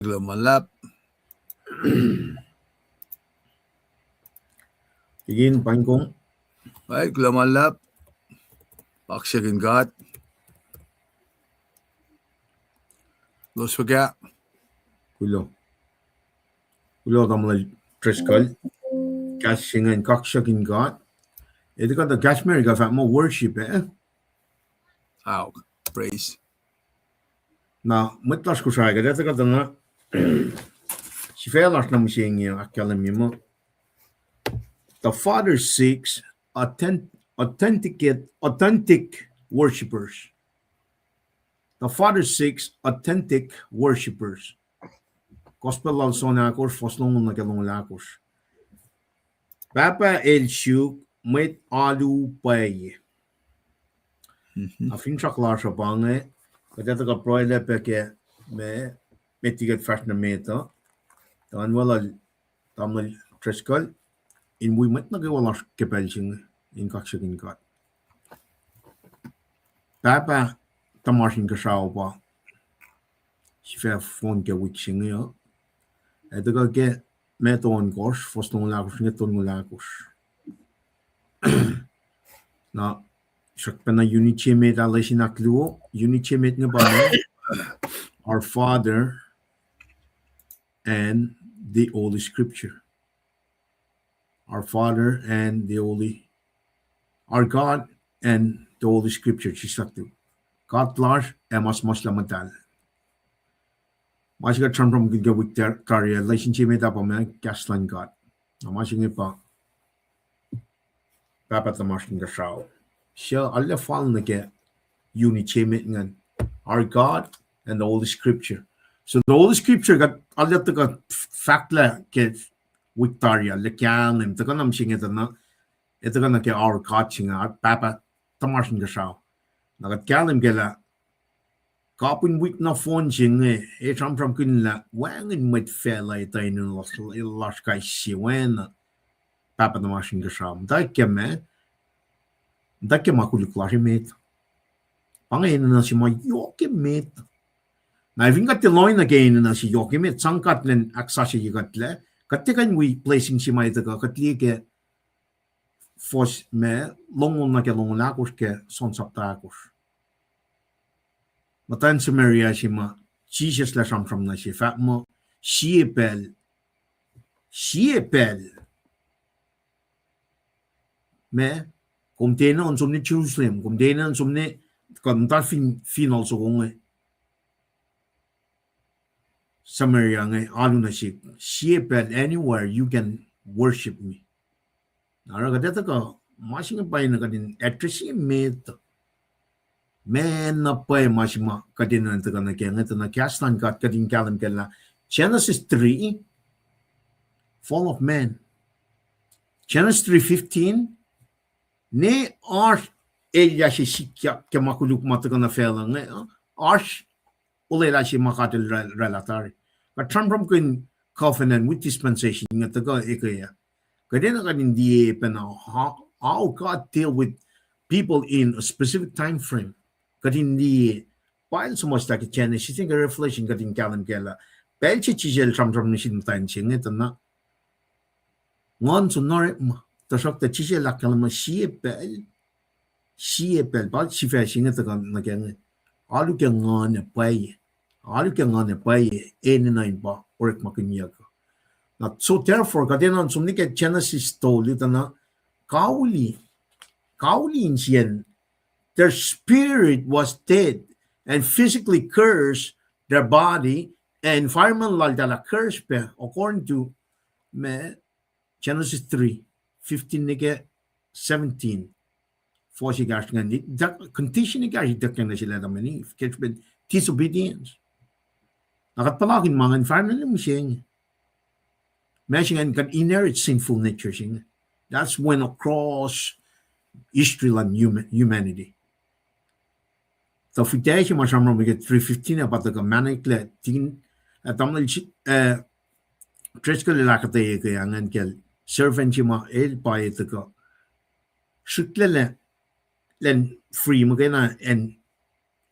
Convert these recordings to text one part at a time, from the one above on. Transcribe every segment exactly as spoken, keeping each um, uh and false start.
Kuloh ma luhlahp. Ikin paing kom. Ai, kuloh ma luhlahp. Kaksakihn God. Los fuhkah? Kuloh. Kuloh tamuhlwel Driscoll. Kahs se ingacn kaksakihn God. Etuh kuhtuh kahs America fahk muh worship, eh? Au, praise. Na mwet lasr Kosrae, kuht etuh kuhtuh na sifac lasr na mihsenge ahkkahlwemye muh, the Father seeks authen-, authenticate, authentic worshippers. The Father seeks authentic worshippers. Gospel lal John ahkosr, fuhs longoul nuh ke longoul ahkosr. Pahpah el suk mwet alu pwacye. Na finsrak lasr uh pa inge, kuht etuh kuh pruhelah pac ke ma, met liki kuht fahsr nuh met uh, tuh an weluhl tamuhlwel Driscoll in wi mwet nuh kwewa lasr ke pacl se inge in kaksakihn God. Pahpah tuhmasr Inkuhsrao pa sifac fohn ke wik se inge uh. Etuh kuh ke Matthew ohnkohsr, fuhs longoul ahkosr nuh ke tolngoul ahkosr. Na srackpacna unit se met ah, lesin ahkluo, unit se met inge pa inge, Our Father and the Holy Scripture. Our Father and the Holy, our God and the Holy Scripture, sislah tu. God lasr ac ma suhmuhslah muhtahl. Ma se kuht sramsramkihn ke wik tari ah, lesin se met ah pa ma kahs luhn God. Na ma se inge pa Pahpah tuhmasr Inkuhsrao. Suc arlac fal nuh ke unit se met ingacn, Our God and the Holy Scripture. So the Holy Scripture kuht arlac tuhkuh fahklah ke wik tari ah, arlac kahlwem, tuhkuh na mihsenge tuh na, etuh kuh na ke Our God se inge, Pahpah tuhmasr Inkuhsrao. Na kuht kahlwem kac lah kapihn wik nohfohn se inge, e sramsramkihn lah wacngihn mwet facluh etuh enenuh lasr kais sie oacna Pahpah tuhmasr Inkuhsrao. Muhtwacwacack ke ma, muhtwacwacack ke ma koluk lasr emet. Pa inge enenuh se ma yohk emet. Na fin kuht tiac lohacng nuh ke enenuh se yohk emet, sang God elan ahksasucye kuhtlac, kuht tiac kuh in wi blessing se ma etuh kuh kuht liye ke fuhs ma longoul nuh ke longoul ahkosr ke John sapta ahkosr. Muhtwacn Samaria se ma Jisus lah sramsram nuh se fahk muh, sie pacl, sie pacl ma kom tiac enenuh in som nuh Jerusalem, kom tiac enenuh in som nuh, kuh muhta fin, fin al soko inge. Samaria inge alu nuh sihk, sie pacl anywhere you can worship me. Na oruh kuht etuh kuh ma se inge pa enenuh kuht in address-i met, ma na pwacye ma se ma kuht enenuh in tuhkuh nuh ke inge, tuh na kahs luhn God kuht in kahlwem kac lah Genesis three, fall of man. Genesis three fifteen, ne oasr elyah se sikyak ke ma koluk ma tuhkuh nuh facluh inge, oasr olwelah se ma God el oraclah tari. Kuht sramsramkihn covenant with dispensation inge tuhkuh ekuh ah. Kuht enenuh kuht in liye pacna how, how God deal with people in a specific time frame. Kuht in liye, pa el suhmuhslah ke Genesis, ke Revelation kuht in kahlwem kac lah pacl se Jisus el sramsram nuh sin muhtwacn se inge tuh na, Nguhn som nuh orekma, tuhsruhktuh Jisus el ahkkahlwemye sie pacl, sie pacl, pa sifac se inge tuhkuh nuh ke inge. Alu ke nguhn ac pwacye. Alu ke nguhn ac pwacye, enenuh in pa orekmakihnyuck. Na so therefore, kuht enenuh som nuh ke Genesis tolu tuh na, kauli, kauli insiyacn, their spirit was dead and physically cursed their body, ac environment laltahl ah curse pac, according to ma Genesis three fifteen nuh ke seventeen. Fuhs ekahsr ingacn, condition ekahsr ituckyang nuh sel Adam and Eve, ke srihpen disobedience. Na kuht puhlakihn ma ingacn, environment mihsenge. Ma se ingacn kuht inherit sinful nature se inge. That's when across history luhn huma-, humanity. Tuh fihtac se ma sramsram ke three fifteen ah pa tuhkuh mahneklac, tikin, ah, tamuhlwel, ah, Driscoll el ahkuhtweyac ke ingacn kacl servant se ma el pa etuh kuh srihklac lah elan free muhkwena acn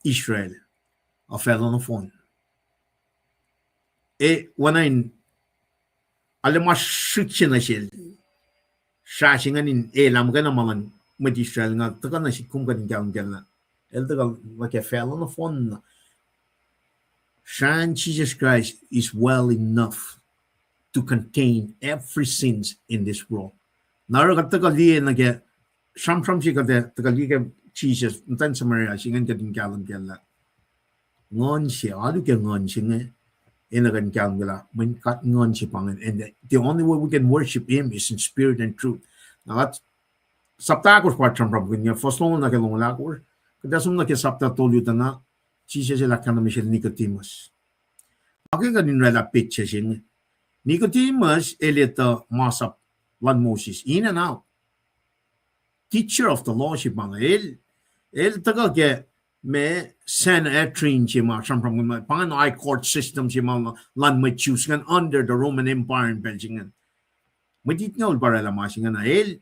Israel, uh, facluh nohfohn. e, oacna in, arlac ma srihk se nuh sel, srah se ingacn in elah muhkwena ma luhn mwet Israel, nga tuhkuh nuh sihk kom kuht in kahlwem kac lah el tuhkuh nuh ke facluh nohfohn na. Srahn Jesus Christ is well enough to contain every sins in this world. Na oruh kuht tuhkuh liye nuh ke sramsram se kuht tuhkuh liye ke Jesus, muhtwacn Samaria se ingacn kuht in kahlwem kac lah nguhn se, alu ke nguhn se inge, enenuh kuht in kahlwem kac lah mweyen God nguhn se pa ingacn. And the only way we can worship him is in spirit and truth. Na kuht sapta ahkosr pa sramsramkihn inge, fuhs longoul nuh ke longoul ahkosr, kuht ac som nuh ke sapta tolu tuh na, Jisus el ahkkahlwemye sel Nicodemus. Ac ke kuht in oraclah petsac se inge, Nicodemus el etuh masap luhn Moses, in and out. Teacher of the law se pa inge, el, el tuhkuh ke ma Sanhedrin se ma sramsramkihn, pa ingacn high court system se ma luhn mwet Jews ingacn under the Roman Empire in pacl se ingacn. Mwet Itngoul pa oraclah ma se ingacn, el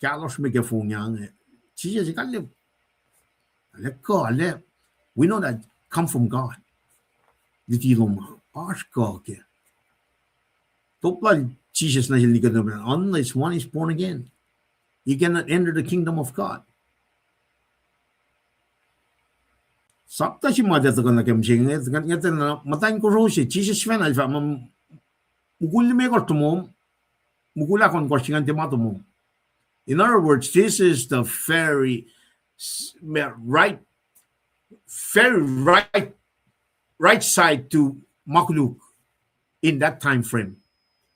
kahlohsr me ke fong inge. Jisus el, arlac kuh, arlac, we know that come from God. Luti lom, oasr kuh ke. Top lal Jisus nuh sel Nicodemus, unless one is born again, he cannot enter the kingdom of God. Sapta se ma tuh tuhkuh nuh ke mihsenge, muhtwacn kosro se, Jisus sifacna el fahk muh, mukul limekohsr tomom, mukul ahkohnkohsr se ingacn tiac ma tomom. In other words, this is the very s-, ma-, right, very right, right side to ma koluk in that time frame.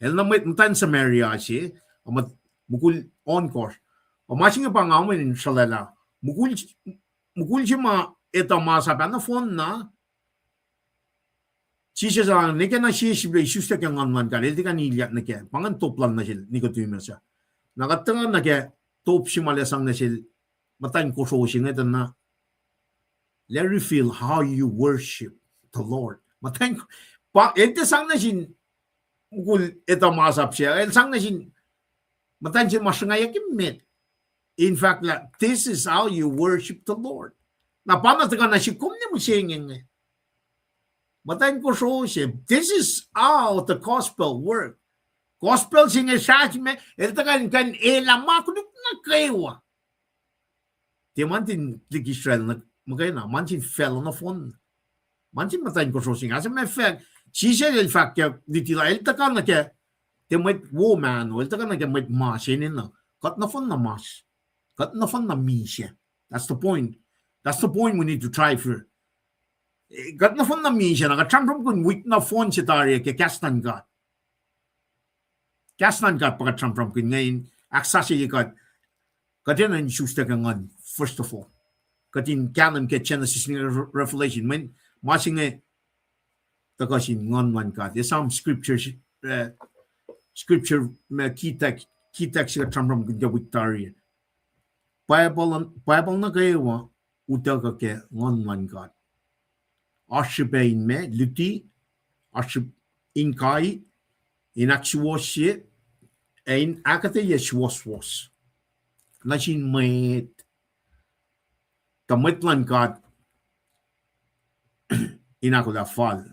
El na mwet muhtwacn Samaria se, a mwet mukul ohnkohsr. A ma se inge pa nga enenuh in sruhlwaclah. Mukul, mukul se ma etuh masap ah nohfohn na, Jisus el, nwe ke na sie srihpac isuslac ke Nguhn luhn God, el tiac kuh in ilyak nuh kac. Pa ingacn top lal nuh sel Nicodemus ah. Na kuht tuhkuh nuh ke top se ma el sang nuh sel muhtwacn kosro se inge tuh na, let reveal how you worship the Lord. Muhtwacn, pa, el tiac sang nuh sin mukul etuh masap se, el sang nuh sin muhtwacn se ma sruhngwacyuck emet. In fact, lah, this is how you worship the Lord. Na pa na tuhkuh nuh sihk kom ne mihsenge inge. Muhtwacn kosro se, this is how the gospel work. Gospel se inge srah se ma el tuhkuh in kuh in elah ma koluk nuh kwewa. Tiac ma nuhtin tuhlihk Israel nuh muhkwena, ma nuhtin facluh nohfohn. Ma nuhtin muhtwacn kosro se inge. As a matter of fact, Jisus el fahk ke luti lal, el tuhkuh nuh ke, tiac mwet wo mahno, el tuhkuh nuh ke mwet mas enenuh. Kuht nohfohn na mas. Kuht nohfohn na misac. That's the point. That's the point we need to drive here. Eh, kuht nohfohn na misac, na kuht sramsramkihn wik nohfohn se tari ke kahs luhn God. Kahs luhn God pa kuht sramsramkihn inge in ahksasucye kuht, kuht enenuh in isuslac ke Nguhn, first of all. Kuht in kahlwem ke Genesis nuh Revelation, mweyen ma se inge tuhkuh sin Nguhn luhn God. Esam scripture, eh, scripture ma key text, key text se kuht sramsramkihn ke wik tari. Bible, Bible nuh kwewa utuckuh ke Nguhn luhn God. Oasr srihpac in ma luti, oasr srihpac in kai, in ahksuwohsye, ac in ahkuhtweyac suwohswohs nuh sin mwet, tuh mwet luhn God in ahkolah fal.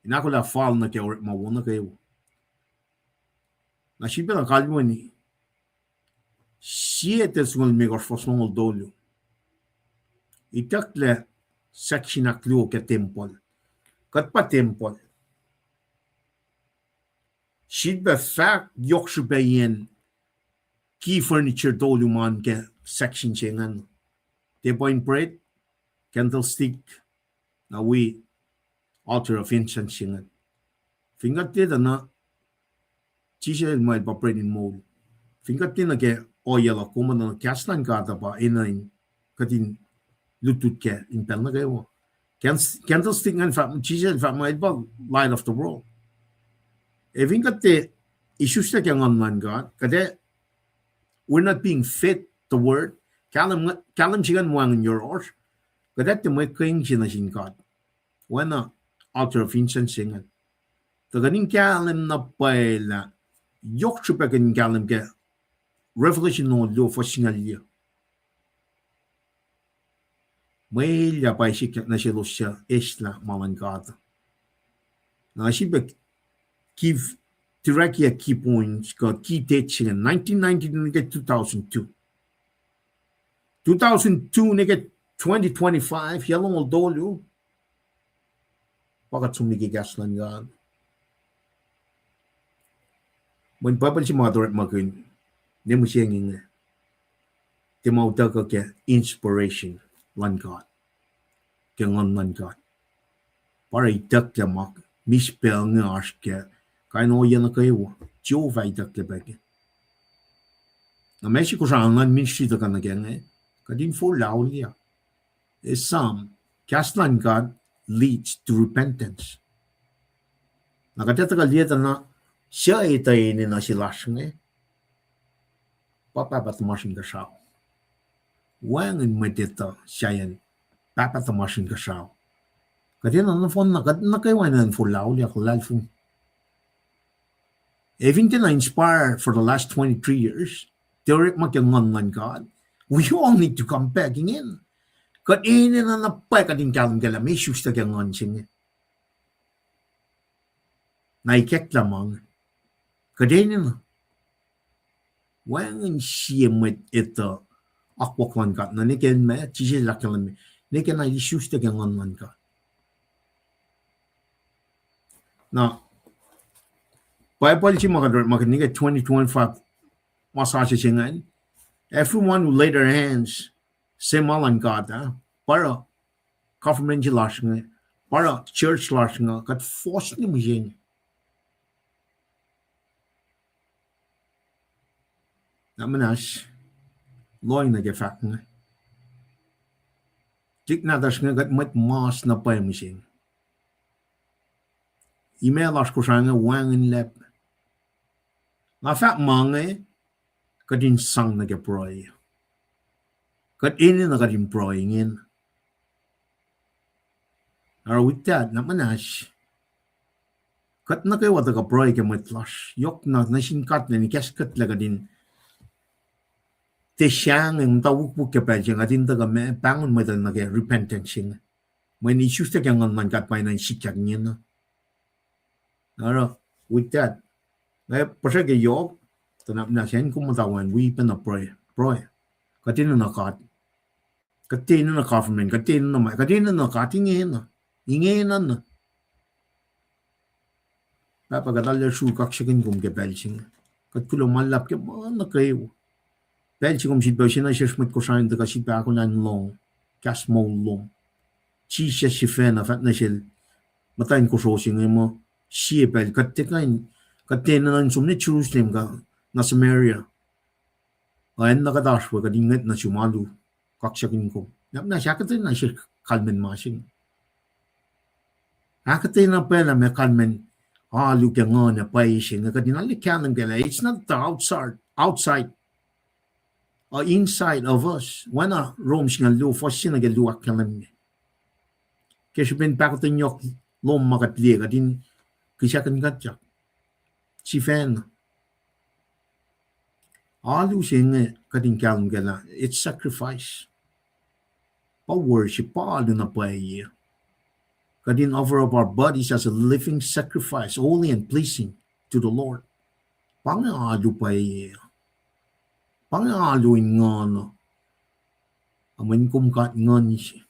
In ahkolah fal nuh ke orekma wo nuh kwewa. Na sifilpac na kalweni, sie Thessalonians limekohsr fuhs longoul tolu. Itucklac section ahkluo ke tempuhl. Kuht pa tempuhl. Sifilpac fahk yohk srihpac in key furniture tolu ma ke section se ingacn. Tiac pa in bread, candlestick, na wi altar of incense se ingacn. Fin kuht tiac tuh na, Jisus el muh el pa bread in moul. Fin kuht tiac nuh ke ohiyac luhk, kom tuh na kahs luhn God uh pa enenuh in kuht in lutlut kac in pacl nuh kwewa. Candlestick ingacn fahk, Jisus el fahk muh el pa light of the world. Ac fin kuht tiac isuslac ke Nguhn luhn God, kuht ac, we're not being fed the word. Kahlwem, kahlwem se ingacn wacngihn yohrohsr, kuht ac tiac mwe keng se nuh sin God. Oacna altar of incense se ingacn. Tuh kuht in kahlwem na pwacye lah yohk srihpac kuht in kahlwem ke Revelation longoul luo fuhs singucul yuh. Mwe elyah pwacye sikyak nuh selos suc eslah ma luhn God. Na srihpac give, tirakiyac key points kuh key date se inge, nineteen ninety-two nuh ke two thousand two. Two thousand two nuh ke twenty twenty-five, yac longoul tolu, pa kuht som liki kahs luhn God. Mweyen Bible se ma kuht orekmakihn, ne mihsenge inge, tiac ma utuckuh ke inspiration luhn God, ke Nguhn luhn God. Pa oruh itucklac ma misac pacl inge oasr ke kain ohiyac nuh kwewa, Jehovah itucklac pac ke. Na ma se Kosrae luhn ministry tuhkuh nuh ke inge, kuht in forlah auliyak. Esam, kahs luhn God leads to repentance. Na kuht etuh kuh liye tuh na, suc etuh enenuh se lasr inge, pa Pahpah tuhmasr Inkuhsrao. Wacngihn mwet etuh sahyacn Pahpah tuhmasr Inkuhsrao. Kuht enenuh nohfohn na, kuht nuh kwewa enenuh in forlah auliyak luhlahlfongi. Ac fin tiacna inspired for the last twenty-three years, tiac orekma ke Nguhn luhn God, we all need to come back ingena. Kuht enenuh na pwacye kuht in kahlwem kac lah meac isuslac ke Nguhn se inge. Na ikacklah ma inge. Kuht enenuh. Wacngihn sie mwet etuh akwuck luhn God. Na nwe ke ma Jisus El ahkkahlwemye, nwe ke na isuslac ke Nguhn luhn God. Na Bible se ma kuht orekmakihn nwe ke twenty twenty-five, ma sasuc se ingacn, everyone who laid their hands, se ma luhn God ah, pa oruh government se lasr inge, pa oruh church lasr inge, kuht fohs ne mihsenge. Na muhnahs, lohng nuh ke fahk inge. Tuhlihk nahtuhsr inge kuht mwet mas na pwacye mihsenge. Imac lasr Kosrae inge wacngihnlac. Nga fahk ma inge, kuht in sang nuh ke pruhe. Kuht enenuh kuht in pruhe ingena. Oruh with that, na muhnahs, kuht nuh kwewa tuhkuh pruhe ke mwet lasr. Yohk na nuh sin God lwen ikacklah kuht in tiac sahngweng muhta wukwuck ke pacl se inge, kuht in tuhkuh ma pahngon mwet uh nuh ke repentance se inge. Mweyen isuslac ke Nguhn luhn God pa enenuh in sikyak ingena. Oruh with that, nga puhsra ke yohk, tuh na muhnahs acn kom muhta wacngihn wi pacna pruhe, pruhe. Kuht enenuh God. Kuht tiac enenuh government, kuht tiac enenuh ma, kuht enenuh God ingena. Ingena na. Pahpah, kuht arlac sruok kaksakihn kom ke pacl se inge. Kuht kuloh ma luhlahp ke ma nuh kwewa. Pacl se kom sifilpac use nuh sesr mwet Kosrae in tuhkuh sifilpac ahkolah in lohng kahs moul lom. Jisus sifacna fahk nuh sel muhtwacn kosro se inge muh, sie pacl kuht tiac kuh in, kuht tiac enenuh in som nuh Jerusalem kuh nuh Samaria. Oacna kuht oasr we, kuht in ngwet nuh sum alu, kaksakihn kom. Na muhnahs ahkuhtweyac nuh sesr kalmacn ma se inge. Ahkuhtweyac na pacl ah ma kalmacn alu ke nguhn ac pwacye se inge, kuht in arlac kahlwem kac lah it's not the outside, outside, uh, inside of us. Oacna Rom singucul luo, fuhs se nuh ke luo ahkkahlwemye. Ke srihpen pahkotwen yohk lom ma kuht liye, kuht in kihsakihn kuhtyak sifacna. Alu se inge kuht in kahlwem kac lah it's sacrifice. Pa worship, pa alu na pwacye. Kuht in offer up our bodies as a living sacrifice, holy and pleasing to the Lord. Pa inge alu pwacye. Pa inge alu in nguhn uh. Ac mweyen kom God nguhn se.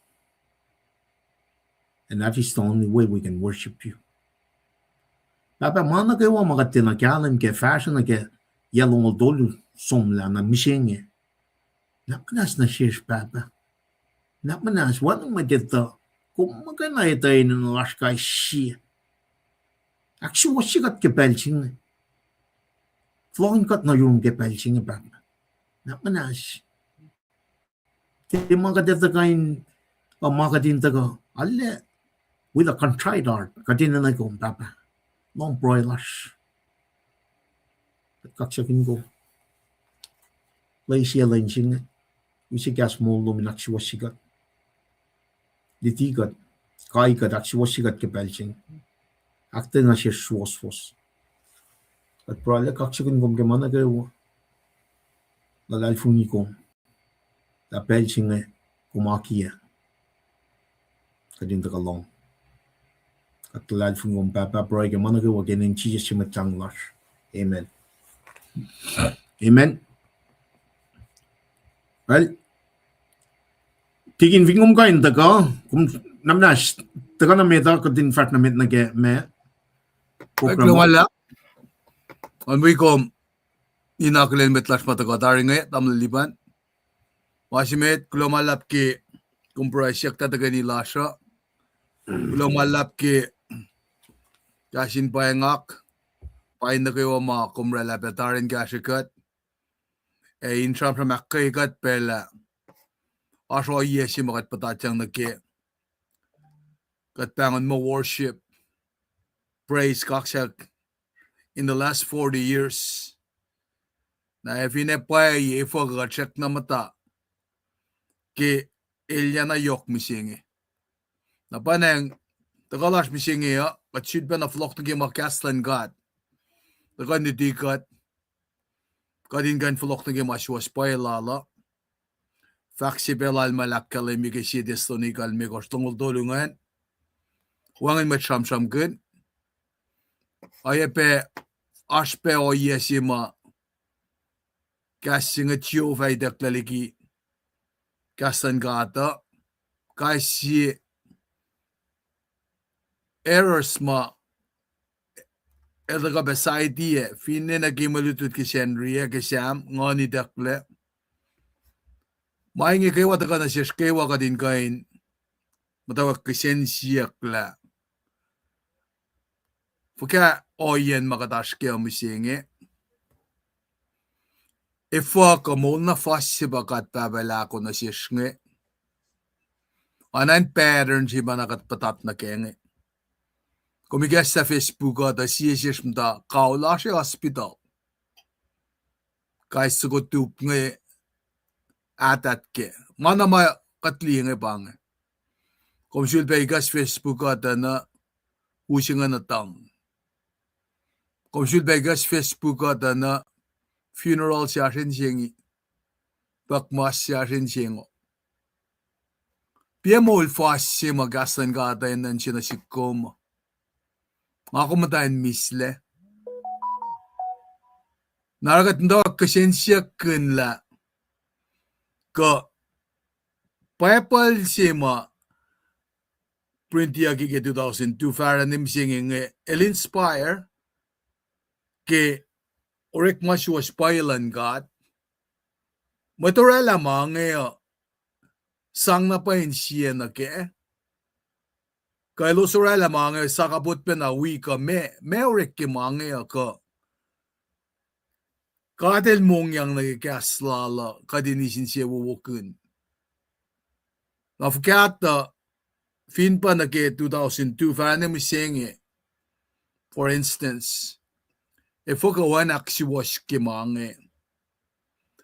And that is the only way we can worship you. Pahpah, ma nuh kwewa ma kuht tiacna kahlwem kac fahsruh nuh ke yac longoul tolu somlah na mihsenge, na muhnahs nuh sesr, Pahpah. Na muhnahs, wacngihn mwet etuh, kom muhkwena etuh enenuh lasr kais sie. Ahksuwohsye kuht ke pacl se inge. Fohlohkihn kuht nuh yurum ke pacl se inge, Pahpah. Na muhnahs. Tiac ma kuht etuh kain, uh, ma kuht in tuhkuh arlac with a contrite heart, kuht enenuh kom, Pahpah. Lohng pruhe lasr. Kuht kaksakihn kom. Lwen se, lwen se inge, use kahs moul lom in ahksuwohsye kuht, luti kuht, kai kuht, ahksuwohsye kuht ke pacl se inge. Ahkuhtweyac nuh sesr suwohswohs. Kuht pruhe, kaksakihn kom ke ma nuh kwewa. Luhlahlfongi kom lah pacl se inge kom akiyac kuht in tuhkuh lohng. Kuht luhlahlfongi kom Pahpah, pruhe ke ma nuh kwewa ke inen Jisus su Mwet Lahngo lasr. Amen. Amen. Well, tikin fin kom kuh in tuhkuh, kom nuhnak muhnahs tuhkuh nuh met uh, kuht in fahsr nuh met nuh ke ma program uh. Kuloh ma luhlahp. An wi kom in akihlen mwet lasr ma tuhkuh tari inge, tamuhlwel Lipan. Ma se met, kuloh ma luhlahp ke kom pruhe siyuck tuh tuhkweni lasr uh. Kuloh ma luhlahp ke kahs in pwacngak, pain nuh kwewa ma kom oraclah pac tari in kahsrwe kuht. Ac in sramsram ahkkweye kuht pacl ah, oasr ohiyac se ma kuht puhtatyang nuh ke. Kuht pahngon muh worship, praise, kaksak in the last forty years. Na ac fin ac pwacye, efuh kuh kuht srackna muhta ke elyah na yohk mihsenge? Na pa nacng tuhkuh lasr mihsenge uh, kuht sulpacna fohlohk nuh ke ma kahs luhn God tuhkuh in luti kuht, kuht in kuh in fohlohk nuh ke ma suwohs pwacye lal uh. Fahk se pac lal ma el ahkkahlwemye ke Sie Thessalonica limekohsr, longoul tolu ingacn, wacngihn mwet sramsramkihn. Oacyacpac oasr pac ohiyac se ma kahs se inge Jehovah itucklac liki kahs luhn God uh, kais sie errors ma el tuhkuh pac side ac finne nuh ke mwe lutlut ke Sacnri ac ke Sam, Nguhn itucklac. Ma inge kwewa tuhkuh nuh sesr kwewa kuht in kuh in muhtwacwacack kihsen siyuck lah fuhkah ohiyacn ma kuht oasr kac mihsenge. Efuh kuh moul na fuhs se pa God Pahpah El ahko nuh sesr inge? Oacna in pattern se ma na kuht puhtat nuh kac inge. Kom ikacslah Facebook uh tuh sie sesr muhta kaul oasr hospital. Kais soko tup inge ahtahtak. Ma na ma kuht liye inge pa inge. Kom sulpac ikacs Facebook uh tuh na us inge nuh tuhng. Kom sulpac ikacs Facebook uh tuh na funeral se oasr insengi, pukmas se oasr insengo. Piac moul fuhs se ma kahs luhn God uh enenuh in se nuh sihk kom? Nga kom muhta in mislac. Na oruh kuht muhtwacwacack kihsen siyuck kihn lah kuh Bible se ma printiyucki ke two thousand two, fahsruh ne mihsenge inge, el inspire ke orekma suwohs pwacye luhn God. Mwet oraclah ma inge uh sang na pwacye in sie nuh kac. Kuh elos oraclah ma inge sakapot pacna wi kuh meac, meac orek ke ma inge uh kuh God El mongyang nuh ke kahs lal uh kuht in eis insewowo kihn. Na fuhkah tuh fin pa nuh ke two thousand two, fahsruh ne mihsenge, for instance, efuh kuh oacna ahksuwohs ke ma inge?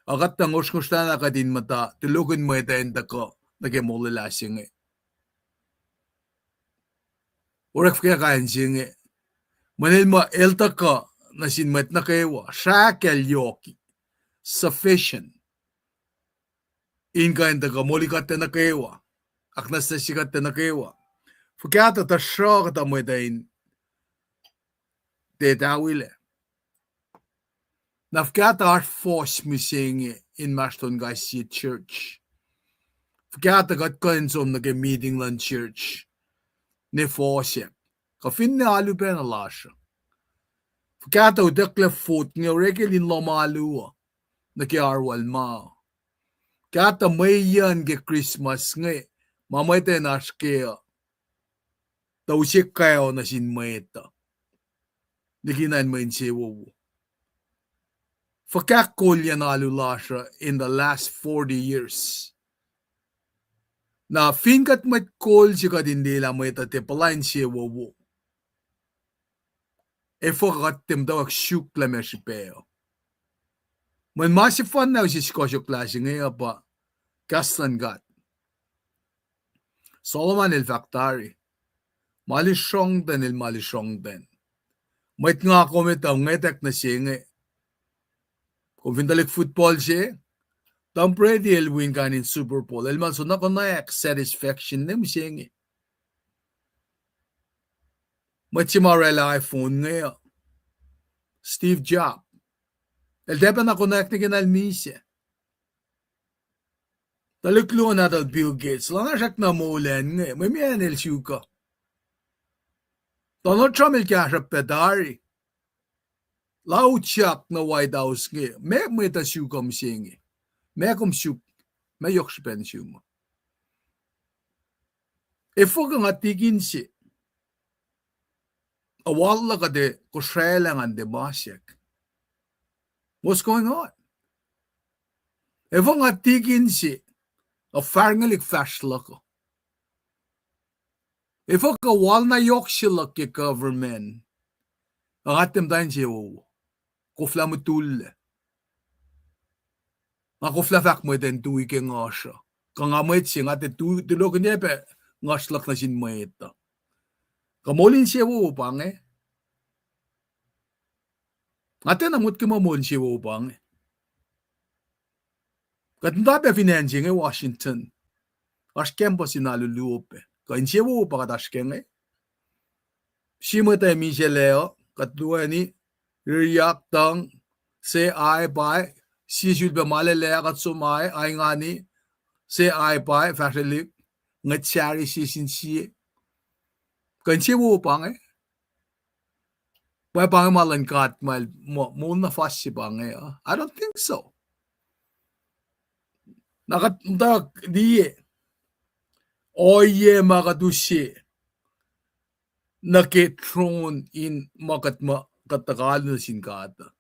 Ac kuht tuh ngosrngosrlana kuht in muhta tulokihn mwet uh in tuhkuh nuh ke molwelah se inge. Orek fuhkah kain se inge? Mweyen el muh el tuhkuh nuh sin mwet nuh kwewa, srahkacl yohk, sufficient in kuh in tuhkuh moli kuht nuh kwewa, ahknwacsnwacsye kuht nuh kwewa. Fuhkah tuh tuhsruhk kuhtuh mwet uh in tiac tawilac? Na fuhkah tuh oasr fohs mihsenge inmahsrlon kais sie church? Fuhkah tuh kuht kuh in som nuh ke meeting luhn church ne fohsack, kuh finne alu pacna lasr uh? Fuhkah tuh utucklac vote inge orek el in lohm alu uh nuh ke arulacna? Fuhkah tuh mweyen ke Christmas inge, ma mwet uh in oasr kac uh, tuh use kac nuh sin mwet uh likina in mwe insewowo? Fuhkah kolyacn alu lasr uh in the last forty years? Na fin kuht mwet kol se kuht in liyelah mwet uh tiac puhla insewowo, efuh kuht tiac muhtwacwacack suk lah meac srihpac uh? Mweyen ma sefanna use sikohsohklah se inge uh pa kahs luhn God. Solomon el fahk tari, ma lusrongten el ma lusrongten. Mwet nga kom etuh ngwetack nuh se inge. Kom fin tuhlihk football se, Tom Brady el win kain in Super Bowl, el ma soenna konwacack satisfaction ne mihsenge. Mwet se ma oraclah iPhone inge uh, Steve Jobs. El tiac pacna connect nuh ke na el misac. Tuhlihk luo nahtuhl Bill Gates, lah na srackna moul an inge, mwe meac el suk uh. Donald Trump el kahsruhp pac tari. Lah utyak nuh White House inge, meac mwet uh suk uh mihsenge. Meac kom suk, meac yohk srihpac nuh sum uh. Efuh kuh nga tikin se uh wal luhk uh tiac kosraclah ngan tiac masack. What's going on? Efuh nga tikin se uh farngelihk fahsr luhk uh. Efuh kuh wal na yohk se luhk ke government uh nga tiac muhta insewowo, koflah mutullac. Nga koflah fahk mwet in tui ke nguhsr uh. Kuh nga mwet se nga tiac tu-, tulokihnyac pac nguhsr luhk nuh sin mwet uh. Kuh moul insewowo pa inge? Nga tiacna motko muh moul insewowo pa inge. Kuht muhta pac fin acn se inge Washington, oasr campus in alu luo pac. Kuh insewowo pa kuht oasr ke inge? Sie mwet ac misac lac uh, kuht toeni, riryak tuhng, se ai pa, sie sulpac ma lwelah kuht som ai, ai ngani, se ai pa, fahsrwelihk, ngwet sahri sie sin sie. Kuh insewowo pa inge? Pwacye pa inge ma luhn God ma el mo-, moul na fas se pa inge uh? I don't think so. Na kuht muhta liye ohiyac ma kuht use nuh ke tron in ma kuht ma kuht tuhkuh alu nuh sin God uh.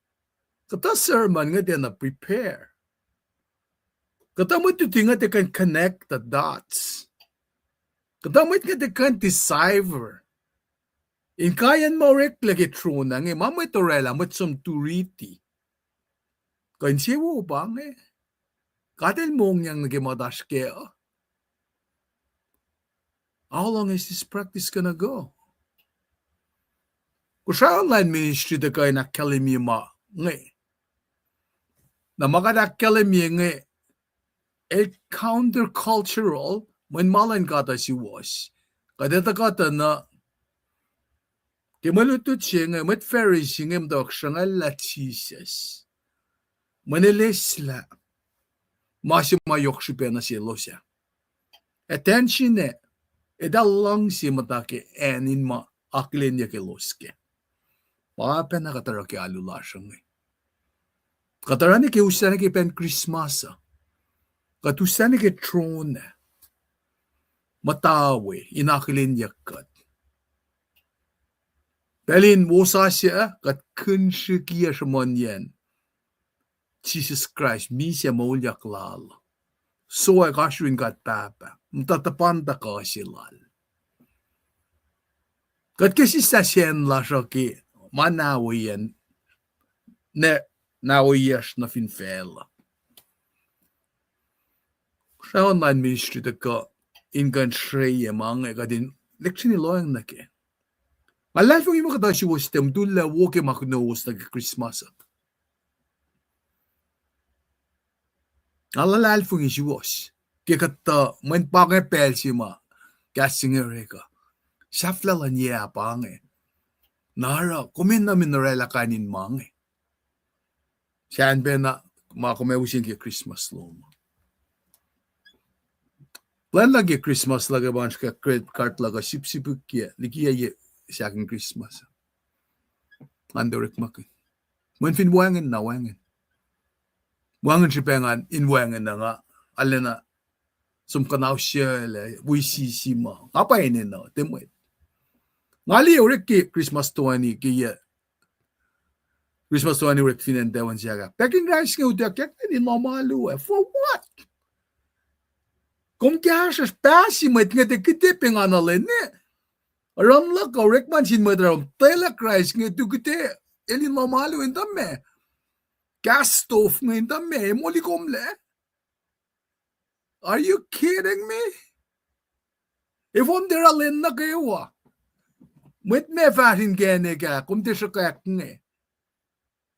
Kuhtuh sermon inge tiacna prepare. Kuhtuh mwet luti inge tiac kuh in connect the dots. Kuhtuh mwet inge tiac kuh in decipher inkaiyacn ma oreklac ke tron ah inge, ma mwet oraclah, mwet som tu riti. Kuh insewowo pa inge? God el mongyang nuh ke muhta oasr kac uh? How long is this practice gonna go? Kosrae online ministry tuhkuh in ahkkahlwemye ma inge. Na ma kuht ahkkahlwemye inge el countercultural, mweyen ma luhn God uh suwohs. Kuht etuh kuhtuh na ke mwe lutlut se inge, mwet Pharisee inge muhtwacwacack sruhngucllah Jisus. Mweyen el eslah ma se ma yohk srihpac nuh selos ah. Attention ah, eltahl luhngse muhta ke acn in ma akihlenyuck elos kac. Pa pacna kuht oruh ke alu lasr inge. Kuht oruh nuh ke uslah nuh ke pacl Christmas uh. Kuht uslah nuh ke tron ah muhta we in akihlenyuck kuht. Pacl in wosasuc uh, kuht kinsrihkiyac sruhmuhnyacn Jisus Kraist, misac moulyak lal, soac kasruin God Pahpah, muhta tuhpan tuhkuh se lal. Kuht ke sislah sacn lasr uh ke ma nawoiyacn, na, nawoiyacsr nuh fin facluh. Sra online ministry tuhkuh in kuh in srweye ma inge kuht in lecture-ni lohacng nuh ke. Nga luhlahlfongi ma kuhtuh suwos tiac mutullac wo ke ma kunowos nuh ke Christmas uh. Nga luhlahlfongi suwos ke kuhtuh mweyen pa inge pacl se ma kahs se inge orek uh, sahflah luhn yac pa inge. Na oruh kom enenuh in oraclah kain in ma inge. Sahp pacna ma kom ac use ke Christmas lom. Plwacn luhk ke Christmas luhk uh pa in srihke credit card luhk uh sipsipikye liki yac sahk in Christmas. Ngan tiac orekmakihn. Mweyen fin wacngihn na wacngihn. Wacngihn srihpac ngan in wacngihn uh nga arulacna som kuhnahosyuclac wi sisi ma nga pa enenuh tiac mwet. Nga liye orek ke Christmas toeni ke yac Christmas toeni orek fin acn Taiwan sahk ah. Packing rice inge utuckyak in lohm alu ah. For what? Kom kahsruhsr pahsi mwet inge tiac kihte pengana lwen ah. Oruh luhk uh orekma nuh sin mwet uh, telah rice inge tu kihte el in lohm alu in tuh ma, gas stove inge in tuh ma, emoli komlac. Are you kidding me? Efuh kom tiac oruh lwen nuh kwewa? Mwet ma fahsr inkacnek ah, kom tiac sruhkwack inge.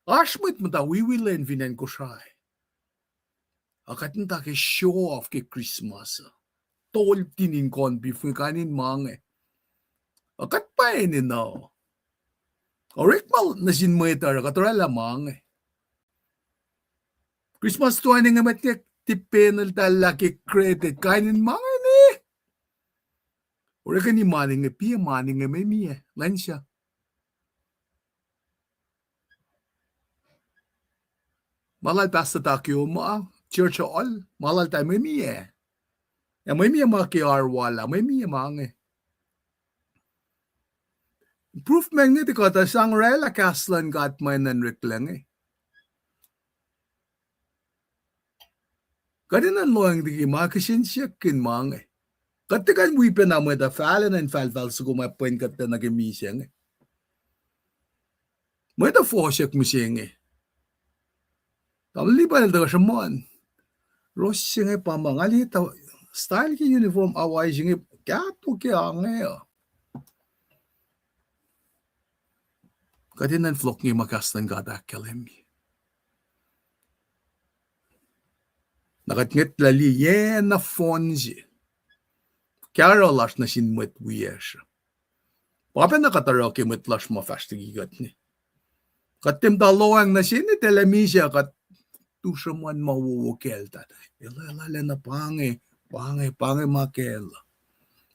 Oasr mwet muhta wiwi lwen fin acn Kosrae, a kuht muhta ke show off ke Christmas uh. Toltin in corned beef inge, kain in ma inge. Ac kuht pwacye enenuh. Orekma nuh sin mwet uh oruh kuht oraclah ma inge. Christmas toeni inge mwet inge tipen eltahl lah ke credit kain in ma inge ne. Orekeni mani inge, piac mani inge, mwe mie, lwen sac. Ma lal pastor Takio ma, church hall, ma lal ta mwe mie. Ac mwe mie ma ke arwala, mwe mie ma inge. Improvement inge tuh kuht ac sang oraclah kahs luhn God ma enenuh in oreklac inge. Kuht enenuh in lohacng liki ma kihsen siyuck in ma inge. Kuht tiac kuh in wi pacna mwet uh fal enenuh in falfal soko ma pwen kuht tiacna ke misac inge. Mwet uh fohsack mihsenge. Tamuhlwel Lipan el tuh sruhmuhn. Ros se inge pa ma nga liye tuh style ke uniform Hawaii se inge kahto ke ange uh. Kuht enenuh in fohlohk nuh ke ma kahs luhn God ahkkahlwemye. Na kuht ngwetlah liye na fohn se. Kahsruh lasr nuh sin mwet wiyacsr. Pa pacna kuht oruh ke mwet lasr ma fahsr liki kuht inge. Kuht tiac muhta lohacng nuh se inge, tiac lah misac kuht tu sruhmuhn ma wowo kacltahl. El, el, el, na pa inge, pa inge, pa inge ma kacl.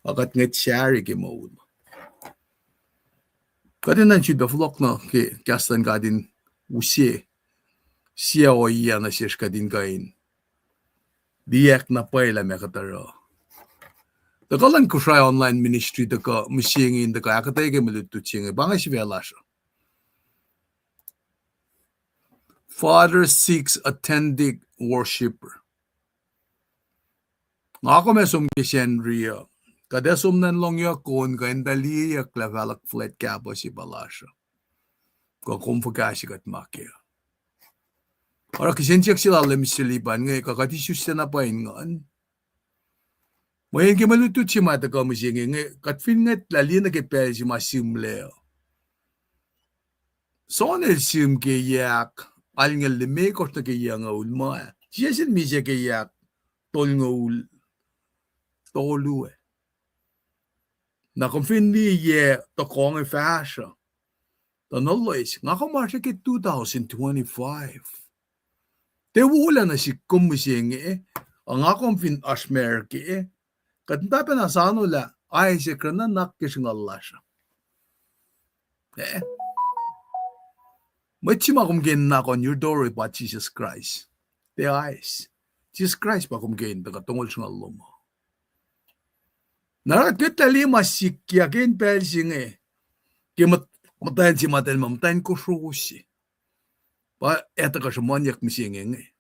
Ac kuht ngwet sahri ke moul. Kuht enenuh in sifilpac fohlohk nuh ke kahs luhn God in use sie ohiyac nuh sesr kuht in kuh in liyacack na pwacye lah meac kuht oruh. Tuhkuh luhn Kosrae Online Ministry tuhkuh mihsenge in tuhkuh ahkuhtweyac ke mwe lutlut se inge, pa inge sifac lasr uh. Father seeks authentic worshipper. Nga kom ac som ke Sacnri uh. Kuht ac som nuh in lohngyuck on kuh in tuh liyeyuck lah fahluhk fuhlwact kapuh se pa lasr uh. Kuh kom fuhkah se kuht ma ke. Oruh kihsen siyuck se lal Mister Lipan inge, kuh kuht isuslac na pwacye in nguhn. Mweyen ke mwe lutlut se ma tuhkuh mihsenge inge, kuht fin ngwetlah liye nuh ke pacl se ma sihmlac uh. John el sihm ke yac ahk alngoul limekohsr nuh ke yac anguul ma. Jisus el misac ke yac ahk tolngoul tolu ah. Na kom fin liye yac tohkoh inge fahsruh, tuh na loes, nga kom oasr ke two thousand twenty-five. Tiac wolacna sihk kom mihsenge, ac nga kom fin oasr America, kuht muhta pacna soano lah Isaac oruh nuhnak ke sruhnguhl lasr uh. Eh? Mwet se ma kom ke in knock on your door pa Jisus Kraist. Tiac Isaac. Jisus Kraist pa kom ke in tuhkuh tongol sruhnguhl lom uh. Na oruh kuht ngwetlah liye ma sikyak ke in pacl se inge, ke muht-, muhtwacn se ma tuh el muh muhtwacn kosro se. Pa etuh kuh sruhmuhnyuck mihsenge inge.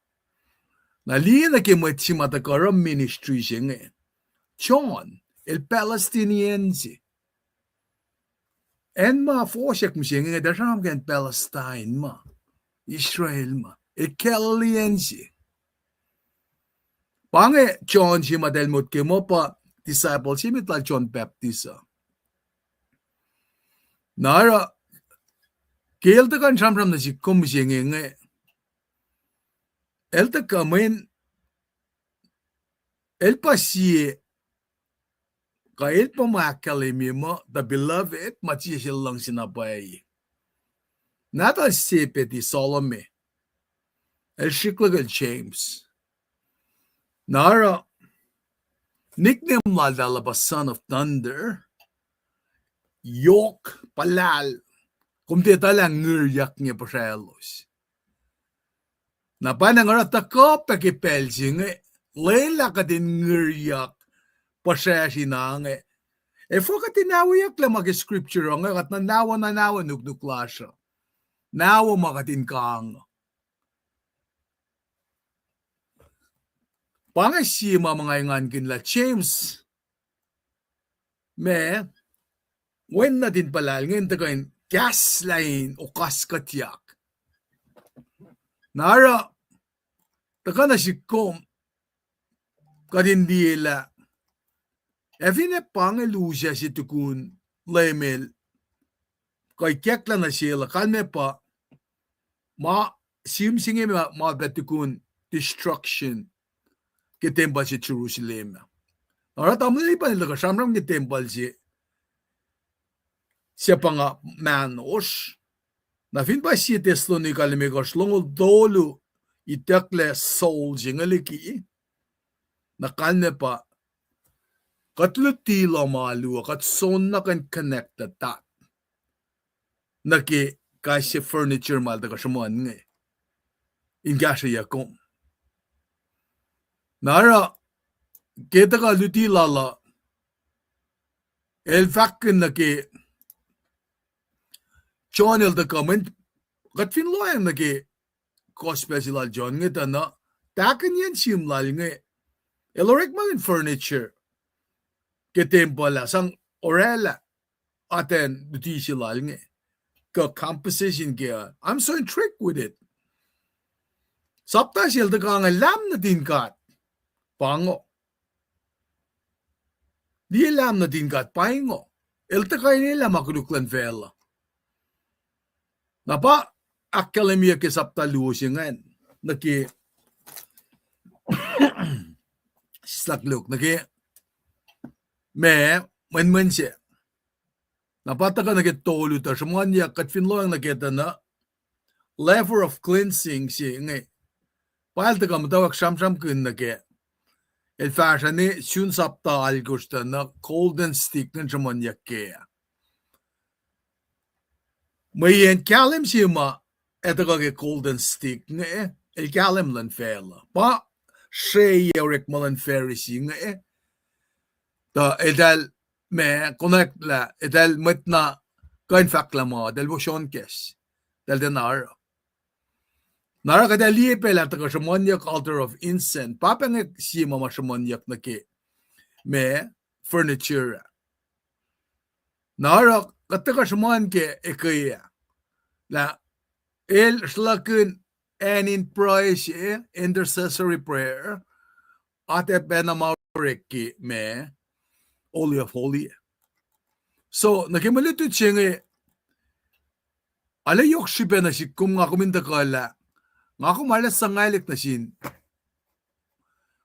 Na liye nuh ke mwet se ma tuhkuh oruh ministry se inge. John, el Palestinian se. Acn ma fohsack mihsenge inge, tuh sramsram ke acn Palestine ma, Israel ma, el Galilean se. Pa inge John se ma tuh el motko muh pa disciple se met lal John Baptist uh. Na oruh, ke el tuhkuh in sramsram nuh sihk kom mihsenge inge, el tuhkuh mweyen, el pa sie, kuh el pa ma ahkkahlwemye muh the beloved, ma Jisus el luhngse na pwacye. Nahtuhl Zebedee, Salome, el srihk lukel James. Na oruh, nickname lal tala pa Son of Thunder, yohk, puhlahl, kom tiac etuh lah ngiryak inge puhsraclos. Na pa na nga oruh tuhkuh pac ke pacl se inge, lwelah kuht in ngiryak puhsracsr inge. Efuh kuht in naweyucklac ma ke scripture uh inge, kuht na nawo, na nawo nuknuk lasr uh. Nawo ma kuht in kang. Pa inge sie ma ma nga engankihn lah James, ma, wen nuhtin puhlahl inge in tuhkuh in kahslah in okas kuhtyak. Na oruh, tuhkuh nuh sihk kom, kuht in liye lah, ac finne pa inge lusac se tukun Leum el kuh ikacklah nuh sel uh, kalmac pa, ma, sihm se inge ma, ma pac tukun destruction ke tempuhl se Jerusalem ah. Na oruh tamuhlwel Lipan el tuhkuh sramsram ke tempuhl se se pa nga mahnosr. Na fin pa sie Thessalonica limekohsr longoul tolu, itucklac soul se inge liki, na kalmac pa kuht luti lohm alu uh, kuht soenna kuh in connected nuh ke kais sie furniture ma el tuhkuh sruhmuhn inge in kahsrweyuc kom. Na oruh ke tuhkuh luti lal uh, el fahkkihn nuh ke John el tuhkuh mweyen kuht fin lohacng nuh ke gospel se lal John inge tuh na, tahkihnyacn sihm lal inge, el orekma in furniture ke tempuhl ah sang oraclah atacn luti se lal inge, kuh composition ke, I'm so intrigued with it. Sapta se el tuhkuh inge, Lahm nuhtin God pa ingo. Liye Lahm nuhtin God pa ingo. El tuhkuh in elah ma koluk luhn facluh. Na pa ahkkahlwemyeyuck ke sapta luo se ingacn nuh ke sislah koluk nuh ke ma, mwenmwen se. Na pa tuhkuh nuh ke tolu tuh sruhmuhnyuck kuht fin lohacng nuh ke tuh na laver of cleansing se inge. Pa el tuhkuh muhtwacwacack sramsramkihn nuh ke, el fahsruh ne sun sapta alkosr tuh na golden stick ingacn sruhmuhnyuck kac. Mweyen kahlwem se ma el tuhkuh ke golden stick inge, el kahlwem luhn facluh. Pa srei orekma luhn Pharisee inge, tuh eltahl ma konwacack lah eltahl mwet na kuh in fahklah ma eltahl wosonkacs, eltahl tiacna oruh. Na oruh kuht ac liye pacl ah tuhkuh sruhmuhnyuck altar of incense, pa pahngon sie ma ma sruhmuhnyuck nuh ke ma furniture ah. Na oruh kuht tuhkuh sruhmuhn ke ekuh ah lah el sruhlahkihn acn in pruhe se, intercessory prayer, atac pacna ma orek ke ma Holy of Holy. So nuh ke mwe lutlut se inge, arlac yohk srihpac nuh sihk kom, nga kom in tuhkuh lah nga kom arlac suhngwahlihk nuh sin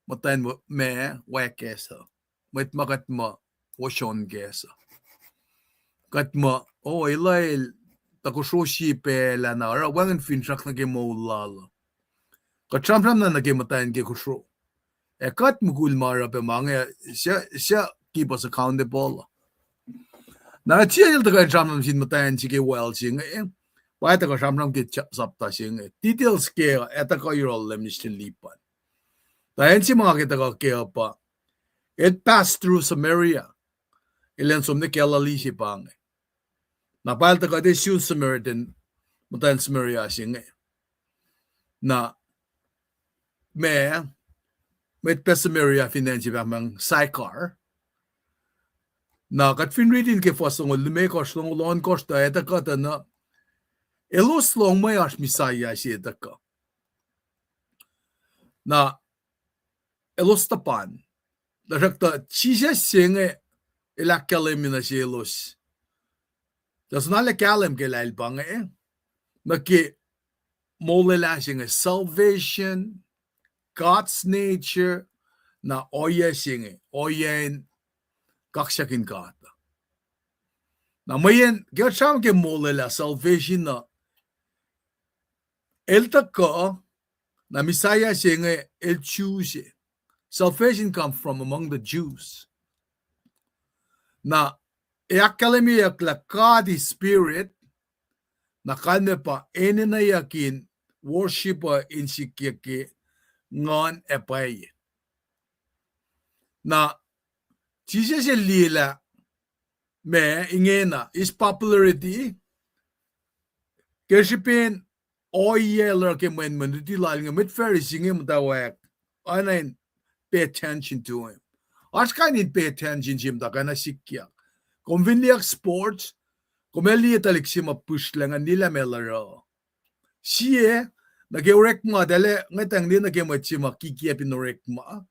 muhtwacn ma wackacs uh, mwet ma kuht muh wosonkacs uh. Kuht muh, o, el, el tuh kosro sie pacl ah na oruh wacngihn finsrak nuh ke moul lal uh. Kuht sramsram na nuh ke muhtwacn ke kosro. Ac kuht mukul ma oruh pac ma inge, suc, suc keep us accountable uh. Na tiac el tuhkuh in sramsram sin muhtwacn se ke well se inge, pa el tuhkuh sramsram ke cha-, sapta se inge. Details ke uh ac tuhkuh yohrohl Leum Mister Lipan. Tuh acn se ma nga ke tuhkuh ke uh pa, el pass through Samaria. El acn som nuh Galilee se pa inge. Na pa el tuhkuh tuh sun Samaritan, muhtwacn Samaria se inge. Na ma, mwet pac Samaria fin acn se pa mang Sychar. Na kuht fin riti ke fuhs longoul limekohsr, longoul ohnkohsr tuh el tuhkuh tuh na, elos lohng mwe oasr Messiah se tuhkuh. Na elos tuhpan. Tuhsruhktuh Jisus se inge el ahkkahlwemye nuh selos, tuh soenna el kahlwem ke lah el pa inge, nuh ke molwelah se inge, salvation, God's nature, na ohiyac se inge, ohiyac in kaksakihn God. Na mweyen ke kuht sramsram ke molwelah, salvation uh, el tuhkuh, na Messiah se inge el Jew se. Salvation comes from among the Jews. Na e ahkkahlwemyeyuck lah God is spirit, na kalmac pa enenweyuck in worship uh in sikyak ke nguhn ac pwacye. Na Jisus el liye lah ma ingena, his popularity, ke srihpen ohiyac el oruh ke mwenmwen luti lal inge, mwet Pharisee inge muhtwacwacack, oacna in pay attention to him. Oasr kain in pay attention se muhta kwacna sikyak. Kom fin liyeyuck sports, kom ac liye tuhlihk se ma pihsrlac ingacn, liye lah ma el oruh. Sie, nuh ke orekma, tuhlac ngwetacng liye nuh ke mwet se ma kikiacp in orekma.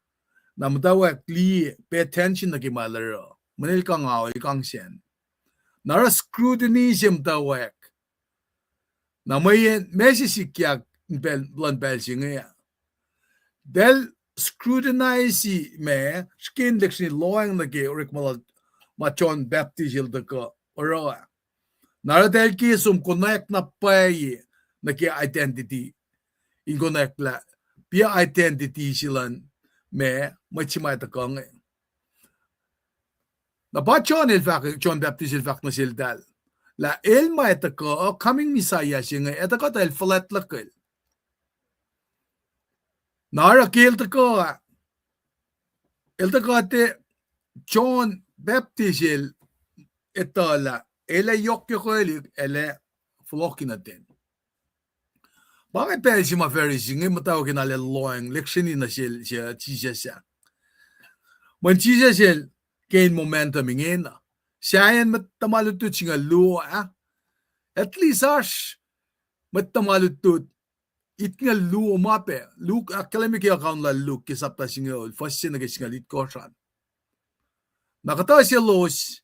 Na muhtwacwacack liye, pay attention nuh ke ma el oruh. Mweyen el kang ao, el kang sacn. Na oruh scrutiny se muhtwacwacack. Na mweyen ma se sikyak in pacl, luhn pacl se inge ah, eltahl scrutinize ma, srihke in lihksreni lohacng nuh ke orekma lal ma John Baptist el tuhkuh oruh ah. Na oruh eltahl ke som konwacack na pwacye nuh ke identity, in konwacack lah pa identity se luhn ma, mwet se ma tuhkuh inge. Na pa John el fahk, John Baptist el fahk nuh seltahl lah el ma tuhkuh, coming Messiah se inge, el tuhkuh tuh el fuhlwact luhkel. Na oruh ke el tuhkuh, el tuhkuh te, John Baptist el etuh lah el ac yohkyohkwelihk, el ac fohlohk nuh ten. Pa inge pacl se ma Pharisee inge muhtwacwacack in arlac lohacng, lihksreni nuh sel, se Jisus ah. Mweyen Jisus el gain momentum ingena. Sahyacn mwet tuhma lutlut singucul luo ah, at least oasr mwet tuhma lutlut itngucul luo ma pac. Luke, ahkkahlwemye ke account lal Luke ke sapta singucul, fuhs se nuh ke singucul itkohsr an. Na kuhtuh selos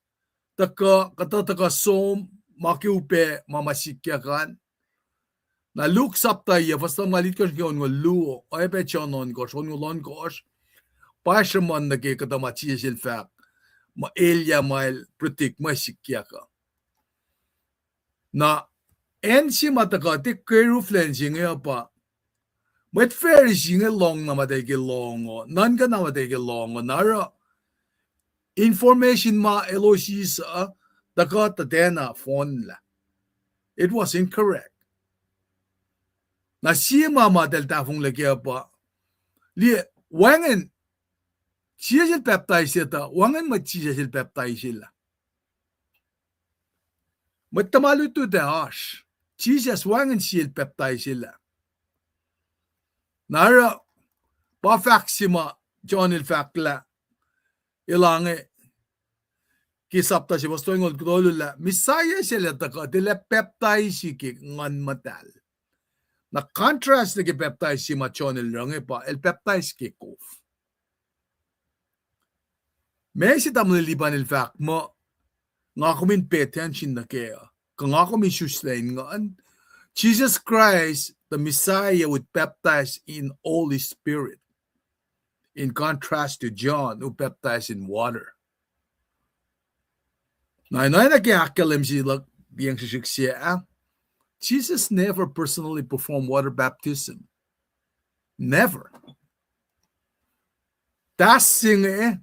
tuhkuh, kuhtuh tuhkuh som, ma ke upac ma ma sikyak an. Na Luke sapta yac, fuhs lumngaul itkohsr ke onngucul luo, oacyacpac John ohnkohsr, onngucul ohnkohsr, pa sruhmuhn nuh ke kuhtuh ma Jisus el fahk, ma elyah ma el predict ma sikyak uh. Na acn se ma tuhkuh tiac kweok lwen se inge uh pa, mwet Pharisee inge lohng na ma eltahl ke lohng uh, nuhnkuh na ma eltahl ke lohng uh, na oruh information ma elos eis uh, tuhkuh tuh tiacna fohnlah. It was incorrect. Na sie ma ma eltahl tahfonglac kac uh pa, liye, wacngihn, Jisus el pacptais tuh, wacngihn mwet Jisus el pacptais lah. Mwet tuhma lutlut ah oasr, Jisus wacngihn sie el pacptais lah. Na oruh, pa fahk se ma John el fahk lah, elange, ke sapta se fuhs tolngoul tolu lah, Messiah se el ac tuhkuh, el ac pacptais ke Nguhn Muhtahl. Na contrast nuh ke pacptais se ma John el oruh inge pa, el pacptais ke kof. Ma se tamuhlwel Lipan el fahk muh, nga kom in pay attention nuh kac uh, kuh nga kom in isuslac in nguhn. Jesus Christ, the Messiah, would baptize in Holy Spirit, in contrast to John, who baptized in water. Na in oacna ke ahkkahlwem se luhk liyacacng srihsrihk se ah, Jesus never personally performed water baptism. Never. Task se inge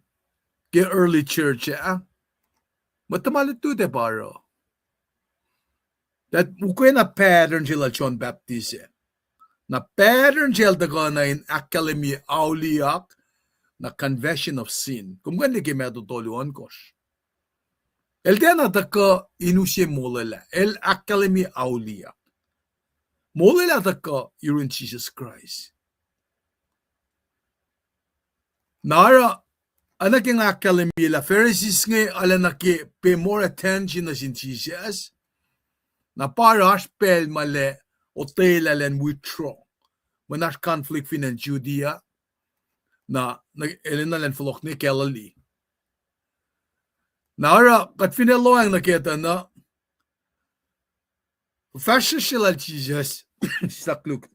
ke early church ah, mwet tuhma lutlut ac pa oruh. That ukwe na pattern se lal John Baptist ah. Na pattern se el tuhkuh na in ahkkahlwemye auliyak, na confession of sin. Kom kuh in liye ke Matthew tolu ohnkohsr. El tiacna tuhkuh in use molwelah. El ahkkahlwemye auliyak. Molwelah tuhkuh yurin Jesus Christ. Na oruh, oacna ke nga ahkkahlwemye lah Pharisees inge arulacna ke pay more attention nuh sin Jisus. Na pa oruh oasr pacl ma el otwelah elan withdraw. Mweyen oasr conflict fin acn Judea, na, na el enenuh elan fohlohk nuh Galilee. Na oruh kuht fin lohacng nuh ke tuh na, fahsrwelihk lal Jisus, sahk Luke,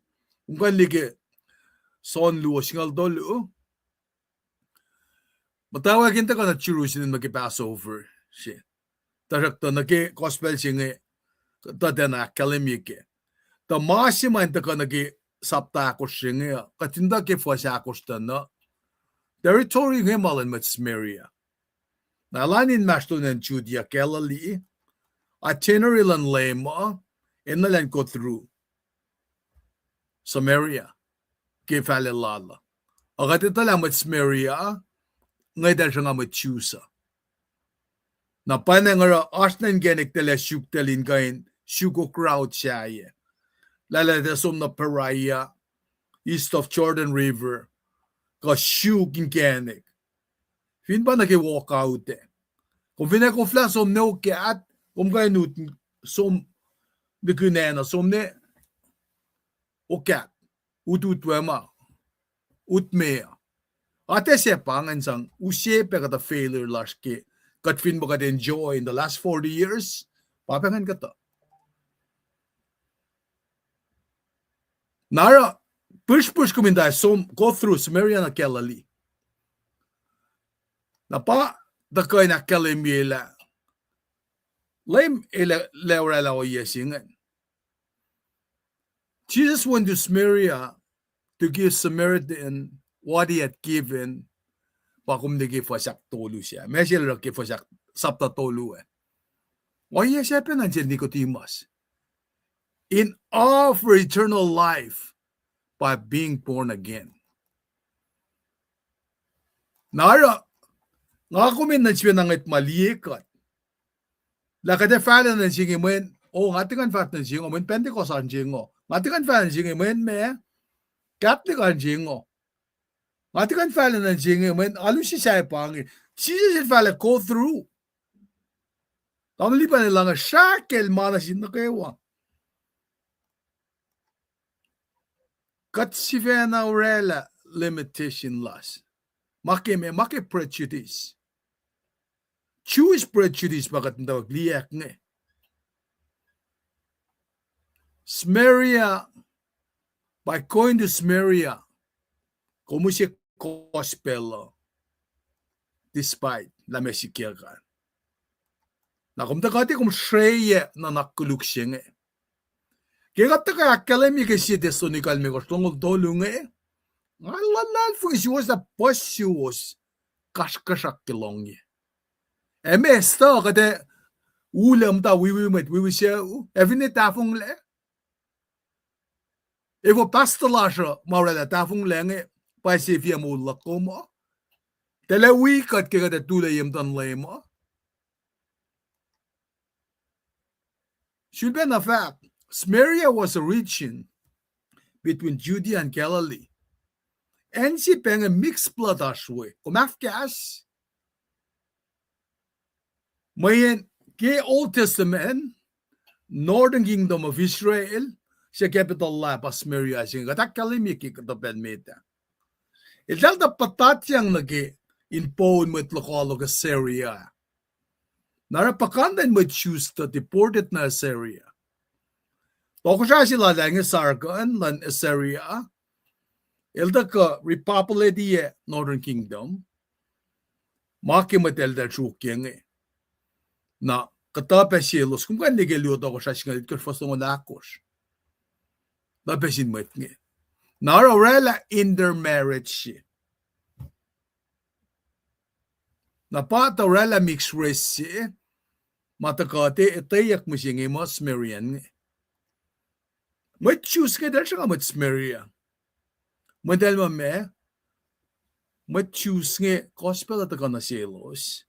kom kuh in liye ke John luo singucul tolu. Muhtwacwacack in tuhkuh nuh Jerusalem nuh ke Passover se. Tuhsruhktuh nuh ke gospel se inge, tuh tiacna ahkkahlwemye kac. Tuh ma se ma in tuhkuh nuh ke sapta ahkosr se inge uh, kuht fin tuh ke fuhs ahkosr tuh na, territory inge ma luhn mwet Samaria. Na elan inmahsrlon acn Judea, Galilee, itinerary luhn Leum uh, enenuh elan go through Samaria ke fahlac lal uh. Ac kuht etuh lah mwet Samaria, inge eltahl sruhnga mwet Jews uh. Na pwacnwacng oruh oasr na inkacnek eltahl ac suk, eltahl in kuh in suk crowd sahyac. Lah eltahl som nuh Perea, east of Jordan River, kuh suk inkacnek. Fin pa nuh ke walk out ah, kom fin ac koflah som ne okahd, kom kuh in ut, som likinacna, som ne okahd, ututwe ma, utme uh. Atac se pa ingacn sang use pac kuhtuh failure lasr ke kuht fin pa kuht enjoy in the last forty years, pa pac ingacn kuhtuh. Na oruh, pihsrpihsr kom in tiac som go through Samaria na Galilee. Na pa tuhkuh in ahkkahlwemye lah Leum El ac oraclah ohiyac se ingacn. Jesus went to Samaria to give Samaritan what he had given. Pa kom liye ke fuhs ahktolu sac. Ma sel oruh ke fuhs ahk-, sapta tolu ah. Ohiyac sacpacna sel Nicodemus. In offer eternal life by being born again. Na oruh, nga kom in nuh sifacna ngwet ma liye kuht. Lah kuht ac fahlac nuh se inge mweyen, oh, nga tiac kuh in fahlac nuh se inge mweyen Pentecost an se ingo. Nga tiac kuh in fahlac nuh se inge mweyen ma, Catholic an se ingo. Nga tiac kuh in fahlac nuh se inge mweyen alu se sahyac pa inge. Jisus El fahlac go through. Tamuhlwel Lipan el lohng srahkel ma nuh sin nuh kwewa. Kuht sifacna oraclah limitation lasr. Ma ke me, ma ke prejudice. Jewish prejudice ma kuht muhtwacwacack liyacack inge. Samaria, by going to Samaria, kom use gospel uh, despite lah ma sikyak an. Na kom tuhkuh tiac kom srwacyac nuhnak koluk se inge. Ke kuht tuhkuh ahkkahlwemye ke sie Thessalonica limekohsr, longoul tolu inge, nga luhlahlfongi suwos lah puhs suwos kasrkuhsrak ke lohngyuc. Ac meac tuh kuht ac ulac muhta wiwi mwet, wiwi sucu, ac finne tahfonglac. Efuh pastor lasr uh ma oraclah tahfonglac inge, pa sefiyac moul luhk kom uh. Tuh lah wi kuht ke kuht ac tulac ye muhtuhn Leum uh. Sulpacna fahk, Samaria was a region between Judea and Galilee. Acn se pa inge mixed blood oasr we, kom af kahs. Mweyen ke Old Testament, Northern Kingdom of Israel, se capital lah pa Samaria se inge, kuht ahkkahlwemye ke kuhtuh pacl met ah. Eltahl tuh puhtatyang nuh ke in poun mwet lokoalok Assyria. Na oruh puhkantwen mwet Jews tuh deported nuh Assyria. Tohkohsrah se lal ah inge Sargon luhn Assyria, el tuhkuh repopulate-iyac Northern Kingdom. Ma ke mwet eltahl sruokyac inge. Na kuhtuh pac selos, kom kuh in liye ke Luo Tohkohsrah singucul itkohsr fuhs longoul ahkosr. Kuhtuh pac sin mwet inge. Na oruh oraclah intermarriage se. Na pa tuh oraclah mixed race se, ma tuh kuht etweyuck mihsenge muh Sumerian inge. Mwet Jews inge eltahl sruhnga mwet Samaria. Mwet el muh ma, mwet Jews inge gospel uh tuhkuh nuh selos.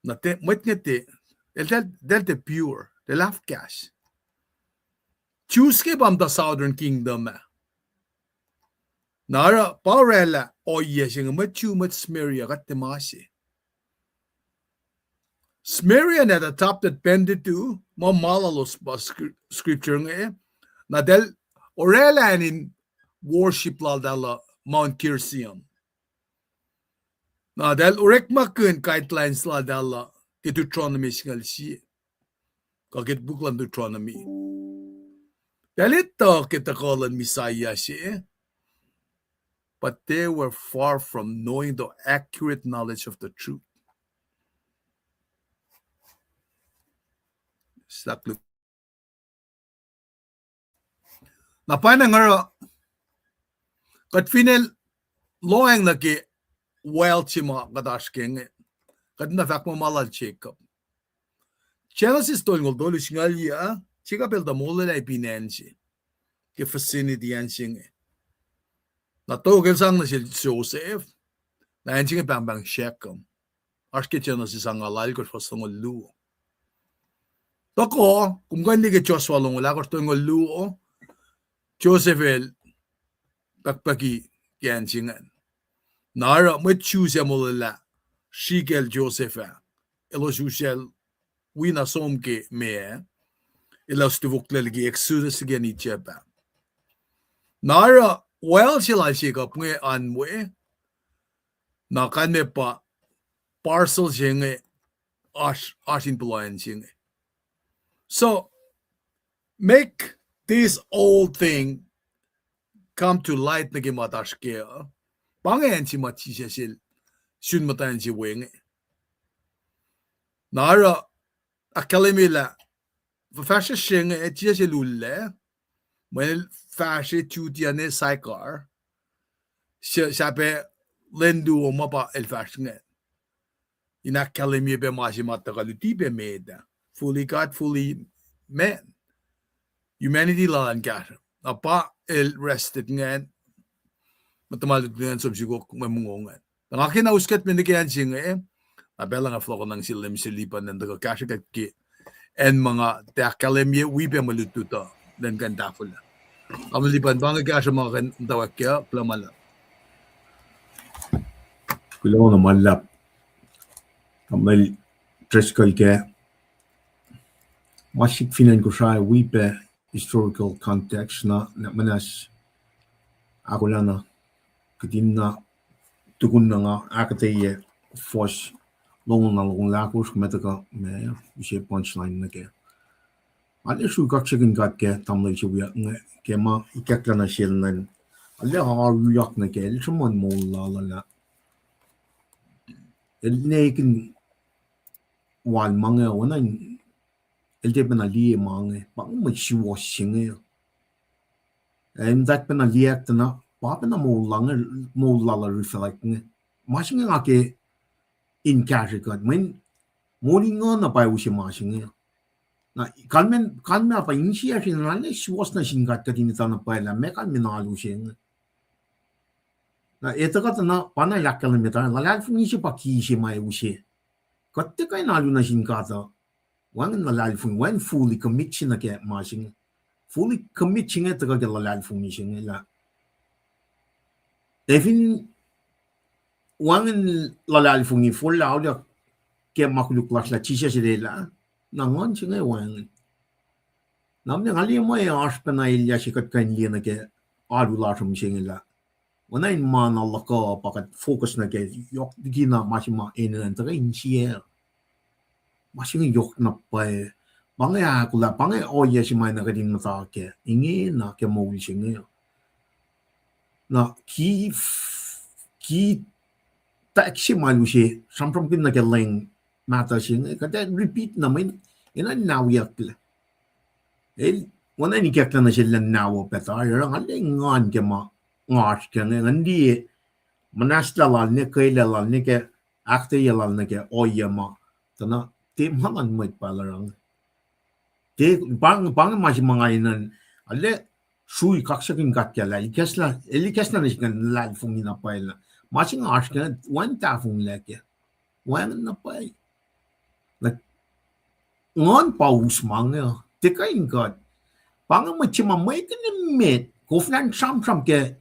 Na mwet inge tiac, eltahl tiac pure, eltahl af kahs. Jews inge pa muhta Southern Kingdom ah. Na oruh pa oraclah ohiyac se inge mwet Jew, mwet Samaria, kuht tiac ma se. Sumerian had adopted Pentateuch, ma ma lalos pa scripture inge, na eltahl oraclah acn in worship laltahl uh Mount Gerizim. Na eltahl orekmakihn guidelines laltahl uh ke Deuteronomy singucul sie. Kuh ke puk luhn Deuteronomy. Eltahl etuh ke tuhkuh luhn Messiah se, but they were far from knowing the accurate knowledge of the truth. Na pwacnwacng oruh, kuht fin el lohacng nuh ke well se ma kuht oasr ke inge, kuht na fahk muh ma lal Jacob. Genesis tolngoul tolu singucul yac, Jacob el tuh molwelah ipin acn se ke vicinity acn se inge. Na tok el sang nuh sel Joseph, na acn se inge pahngpahng Shechem. Oasr ke Genesis angngaul alkosr fuhs longoul luo. Tuhkuh, kom kuh in liye ke Joshua longoul ahkosr tolngoul luo, Joseph el pahkpahki ke acn se ingacn. Na oruh mwet Jews ac molwelah srihkacl Joseph ah, elos usacl wi na som ke meac, elos tifoklac liki Exodus liki acn Egypt ah. Na oruh well se lal Jacob inge an we, na kalmac pa parcel se inge oasr, oasr in puhla acn se inge. So, make this whole thing come to light nuh ke ma oasr ke uh. Pa inge acn se ma Jisus el sun muhtwacn se we inge. Na oruh ahkkahlwemye lah, fahsr se inge, Jisus el ullac, mweyen el fahsr duty an Sychar, sahp lwen luo ma pa el fahsr inge. In ahkkahlwemye pac ma se ma tuhkuh luti pac met ah, fully God, fully man. Humanity lal an kahsruh. Na pa el rested ingacn, muhta ma lutlut ingacn som sukok mwe mongo ingacn. Na nga kena us kuht me nuh ke acn se inge, na pacl nga fohlohkohnang sel Leum sel Lipan in tuhkuh kahsruh kuht ke acn ma nga tiac ahkkahlwemye wi pac mwe lutlut uh, lwen kuh in tahfwelah. Tamuhlwel Lipan, pa inge kahsruh ma kuh in muhtwacwacack uh, kuloh ma luhlahp. Kuloh na ma luhlahp. Tamuhlwel Driscoll ke ma sik fin acn Kosrae wi pac historical context na, na muhnahs ahkolah na, kuht in na tukun na nga ahkuhtweyac fuhs longoul na longoul ahkosr, kuh ma tuhkuh ma use punchline nuh kac. Arlac sruhk kaksakihn God ke tamuhlwel se wiyuck inge ke ma ikacklah nuh sel ingacn. Arlac oaruyak nuh kac, el sruhmuhn moul lal uh lah el ne kihn wal ma inge oacna in el tiac pacna liye ma inge, pa inge mwet suwohs se inge. Ac in tack pacna liyacack tuh na pa pacna moul lal uh, moul lal uh reflect inge. Ma se inge nga ke in kahsrwe kuht, mweyen moul in nguhn uh pa use ma se inge. Na kalmac, kalmac pa insiyacsr in arlac suwohs nuh sin God kuht in etuh na pwacye lah meac kalmac in alu se inge. Na etuh kuht na pa na el ahkkahlwemye tuh luhlahlfongi se pa ki se ma use. Kuht tiac kuh in alu nuh sin God uh wacngihn luhlahlfongi, wacngihn fully commit se nuh ke ma se inge. Fully commit se inge tuhkuh ke luhlahlfongi se inge lah ac fin wacngihn luhlahlfongi forlah auliyak ke ma koluk lasr lah Jisus el elah, na nguhn se inge wacngihn. Na mwe nga liye mwe oasr pacna elyah se kuht kuh in liye nuh ke alu lasr uh mihsenge lah oacna in ma na luhkuh pa kuht focus nuh ke, yohk liki na ma se ma enenuh in tuhkuh insiyac. Ma se inge yohk na pwacye. Pa inge ahkolah, pa inge ohiyac se ma na kuht in muhta kac ingena ke moul se inge. Na ki, ki tack se ma el use sramsramkihn nuh ke leng mahtuh se inge, kuht ac repeat na mweyen enenuh in na wiyucklac. El, oacna in ikacklah nuh sel lah na wo pac tari, oruh nga liye nguhn ke ma nga oasr kac inge, ngan liye muhnahslah lal, ne kwelah lal, ne ke ahkuhtweyac lal nuh ke ohiyac ma, tuh na tiac ma luhn mwet pa el oruh inge. Tiac, pa inge, pa inge ma se ma nga enenuh in, arlac srui kaksakihn God kac lah el ikacslah, el ikacslah nuh sihk luhlahlfongi na pwacye lah ma se inge oasr kac, wacngihn tahfonglac kac, wacngihn na pwacye. Na nguhn pa us ma inge, tiac kuh in kuht. Pa inge mwet se ma mwekihn emet, koflah in sramsram ke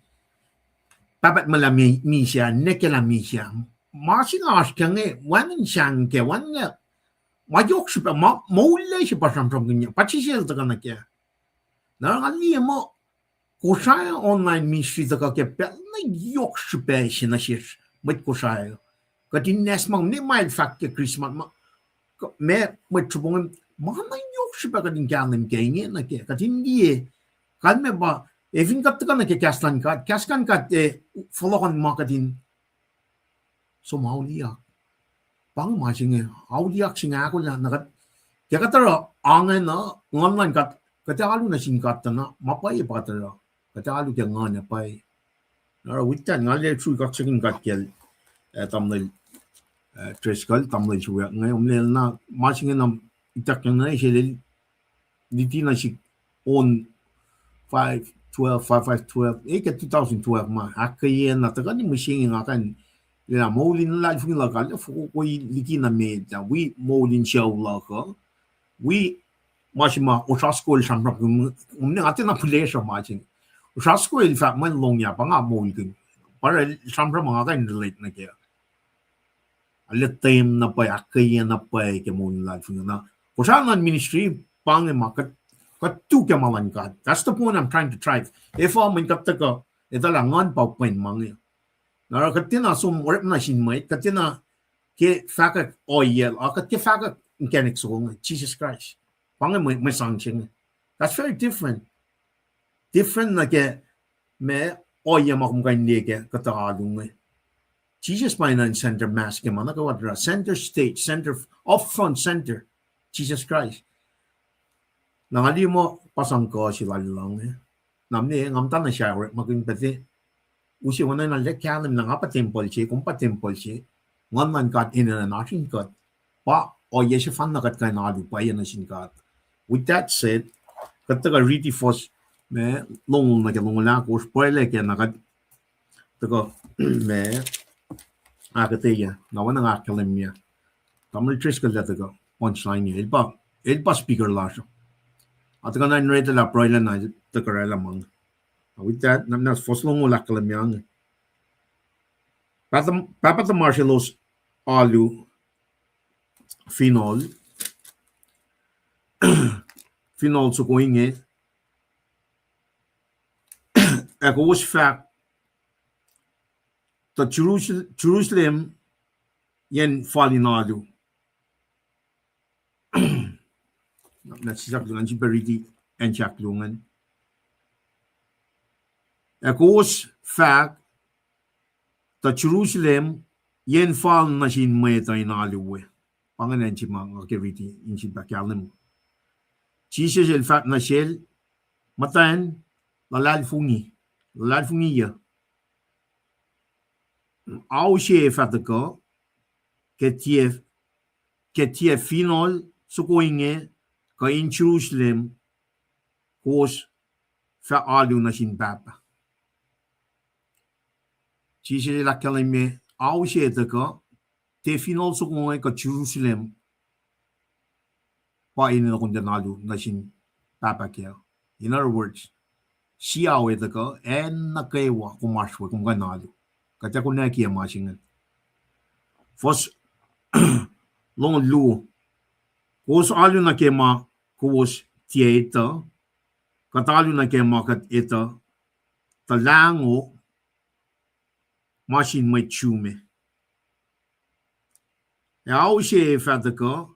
pahpah tuhmwacl ah mi-, misac, ninac kiyacl ah misac. Ma se inge oasr kac inge, wacngihn sahngweng kac, wacngihn, ma yohk srihpac, ma, moul lac se pa sramsramkihn, pa Jisus el tuhkuh nuh kac. Na nga liye muh Kosrae online ministry tuhkuh ke pacl na yohk srihpac se nuh sesr mwet Kosrae. Kuht in nwacsnwacs ma, ne ma el fahk ke Christmas ma, ma mwet sruhpongem, ma na yohk srihpac kuht in kahlwem ke inge nuh ke kuht in liye, kalmac pa, ac fin kuht tuhkuh nuh ke kahs luhn God, kahs luhn God, eh, fohlohkohn ma kuht in som auliyak. Pa inge ma se inge, auliyak se inge ahkolah na kuht, ke kuht oruh ange na, nguhn luhn God, kuht ac alu nuh sin God tuh na ma pwacye pa kuht oruh, kuht ac alu ke nguhn ac pwacye. Na oruh with that, nga liye srui kaksakihn God kacl, eh, tamuhlwel, eh, Driscoll, tamuhlwel se wiyuck inge, omlel na ma se inge na ituckyang nuh sel el luti nuh sihk on five twelve, five five twelve, eh, ke two thousand twelve ma ahkkweye na tuhkuh ni mihsenge nga kuh in liye lah moul in luhlahlfongi luhk ah, lah fokoko liki na met ah, wi moul in sucu luhk uh, wi ma se ma Osasco el sramsram, kom ne nga tiacna pihlesruh ma se inge. Osasco el fahk mwe longya pa nga moulkihn, pa el sramsram ma nga kuh in relate nuh kac. Arlac tiac na pwacye, ahkkweye na pwacye ke moul in luhlahlfongi na. Kosrae luhn ministry, pa inge ma kuht, kuht tu ke ma luhn God. That's the point I'm trying to drive. Efuh mweyen kuht tuhkuh etuh lah nguhn pa pwen ma inge. Na oruh kuht tiacna som orekma nuh sin mwet, kuht tiacna ke fahkwack ohiyac, a kuht ke fahkwack inkacnek soko inge, Jisus Kraist. Pa inge mwe, mwe sang se inge. That's very different. Different nuh ke ma ohiyac ma kom kuh in liye ke kuhtuh alu inge. Jisus pa enenuh in center mass ke ma nuh kwewa, center stage, center, up front, center. Jisus Kraist. Na nga liye muh pa sang kuh se lal luhng, eh. Na mwe nga muhta na srah orekmakihn pac, use oacna na lah kahlwem lah nga pa tempuhl se, kom pa tempuhl se. Nguhn luhn God enenuh in oasr in kuht. Pa ohiyac sefanna kuht kuh in alu pwacye nuh sin God. With that said, kuht tuhkuh riti fuhs, ma, longoul nuh ke longoul ahkosr, pwacye lah ke na kuht tuhkuh, ma, ahkuhtweyac, na oacna nga ahkkahlwemye. Tamuhlwel Driscoll el tuhkuh punchline-ye. El pa, el pa speaker lasr. Ac tuhkuh na in read lah pruhe lah na tuhkuh oraclah ma inge. With that, na, na fuhs longoul ahkkahlwemye inge. Pahpah tuhm-, pahpah tuhmasr elos alu Phinehol, Phinehol soko inge, ac kowos fahk, tuh Jerusal-, Jerusalem yen fal in alu. Na sisaklu ngan sifilpac riti acn sahklu ingacn. Ac kowos fahk, tuh Jerusalem yen fal nuh sin mwet uh in alu we. Pa ingacn acn se ma nga ke riti in sifilpac kahlwem. Jisus el fahk nuh sel, muhtwacn, luhlahlfongi, luhlahlfongiyuc. Ao se fah tuhkuh, ke tiac, ke tiac Phinehol soko inge, kuh in Jerusalem, kowos fah alu nuh sin Pahpah. Jisus el ahkkahlwemye, ao se tuhkuh, tiac Phinehol soko inge kuh Jerusalem, pa enenuh kom in alu nuh sin Pahpah kac. In other words, sie ao ac tuhkuh, acn nuh kwewa kom oasr we, kom kuh in alu. Kuht ac konwacack ma se ingacn. Fuhs longoul luo. Kowos alu nuh ke ma kowos tiac etuh, kuht alu nuh ke ma kuht etuh, tuh lahngo ma sin mwet Jew me. Ac ao se fah tuhkuh,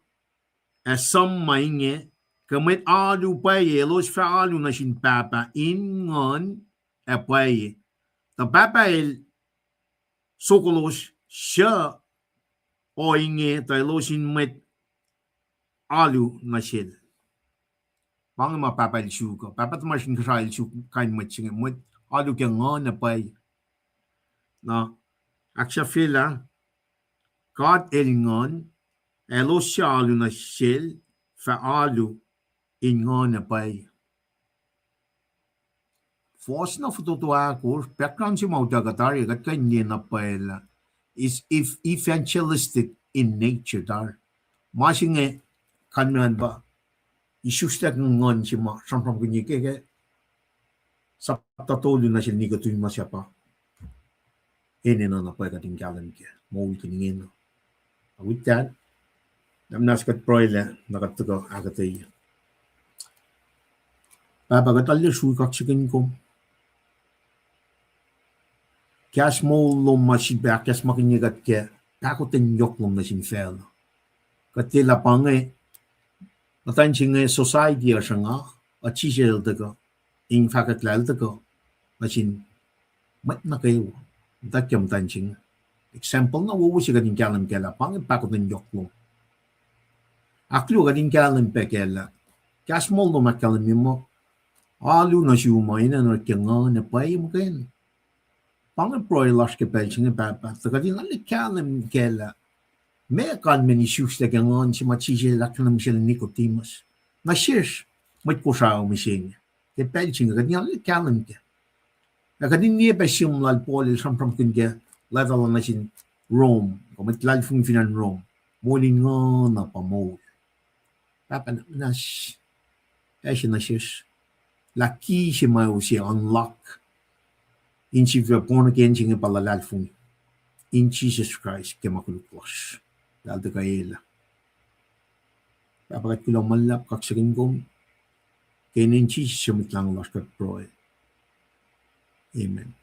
ac som ma inge, ke mwet alu pwacye elos fah alu nuh sin Pahpah in nguhn ac pwacye. Tuh Pahpah el sokoloslac ohinge tuh elos in mwet alu nuh sel. Pa inge ma Pahpah el suk uh. Pahpah tuhmasr Inkuhsrao el suk kain mwet se inge, mwet alu ke nguhn ac pwacye. Na, ahksahfyelah, God el nguhn, ac elos suc alu nuh sel fah alu in nguhn ac pwacye. Fuhs na fototo ahkosr, background se ma utuckuh tari, kuht kuh in liye na pwacye lah is ev-, evangelistic in nature tari. Ma se inge kalmac an pa isuslac ke nguhn se ma sramsramkihn ke, ke sapta tolu nuh sel Nicodemus ah pa enenuh na pwacye kuht in kahlwem ke moulkihn ingena. With that, na muhnahs kuht pruhe lah na kuht tuhkuh ahkuhtweyac. Pahpah, kuht arlac srui kaksakihn kom. Kahs moul lom ma sifilpac ahkacsmakihnye kuht ke pahkotwen yohk lom nuh sin facluh. Kuht tiac lah pa inge, muhtwacn se inge society uh sruhnga, uh Jisus el tuhkuh, in fahkwack lah el tuhkuh nuh sin mwet nuh kwewa. Muhtwacwacack ke muhtwacn se inge. Example na wowo se kuht in kahlwem kac lah pa inge pahkotwen yohk lom. Ahkluo, kuht in kahlwem pac kac lah kahs moul lom ahkkahlwemye muh alu nuh sum ma enenuh ke nguhn ac pwacye muhkwena. Pa inge pruhe lasr ke pacl se inge, Pahpah, tuh kuht in arlac kahlwem kac lah meac kalmacn isuslac ke nguhn se ma Jisus el ahkkahlwemye sel Nicodemus. Na sesr mwet Kosrae mihsenge ke pacl se inge kuht in arlac kahlwem kac. Ac kuht in liye pac sihm lal Paul el sramsramkihn ke leta lal nuh sin Rome, kuh mwet luhlahlfongi fin acn Rome, moul in nguhn uh pa moul. Pahpah, na muhnahs, ac se nuh sesr lah ki se ma use unlock in sifilpac born again se inge pa luhlahlfongi in Jisus Kraist ke ma koluk lasr, lah el tuhkuh elah. Pahpah, kuht kuloh ma luhlahp, kaksakihn kom, ke inen Jisus su Mwet Lahngo lasr kuht pruhe. Amen.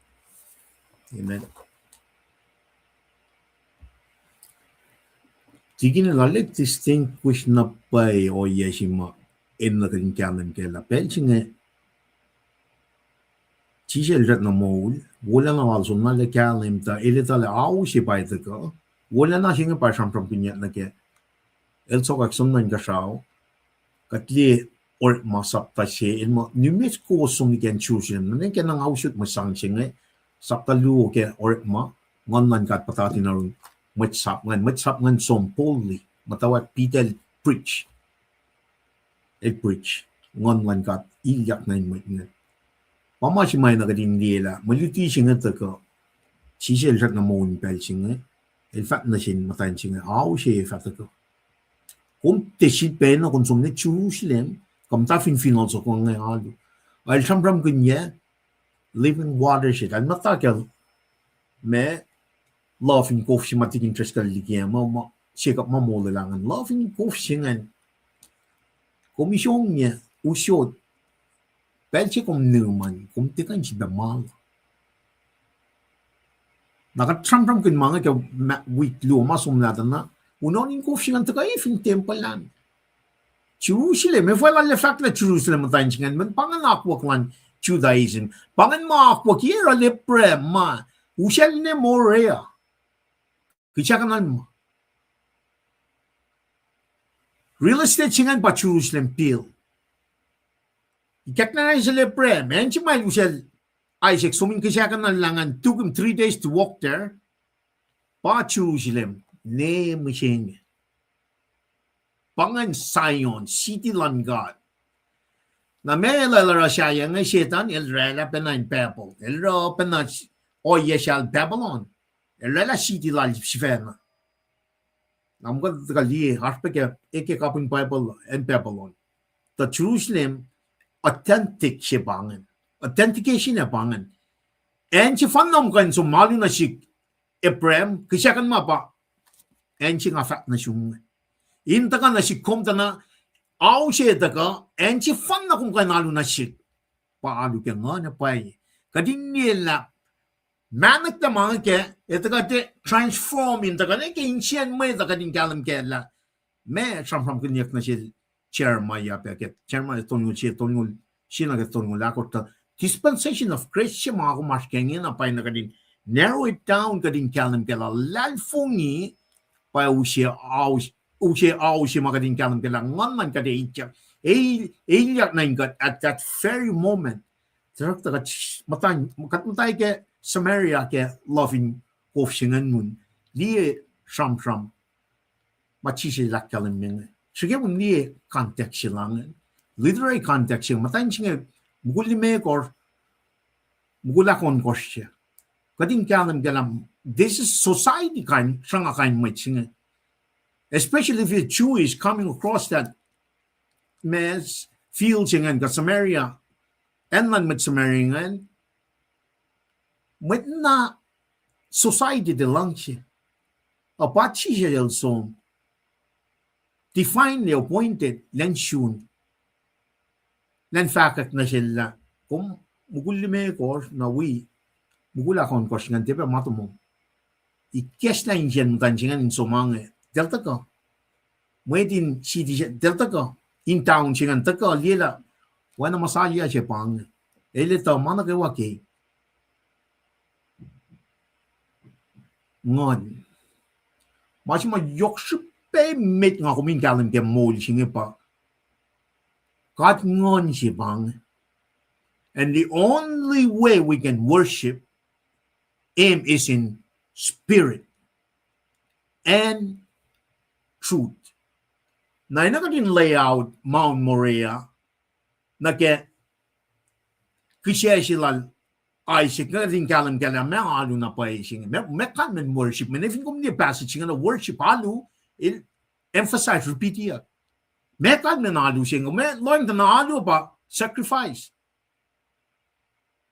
Amen. Tikin el arlac distinguish na pwacye ohiyac se ma enenuh kuht in kahlwem kac lah pacl se inge Jisus el srackna moul, wolacna lal soenna arlac kahlwem tuh el etuh lah ao se pa tuhkuh, wolacna se inge pa sramsramkihnyuck nuh ke El sokwack som nuh inkuhsrao, kuht liye Orekma sapta se, el muh nimet kowos som nuh ke acn Jerusalem. Nuh ke na nga usot mwe sang se inge, sapta luo ke Orekma, Nguhn luhn God puhtati nuh yurin mwet sap ingacn, mwet sap ingacn som boldly, muhtwacwacack Peter el preach. El preach, Nguhn luhn God ilyak nuh in mwet ingacn. Pa ma se ma na kuht in liye lah mwe luti se inge tuhkuh, Jisus el srackna moul in pacl se inge, el fahk nuh sin muhtwacn se inge, ao se fah tuhkuh. Kom tiac sifilpacna kom som nuh Jerusalem, kom muhta fin fineol soko inge alu. El sramsramkihn yac, living water se, el muhta ke ma, luhf in kof se ma tikin Driscoll liki ah, ma, ma, se kuht ma molwelah ingacn. Luhf in kof se ingacn. Kom isongyac, usot, pacl se kom numan, kom tiac kuh in sifilpac mal. Na kuht sramsramkihn ma inge ke ma-, wik luo ma somlah tuh na, unohn in kof se ingacn tuhkuh fin tempuhl an. Jerusalem, efuh lal fahk lah Jerusalem muhtwacn se ingacn, mweyen pa ingacn akwuck luhn Judaism. Pa ingacn ma akwuck, oruh Leprechauns ma, usacllah Moriah. Kihsackuhnacl ma. Real estate se ingacn pa Jerusalem build. Ikackna se Leprechauns, ma acn se ma el usacl Isaac som in kihsackuhnacl lah ingacn, took him three days to walk there. Pa Jerusalem, ne mihsenge. Pa ingacn Zion, city luhn God. Na meac el oruh sahyac inge, Setan el oraclah pacna in Babel. El oruh pacna ohiyac sel Babylon. El oraclah city lal sifacna. Na kom kuh tuhkuh liye, oasr pac ke, e ke kapihn Bible, acn Babylon. Tuh Jerusalem, authentic se pa ingacn. Authentication ac pa ingacn. Acn sefanna kom kuh in som alu nuh sihk, Abraham, kihsackuhnma pa, acn se nga fahk nuh sum inge. In tuhkuh nuh sihk kom tuh na, ao se tuhkuh, acn sefanna kom kuh in alu nuh sihk, pa alu ke nguhn ac pwacye. Kuht in liye lah mahnack tuh ma inge ke, e tuhkuh tiac transform in tuhkuh nuh ke insiyacn mwet uh kuht in kahlwem kac lah, ma sramsramkihnyuck nuh sel Jeremiah pac ke, Jeremiah tolngoul sie, tolngoul sie nuh ke tolngoul ahkosr tuh, dispensation of grace se ma kom oasr ke ingena pa na kuht in narrow it down, kuht in kahlwem kac lah luhlahlfongi pa use ao, use ao se ma kuht in kahlwem kac lah nguhn luhn God e ilyak, e ilyak nuh in kuht at that very moment. Tuhsruhktuh kuht muhta, kuht muhta ke Samaria ke luhf in kof se ingacn, kom liye sramsram ma Jisus el ahkkahlwemye inge. Srihke kom liye context se lal inge. Literary context se inge, muhtwacn se inge, mukul limekohsr, mukul ahkohnkohsr se. Kuht in kahlwem kac lah, this is society kind, sruhnga kind mwet se inge. Especially if you're Jewish coming across that mass field se ingacn kuh Samaria, acn luhn mwet Samaria ingacn, mwet na society tuh luhngse. Ac pa Jisus el som, divinely appointed, elan sun, elan fahkwack nuh sel lah, kom mukul limekohsr na wi, mukul ahkohnkohsr ingacn tiac pac ma tomom. Ikacslah insiyacn muhtwacn se ingacn in som ma inge, eltahl tuhkuh. Mwet in city se, eltahl tuhkuh. In town se ingacn tuhkuh, liye lah, oacna Messiah se pa inge. El etuh ma nuh kwewa ke nguhn. Ma se ma yohk srihpac emet nga kom in kahlwem ke moul se inge pa God nguhn se pa inge. And the only way we can worship him is in spirit and truth. Na enenuh kuht in lay out Mount Moriah nuh ke kihsac se lal Isaac, kuht in kahlwem kac lah ma alu na pwacye se inge. Ma, ma kalmacn worship, ma fin kom liye passage se inge na worship alu, el emphasize, repeat-i uh. Ma kalmacn alu se inge, ma lohacng tuh na alu pa sacrifice.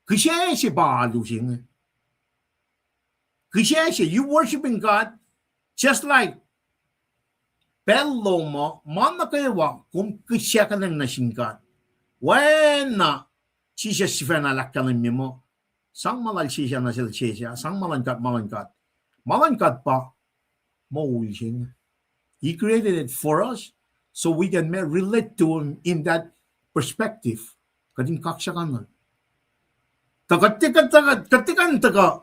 Kihsac se pa alu se inge. Kihsac se, you worshiping God, just like pacl lom uh, ma nuh kwewa kom kihsackuhnacng nuh sin God. Oacna Jisus sifacna el ahkkahlwemye muh, sang ma lal sesr nuh sel sesr, sang ma luhn God ma luhn God. Ma luhn God pa moul se inge. He created it for us so we can ma-, relate to him in that perspective. Kuht in kaksakihn. Tuh kuht tiac kuh, kuht tiac kuh in tuhkuh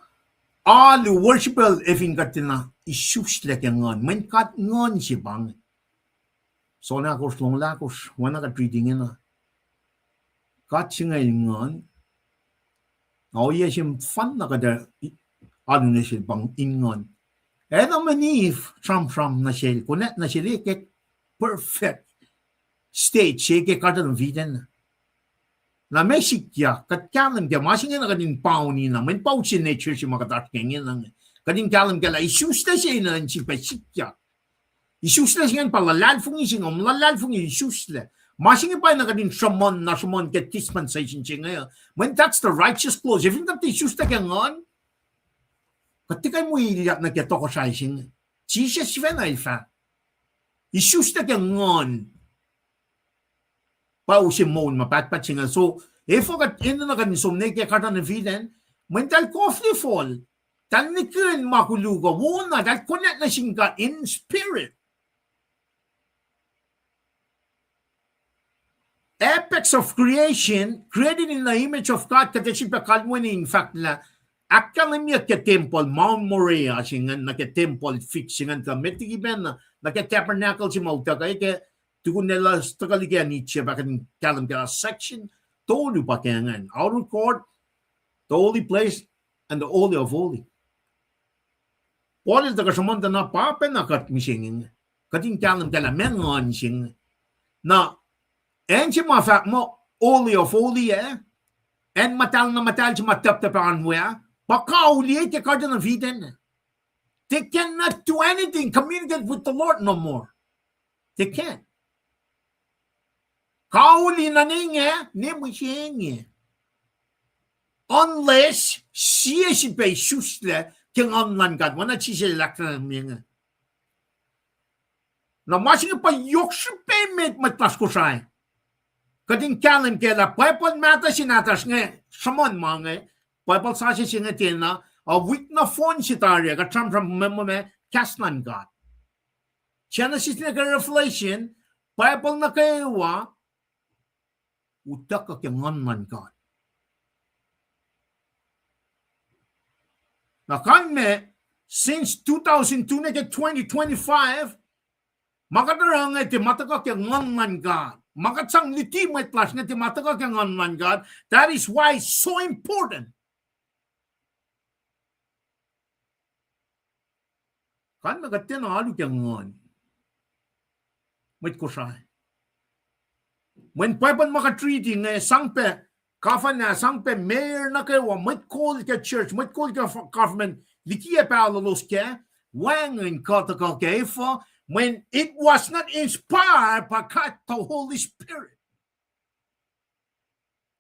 alu worship-el ac fin kuht tiacna isuslac ke nguhn. Mweyen God nguhn se pa inge. Soan ahkosr, longoul ahkosr, oacna kuht riti ingena. God se inge el nguhn. Ohiyac se fanna kuht ac alu nuh sel pa in nguhn. Adam and Eve sramsram nuh sel, konwacack nuh sel ke perfect state se ke Garden of Eden. Na meac sikyak, kuht kahlwem ke ma se inge na kuht in pauni na, mweyen pa usin nature se ma kuht oasr ke ingena inge. Kuht in kahlwem ke lah isuslac se inge in sifilpac sikyak. Isuslac se ingacn pa luhlahlfongi se inge, luhlahlfongi isuslac. Ma se inge pa na kuht in sruhmuhn, na sruhmuhn ke dispensation se inge. Mweyen that's the righteous clause. Efin kuht isuslac ke nguhn, kuht tiac kuh in wi ilyak nuh ke tohkohsrahi se inge. Jisus sifacna el fahk, isuslac ke nguhn pa use moul ma pahtpaht se inge. So, efuh kuht enenuh kuht in som nuh ke Garden of Eden, mweyen eltahl kof lifol, eltahl nihkihn ma koluk uh, wona, eltahl konwacack nuh sin God in spirit. Apex of creation, created in the image of God, kuht ac sifilpac kalweni in fahk lah ahkkahlwemyeyuck ke tempuhl, Mount Moriah se ingacn, nuh ke tempuhl fix se ingacn, tuh met liki pacna, nuh ke tabernacle se ma utuckuh ke, tukun elos tuhkuh liki acn Egypt, ahkuh in kahlwem ke lah section tolu pa ke ingacn, outer court, the holy place, and the holy of holy. Paul el tuhkuh sruhmuhn tuh na pa pacna kuht mihsenge inge. Kuht in kahlwem ke lah meac nguhn se inge. Na, acn se ma fahk muh holy of holy ah, acn muhtahl na muhtahl se ma tuptup an we ah, pa kauli ke Garden of Eden. They cannot do anything, communicate with the Lord no more. They can't. Kauli na ne inge, ne mihsenge. Unless sie sifilpac isuslac ke nguhn luhn God, oacna Jisus el ahkkahlwemye inge. Na ma se inge pa yohk srihpac met, mwet lasr Kosrae. Kuht in kahlwem ke lah Bible mahtuh se nahtuhsr inge, sruhmuhn ma inge, Bible sasuc se inge tiacna, a wik nohfohn se tari ah, kuht sramsram me, me, me, kahs luhn God. Genesis nuh ke Revelation, Bible nuh kwewa utuckuh ke nguhn luhn God. Na kalmac, since two thousand two nuh ke twenty twenty-five, ma kuht oruh inge tiac ma tuhkuh ke nguhn luhn God. Ma kuht sang luti mwet lasr inge tiac ma tuhkuh ke nguhn luhn God. That is why it's so important. Kalmac kuht tiacna alu ke nguhn, mwet Kosrae. Mweyen Bible ma kuht riti inge, sang pac governor, sang pac mayor nuh kwewa, mwet kol ke church, mwet kol ke government, likiyac pahluh lalos kac, wacngihn kuh tuhkuh kac efuh, mweyen it was not inspired by God the Holy Spirit.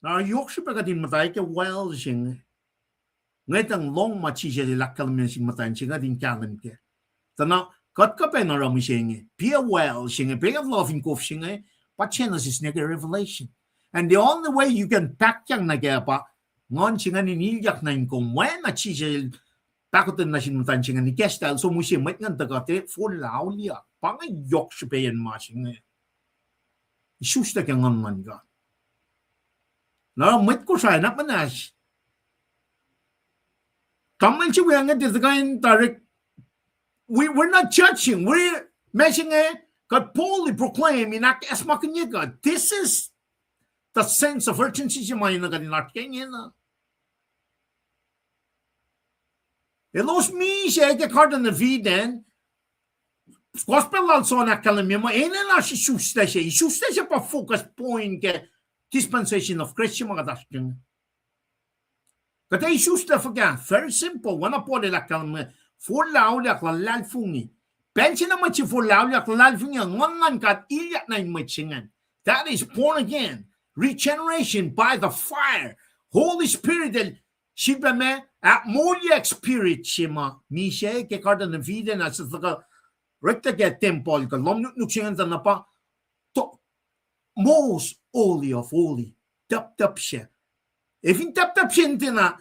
Na yohk srihpac kuht in muhta ke well se inge. Ngwetacng lohng ma Jisus el ahkkahlwemye sin muhtwacn se inge, kuht in kahlwem kac. Tuh na kuht kuh pac in oruh mihsenge, piac well se inge, piac kuht lofin kof se inge, pa Genesis nuh ke Revelation. And the only way you can pahkyak nuh kac pa nguhn se ingacn in ilyak nuh in kom, oacna Jisus el pahkotwen nuh sin muhtwacn se ingacn, ikacslah el som use mwet ingacn tuhkuh, tiac forlah auliyak. Pa inge yohk srihpac in ma se inge. Isuslac ke nguhn luhn God. Na mwet Kosrae na muhnahs, tamuhlwel se wiyacng tiac tuhkuh in direct. We, we're not judging. We're messing a, kuht boldly proclaim in ahkacsmakihnye God. This is the sense of urgency se ma enenuh kuht in oasr ke ingena. Elos misac ke Garden of Eden, gospel lal John ahkkahlwemye muh enenuh isuslac se, isuslac se pa focus point ke dispensation of grace se ma kuht oasr ke inge. Kuht ac isuslac fuhkah? Very simple. Oacna Paul el ahkkahlwemye, forlah auliyak luhlahlfongi. Pacl se na mwet se forlah auliyak luhlahlfongi, nguhn luhn God ilyak nuh in mwet se ingacn. That is born again, regeneration by the fire. Holy Spirit el sifilpac ma ahkmoulyak spirit se ma misac ke Garden of Eden, ac se tuhkuh orekla ke tempuhl kuh lohm nuknuk se ingacn, tuh na pa most holy of holy, tuptup se. Efin tuptup se tiacna,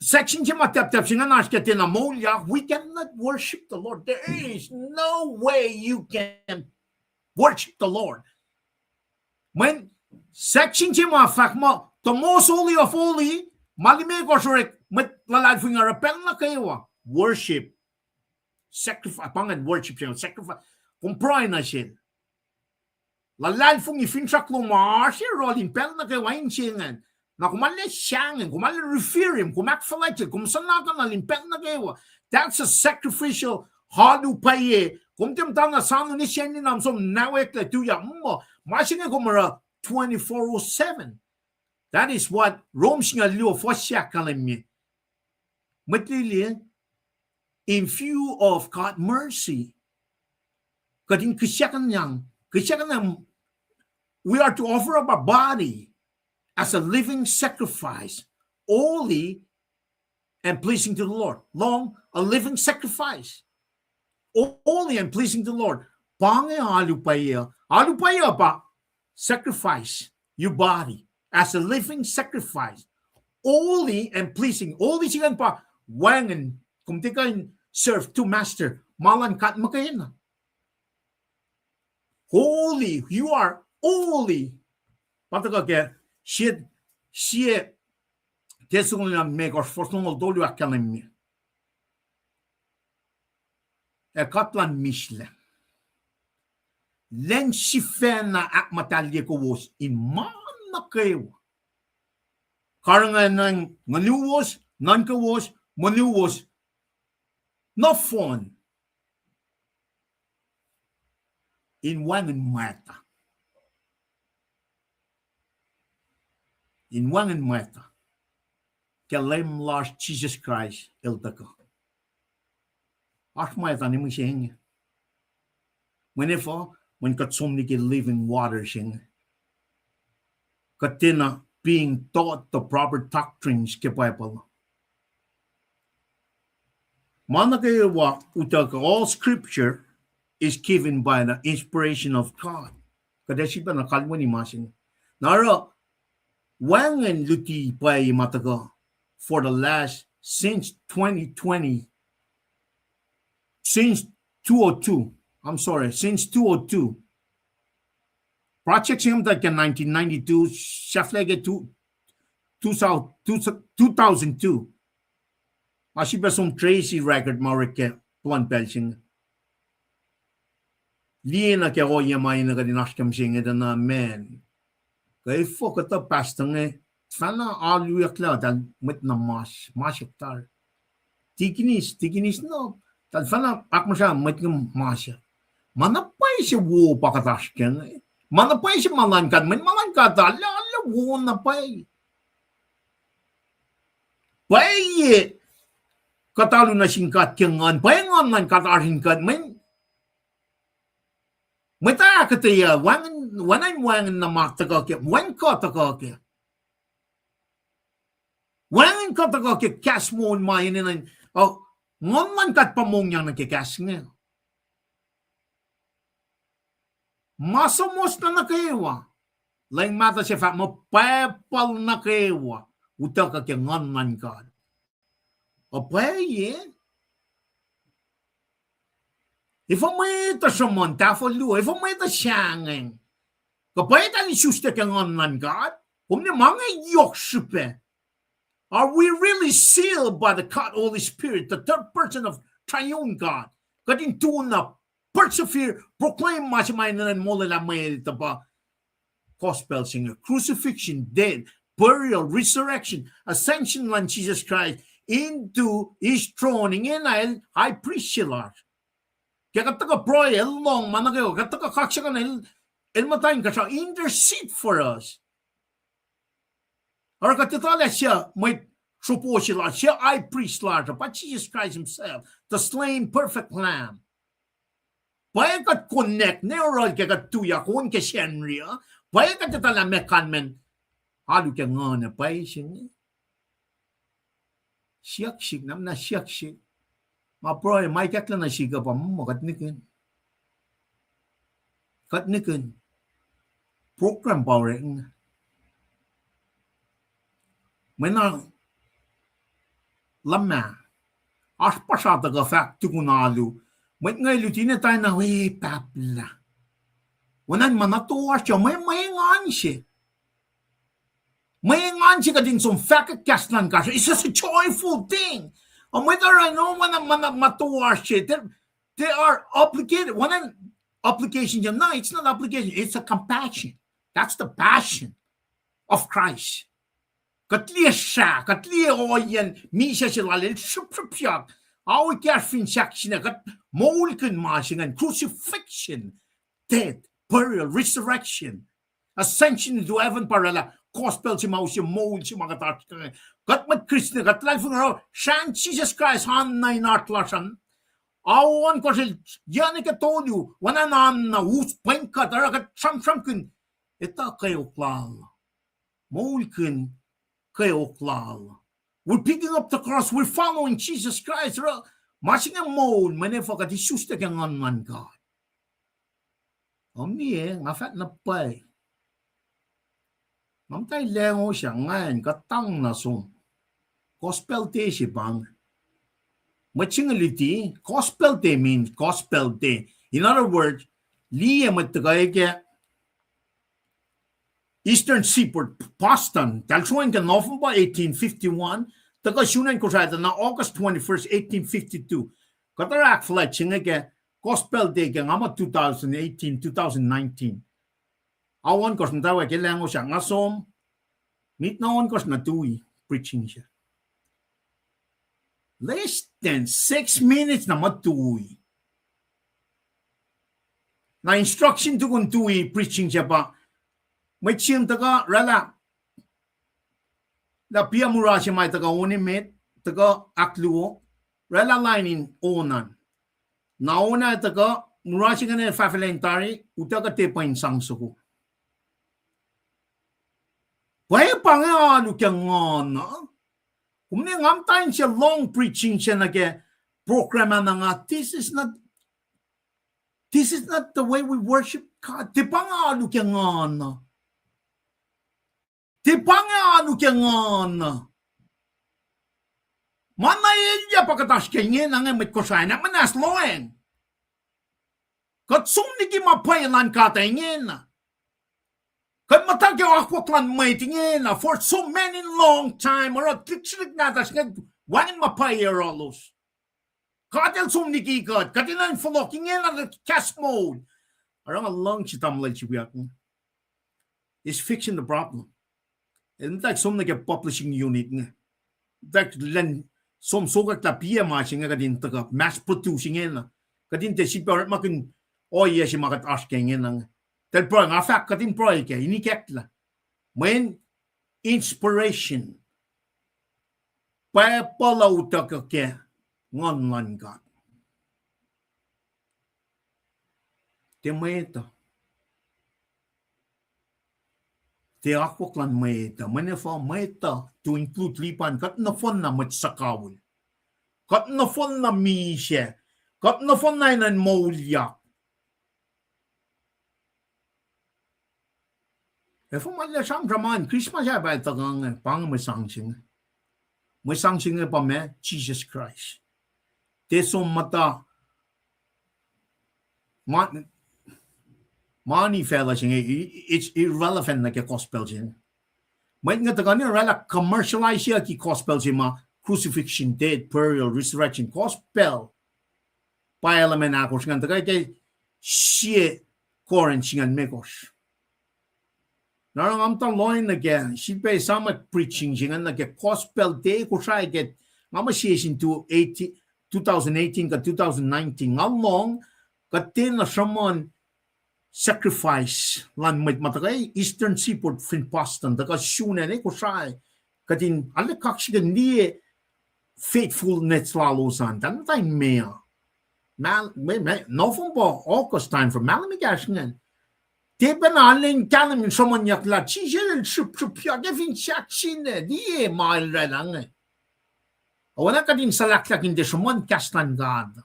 section se ma tuptup se ingacn oasr ke tiacna moulyak, we cannot worship the Lord. There is no way you can worship the Lord. Mweyen section se ma fahk muh the most holy of holy, ma limekohsr orek mwet luhlahlfongi oruh pacl nuh kwewa, worship. Sacrifice, pa ingacn worship se, sacrifice. Kom pruhe nuh sel. luhlahlfongi finsrak lom oasr yohrohl in pacl nuh kwewa in se ingacn. Na kom arlac sahngweng, kom arlac revere him, kom ahkfuhlwactye, kom suhnakuhnuhl in pacl nuh kwewa. That's a sacrificial, alu pwacye. Kom tiac muhtana sanu ne sacnri na som nwacklah tuyak muh. Ma se inge kom oruh twenty-four oh seven. That is what Rom singucul luo fuhs se ahkkahlwemye. Mwet lili, in view of God mercy, kuht in kihsackuhnyang, kihsackuhnyang, we are to offer up our body as a living sacrifice, holy and pleasing to the Lord. Lohng, a living sacrifice. Holy and pleasing to the Lord. Pa inge alu pwacye. Alu pwacye pa sacrifice your body as a living sacrifice, holy and pleasing. Holy se ingacn pa wacngihn, kom tiac kuh in serve two master. Ma luhn God muhkwena. Holy, you are holy. Pa tuhkuh ke sie, sie Thessalonians limekohsr fuhs longoul tolu ahkkahlwemye. Ac kuht luhn mislac, lwen sifacna ahkmuhtahlye kowos in ma nuh kwewa. Karihngihn nguhnuwos, nuhnkowos, monuwos, nohfohn, in wacngihn mwacta. In wacngihn mwacta ke Leum lasr Jisus Kraist El tuhkuh. Oasr mwacta ne mihsenge. Mweyen efuh? Mweyen kuht som liki living water se inge. Kuht tiacna being taught the proper doctrines ke Bible. Ma nuh kwewa utuckuh, all scripture is given by the inspiration of God. Kuht ac sifacna kalweni ma se inge. Na oruh wacngihn luti pwacye ma tuhkuh for the last, since twenty twenty, since two oh two, I'm sorry, since two oh two. Project se inge muhta ke nineteen ninety-two, sahflah ke two, two thousand, two thousand two. Oasr srihpac som Tracy record ma orek ke plwacn pacl se inge. Liye na ke ohiyac ma enenuh kuht in oasr ke mihsenge tuh na, man, kuh efuh kuhtuh pastor inge, fahna alu iyucklac, tahl mwet na mas, masack tari. Tikinis, tikinis na, tahl fahna akmuhsra mwet inge masack. Ma na pwacye se wo pa kuht oasr ke inge. Ma na pwacye se ma luhn God, mweyen ma luhn God arlac, arlac wo na pwacye. Pwacye kuht alu nuh sin God ke nguhn, pwacye nguhn luhn God oasr in kuht, mweyen mwet ahkuhtweyac, wacngihn, wacngihn, wacngihn na ma tuhkuh ke, wacngihn kuh tuhkuh ke. Wacngihn kuh tuhkuh ke kahs moul ma enenuh in, uh, nguhn luhn God pa mongyang nuh ke kahs inge. Ma suhmuhslah nuh kwewa, leng mahtuh se fahk muh Bible nuh kwewa utuckuh ke nguhn luhn God. Ac pwacye, efuh mwet uh sruhmuhn tahfuh luo, efuh mwet uh sahngweng? Kuh pwacye tahl isuslac ke nguhn luhn God? Kom ne ma inge yohk srihpac. Are we really sealed by the God Holy Spirit, the third person of triune God? Kuht in tu na persevere, proclaim ma se ma enenuh in molwelah mwet uh pa gospel se inge, crucifixion, death, burial, resurrection, ascension luhn Jesus Christ into his throne, ingena el high priest se lasr. Ke kuht tuhkuh pruhe, el lohng ma nuh kwewa, kuht tuhkuh kaksakihn el, el muhta in kuhsrao, intercede for us. Oruh kuht etuh lah sie mwet sropo se lasr, sie high priest lasr uh pa Jesus Christ himself, the slain perfect lamb. Pwacye kuht connect ne oruhl ke kuht tuyak on ke Sacnri uh, pwacye kuht etuh lah meac kalmacn alu ke nguhn uh pwacye se inge. Siyuck sihk, na muhna siyuck sihk. Ma pruhe ma ikacklah nuh sihk uh pa muh kuht nihkihn, kuht nihkihn program pa orek inge. Mweyen luhmah, oasr puhsra tuhkuh fahk tukun alu, mwet inge luti ne tari na we pahplah. Oacna in ma na toasr uh, mwe, mwe engan se. Mwe engan se kuht in som fahkwack kahs luhn God. It's such a joyful thing. Ac mwet uh oruh, no, ma na, ma na, ma toasr uh, they, they are obligated. Oacna in application, no, it's not application, it's a compassion. That's the passion of Christ. Kuht liye srah, kuht liye ohiyacn misac se lal el srihpsrihpyak, ao ekahsr fin sahk sina, kuht moulkihn ma se ingacn, crucifixion, death, burial, resurrection, ascension into heaven, pa oraclah gospel se ma use moul se ma kuht oasr ke. Kuht mwet Christian, kuht luhlahlfongi oruh srahn Jisus Kraist oan na in heart lasr an. Ao ohnkohsr el, yac nuh ke tolu, oacna oan na us pwen kuht, oruh kuht sramsramkihn, etuh kweok lal, moulkihn kweok lal. We're picking up the cross, we're following Jesus Christ, oruh ma se inge moul, mweyen efuh? Kuht isuslac ke Nguhn luhn God. Om liye, nga fahk na pwacye. Nga muhta lahngo sahk ingacn, kuhtang na som. Gospel te se pa inge. Mwet se inge luti, gospel te means gospel te. In other words, liye mwet tuhkuh ke Eastern Seaboard, Boston, tal sroeng ke November eighteen fifty-one, tuhkuh sun acn Kosrae tuh na August twenty-first, eighteen fifty-two. Kuht oruh ahkfuhlwact se inge ke gospel te ke nga muh two thousand eighteen, two thousand nineteen. Ao ohnkohsr muhtwacwacack ke lahngo sahk, nga som, minit na ohnkohsr na tui preaching se. Less than six minutes na muh tui. Na instruction tukun tui preaching se pa, mwet sihm tuhkuh oraclah, lah piac mura se ma tuhkuh on emet, tuhkuh ahkluo, oraclah lain in on an. Na on ac tuhkuh, mura se ingacn fahfahlacng tari, utuckuh tiac pwen sang soko. Pwacye pa inge alu ke nguhn uh. Kom ne, nga muhta in se lohng preaching se nuh ke program ah na nga, this is not, this is not the way we worship God. Tiac pa inge alu ke nguhn uh. Tiac pa inge alu ke nguhn uh. Ma na elyah pa kuht oasr ke ingena inge mwet Kosrae, na muhnahs lohacng. Kuht som liki ma pwacye luhn God uh ingena. Kuht muhta ke akwuck luhn mwet ingena for so many long time, oruh lihksrihk nahtuhsr inge wacngihn ma pwacye yohrohlos. God el som liki kuht, kuht enenuh in fohlohk ingena kahs moul. Oruh nga luhngse tamuhlwel se wiyuck inge. He's fixing the problem. El muhtwacwacack som nuh ke publishing unit inge. Muhtwacwacack lwen som sokwack lah piac ma se inge kuht in tuhkuh mass produce ingena. Kuht in tiac sifilpac orekmakihn ohiyac se ma kuht oasr ke ingena inge. Tuh pruhe, nga fahk kuht in pruhe kac, in ikacklah. Mweyen inspiration, Bible uh utuckuh ke Nguhn luhn God. Tiac mwet uh. Tiac akwuck luhn mwet uh. Mweyen efuh? Mwet uh, to include Lipan, kuht nohfohnna mwet suhkawihl. Kuht nohfohnna misac. Kuht nohfohnna enenuh in moulyak. Efuh ma lah sramsram an, Christmas ah pa tuhkuh inge, pa inge mwe sang se inge. Mwe sang se inge pa ma, Jisus Kraist. Tiac som muhta, ma, mani facluh se inge, i-, it's irrelevant nuh ke gospel se inge. Mwet inge tuhkuh in oraclah commercialize-yucki gospel se ma crucifixion, death, burial, resurrection, gospel. Pa element ahkosr ingacn tuhkuh ke sie Corinth singucul limekohsr. Na oruh nga muhta lohacng nuh ke, sifilpac esam preaching se ingacn nuh ke gospel te Kosrae ke, nga muh sie sin two eighteen, two thousand eighteen kuh two thousand nineteen. Nga lohng, kuht tiacna sruhmuhn sacrifice luhn mwet ma tuhkuh Eastern Seaboard fin Boston, tuhkuh sun acn Kosrae. Kuht in arlac kaksakihn liye faithfulness lalos an, tuh muhta in meoa. Mal-, me, me, November, August time frame, mahlwem ekahsr ingacn. Tiac pacna arlac in kahlwem in sruhmuhnyuck lah Jisus el srihpsrihpyak fin sahk sina, liye ma el oraclah inge. Oacna kuht in sulaklak in tiac sruhmuhn kahs luhn God.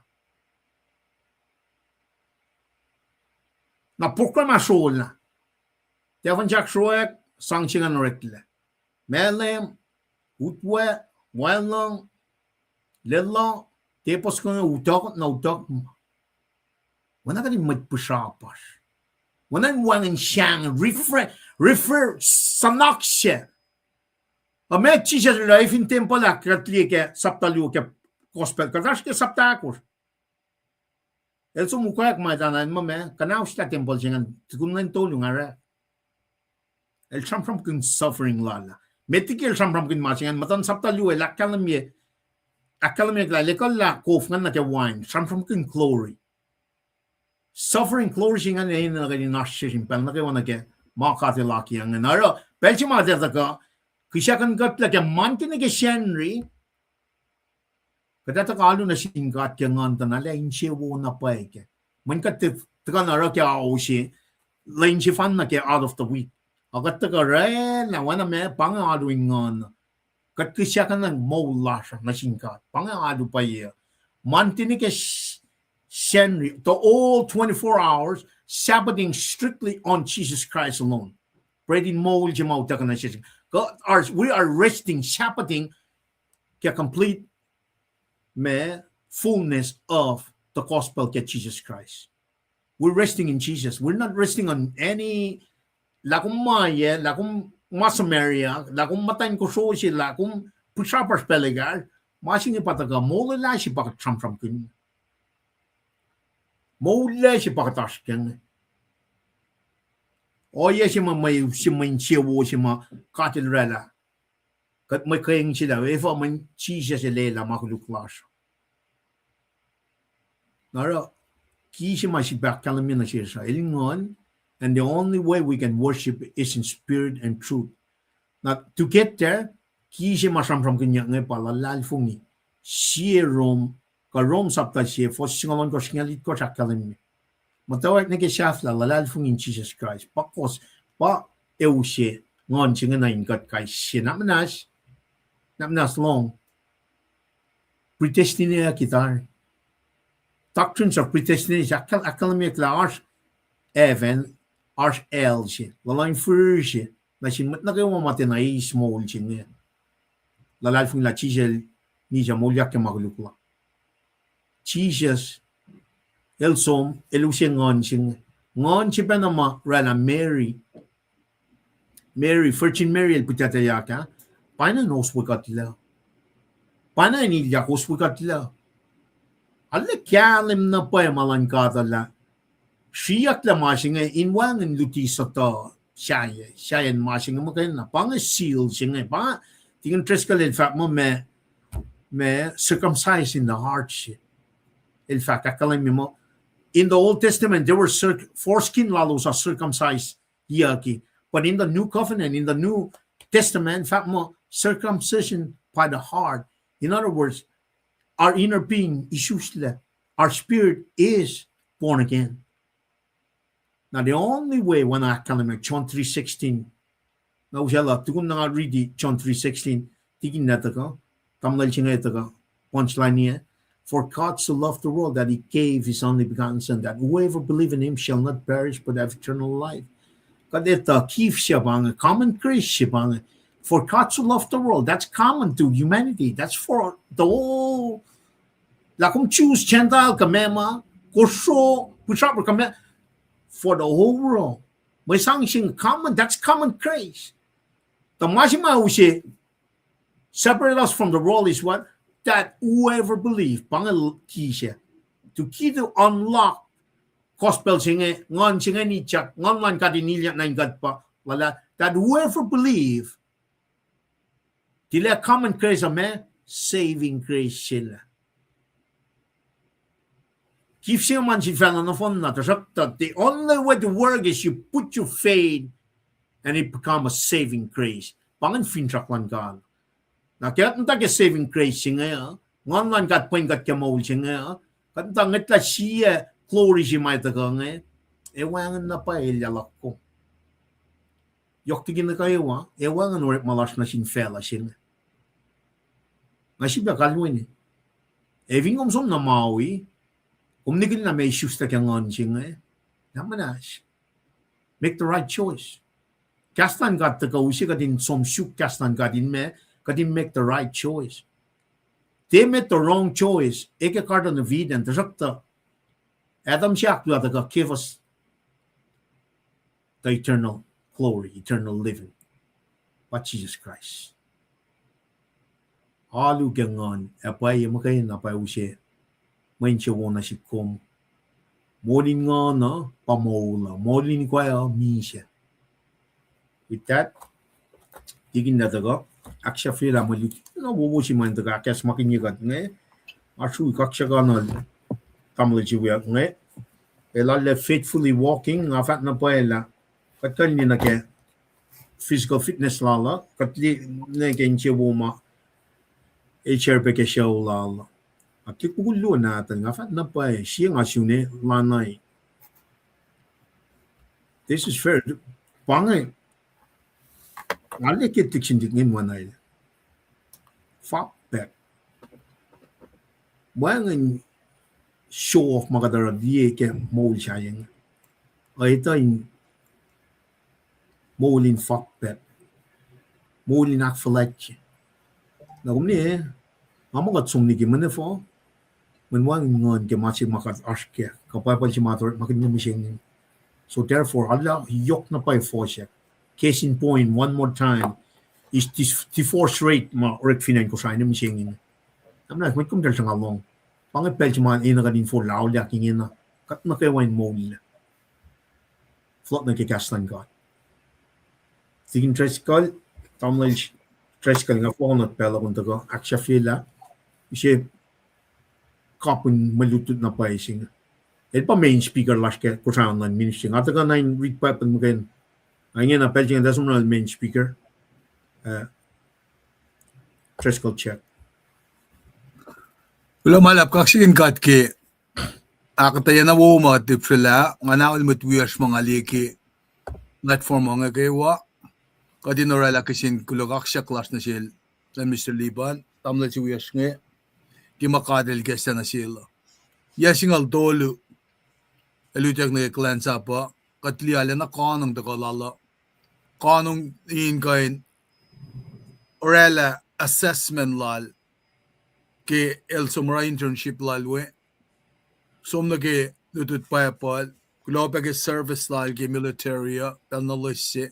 Na program ah srolah. Tiac fin sahk sroack, sang se ingacn oreklac. Mahlwem, utwe, wacluhng, lwelah, tiac puhs kuh inge utuck, na utuck. Oacna kuht in mwet pihsrapasr. Oacna in wacngihn sahngweng, refer, refer, sunak se. Ac ma Jisus el oruh fin tempuhl ah, kuht liye ke sapta luo ke gospel, kuht oasr ke sapta ahkosr. El som ukwacl ma tana ma ma kunauslah tempuhl se ingacn tukun lwen tolu nga orek. El sramsramkihn suffering lal ah. Met liki el sramsramkihn ma se ingacn, muhtuhn sapta luo el ahkkahlwemye, ahkkahlwemye lah el ekuhllah kof ingacn nuh ke wain, sramsramkihn glory. Suffering, glory se ingacn enenuh kuht in oasr sesr in pacl nuh kwewa nuh ke ma God El akiyac ingacn. Oruh pacl se ma kuht ac tuhkuh, kihsackuhnkuhtlac ke Monday nuh ke Sacnri, kuht ac tuhkuh alu nuh sin God ke nguhn tuh na lah insewowo na pwacye kac. Mweyen kuht tuhkuh na oruh ke ao se, lwen sefanna ke out of the week. Ac kuht tuhkuh orwaclah oacna ma pa inge alu in nguhn. Kuht kihsackuhnlah moul lasr uh nuh sin God. Pa inge alu pwacye. Monday nuh ke Sacnri, the whole twenty-four hours, Sabbathing strictly on Jesus Christ alone. Prating moul se ma utuckuh nuh sesr. God, we are resting, Sabbathing ke complete ma fullness of the gospel ke Jesus Christ. We're resting in Jesus. We're not resting on any, lah kom ma yac, lah kom ma Samaria, lah kom muhtwacn kosro se, lah kom pihsrapasr pacl ekahsr, ma se inge pa tuhkuh, moul lasr se pa kuht sramsramkihn. Moul lasr se pa kuht oasr kac inge. Ohiyac se ma, mwe, se mwe insewowo se ma God El oraclah. Kuht mwe keng se lah efuh mweyen Jisus El lwelah ma koluk lasr. Na oruh, ki se ma sifilpac ahkkahlwemye nuh sesr uh, El nguhn, and the only way we can worship is in spirit and truth. Na to get there, ki se ma sramsramkihnyuck inge pa luhlahlfongi. Sie Rom, kuh Rom sapta sie, fuhs singucul ohnkohsr, singucul itkohsr ahkkahlwemye, muhtwacwacack nuh ke sahflah, luhlahlfongi in Jisus Kraist. Pa kowos, pa use nguhn se inge nuh in kuht kais sie, na muhnahs, na muhnahs lohng. Predestinate tari. Doctrines of predestination, ahkkahlwemye lah oasr heaven, oasr hell se, luhluh in fihrihr se nuh sin mwet nuh kwewa ma tiacna eis moul se inge. Luhlahlfongi lah Jisus El misac moulyak ke ma koluk la. Jisus El som, El use nguhn se inge. Nguhn se pacna ma oraclah Mary, Mary, Virgin Mary El pihtuctacyak ah, pa na in oswe kuhtlac. Pa na in ilyak oswe kuhtlac. Arlac kahlwem na pwacye ma luhn God uh lah sriyucklac ma se inge in wacngihn luti suhtuh sahyac, sahyacn ma se inge muhkwena. Pa inge seal se inge, pa, Deacon Driscoll el fahk muh ma, ma circumcised in the heart se. El fahk ahkkahlwemye muh in the Old Testament, they were circ-, foreskin lalos uh circumcised liki. But in the New Covenant, in the New Testament, fahk muh circumcision by the heart. In other words, our inner being isuslac, our spirit is born again. Now, the only way, oacna ahkkahlwemye John three sixteen, nga usaclah tukun na nga riti John three sixteen, tikin na tuhkuh, tamuhlwel se inge tuhkuh, punchline ah, For God so loved the world that he gave his only begotten Son, that whoever believe in him shall not perish but have eternal life. Kuht etuh gift se pa inge, common grace se pa inge. For God so loved the world, that's common to humanity, that's for the whole, lah kom Jews, Gentile, kuh meac ma, kosro, pihsrapasr kuh meac, for the whole world. Mwe sang se inge common, that's common grace. Tuh ma se ma use separate us from the world is what? That whoever believe, pa inge key se. To key to unlock gospel se inge, nguhn se inge in ityak, nguhn luhn God in ilyak nuh in kuht pa, lah, that whoever believe, tilac common grace uh meac, saving grace se lah. Gift se inge ma nuh sin facluh nohfohn na, tuhsruhktuh the only way to work is you put your faith and it become a saving grace. Pa ingacn finsrak luhn God. Na ke kuht muhta ke saving grace se inge uh, nguhn luhn God pwen kuht ke moul se inge uh, kuht muhta ngwetlah sie glory se ma tuhkuh inge, ac wacngihn na pwacye elyah luhk kom. Yohk liki nuh kwewa, ac wacngihn orekma lasr nuh sin facluh se inge. Nga sifilpac kalweni, ac fin kom som nuh Maui, kom nikihn na ma isuslac ke nguhn se inge, na muhnahs, make the right choice. Kahs luhn God tuhkuh use kuht in som suk kahs luhn God in ma, kuht in make the right choice. They made the wrong choice e ke Garden of Eden, tuhsruhktuh Adam se ahkluo tuhkuh gave us the eternal glory, eternal living, pa Jisus Kraist. Alu ke nguhn ac pwacye muhkwena pa use mwe insewowo nuh sihk kom. Moul in nguhn uh pa moul uh, moul in ikoac uh misac. With that, tikin lah tuhkuh ahksahfyelah mwe lut na wowo se ma in tuhkuh ahkacsmakihnye kuht inge. Nga srui kaksakihnuhl tamuhlwel se wiyuck inge. El arlac faithfully walking, nga fahk na pwacye lah kuht kuh in liye nuh ke physical fitness lal uh, kuht liye nuh ke insewowo ma el share pac ke show lal uh. Ac ke mukul luo nahtuhl, nga fahk na pwacye, sie nga sun lana. This is fair. Pa inge, nga liye ke tikin, tikin ma na el fahk pac, wacngihn show off ma kuht oruh liye ke moul sahyac inge. Ac etuh in moul in fahk pac, moul in ahkfuhlwactye. Na kom liye, nga muh kuht som liki mwe nuhfa, mweyen wacngihn nguhn ke ma se ma kuht oasr kac, kuh Bible se ma orekmakihn nuh mihsenge. So therefore, arlac yohk na pwacye fohsack. Case in point, one more time, is this divorce rate ma orek fin acn Kosrae nuh mihsenge. Tamuhlwel, mwet kom tuh sruhnga lohng. Pa inge pacl se ma enenuh kuht in forlah auliyak ingena. Kuht nuh kwewa in moul fohlohk nuh ke kahs luhn God. Tikin Driscoll, tamuhlwel Driscoll, nga fohlohk nuh pacl uh kom tuhkuh ahksahfyelah, use kapihn mwe lutlut na pwacye se inge. El pa main speaker lasr ke Kosrae online ministry. Nga tuhkuh na in read Bible muhkwena. Ac ingena pacl se inge tuh som na main speaker. Uh, Driscoll, check. Kuloh ma luhlahp, kaksakihn God ke ahkuhtweyac na wowo ma tipsrelah, nga na el mwet wiyacsr ma nga liye ke platform inge kwewa. Kuht in orwaclah kihsin kuloh kaksak lasr nuh sel, Mister Liban, tamuhlwel se wiyacsr inge, ke ma God el ikacslah nuh sel uh. Yac singucul tolu, el utyak nuh ke kuhlwacnsap uh, kuht liye lah na konung tuhkuh lal uh. Konung in kuh in orwaclah assessment lal ke el som oruh internship lal we. Som nuh ke lutlut Bible, kuloh pac ke service lal ke military uh pacl na loes se.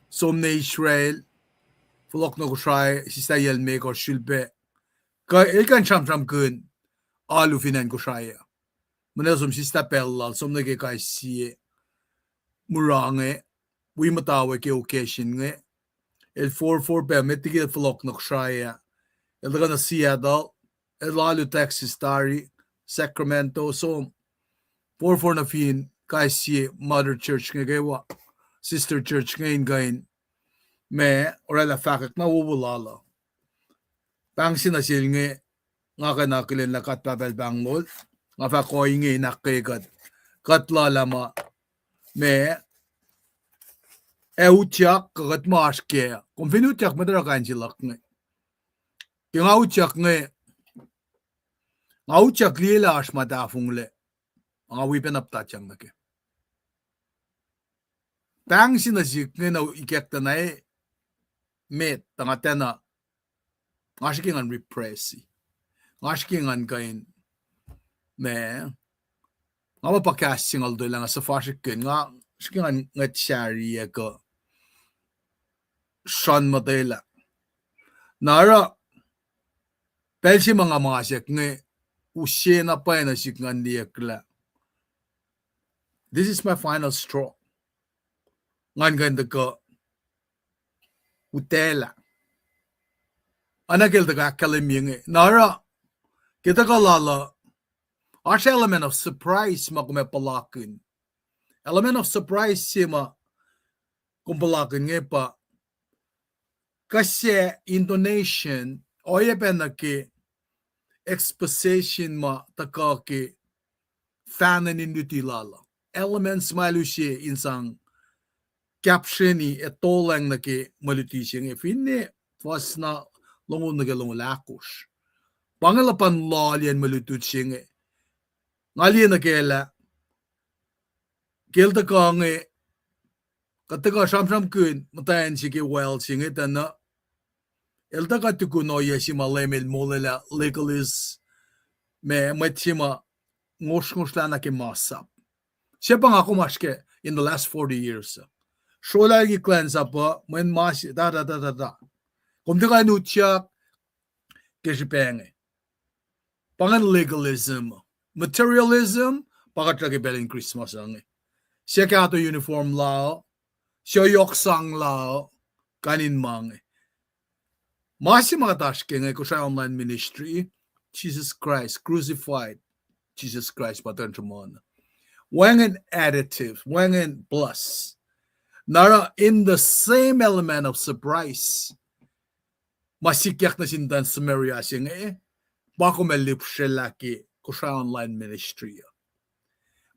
Som nuh Israel, fohlohk nuh Kosrae, sista yacl me kuh sulpac. Kuh el kuh in sramsramkihn alu fin acn Kosrae uh. Mweyen el som sista pacl lal, som nuh ke kais sie mura inge, wi muhta we ke occasion inge. El forfor pac met liki el fohlohk nuh Kosrae ah. El tuhkuh nuh Seattle, el alu Texas tari, Sacramento, som forfor nuh fin kais sie mother church inge kwewa, sister church inge in kuh in, ma, orwaclah fahkwack na wowo lal uh. Pahng se nuh sel inge, nga kuh in akihlen lah God Pahpah el pahnglol, nga fahk ohinge in ahkkweye kuht. Kuht lal ah ma, ma, ac utyak kuh kuht ma oasr kac. Kom fin utyak, mwet oruh kain se luhk inge. Ke nga utyak inge, nga utyak liye lah oasr ma tahfonglac, nga wi pacna puhtatyang nuh kac. Pahng se nuh sihk inge na ikacktuh na, met tuh nga tiacna, nga srihke ngan repress-i. Nga srihke ngan kuh in, ma, nga muh pa kahs singucul tolu lah nga suhfasrihkihn, nga srihke ngan ngwet sahriyac kuh sruhn muhtwaclah. Na oruh, pacl se ma nga masack inge, use na pwacye nuh sihk ngan liyacklac, this is my final straw. Ngan kuh in tuhkuh utaclah. Oacna ke el tuhkuh ahkkahlwemye inge. Na oruh, ke tuhkuh lal uh, oasr element of surprise ma kom ac puhlakihn. Element of surprise se ma kom puhlakihn inge pa kuh se intonation, oacyacpac nuh ke exposition ma tuhkuh ke fahnen in luti lal uh. Elements ma el use in sang caption-i ac tolacng nuh ke mwe luti se inge. Finne fuhs na longoul nuh ke longoul ahkosr. Pa inge luhpan loaliyacn mwe lutlut se inge. Nga liye nuh kac lah ke el tuhkuh inge, kuht tuhkuh sramsramkihn muhtwacn se ke Wales inge tuh na, el tuhkuh tukun ohiyac se ma Leum el molwelah legalist, ma mwet se ma ngosrngosrlah na ke masap. Se pa nga kom oasr kac in the last forty years uh. Srolah liki kuhlwacnsap uh, mweyen ma se, ta, ta, ta, ta, ta. Kom tuhkuh in utyak ke srihpac inge. Pa ingacn legalism. Materialism, pa kuht oruh ke pacl in Christmas uh inge. Suc kahto uniform la uh, suc yohk sang la uh, kain in ma inge. Ma se ma kuht oasr ke inge, Kosrae Online Ministry, Jesus Christ, crucified Jesus Christ pa tuhkuh sruhmuhn. Wacngihn additive, wacngihn plus. Na oruh in the same element of surprise, ma sikyak nuh sin muhtwacn Samaria se inge, pa kom ac lihpsrelah ke Kosrae Online Ministry uh.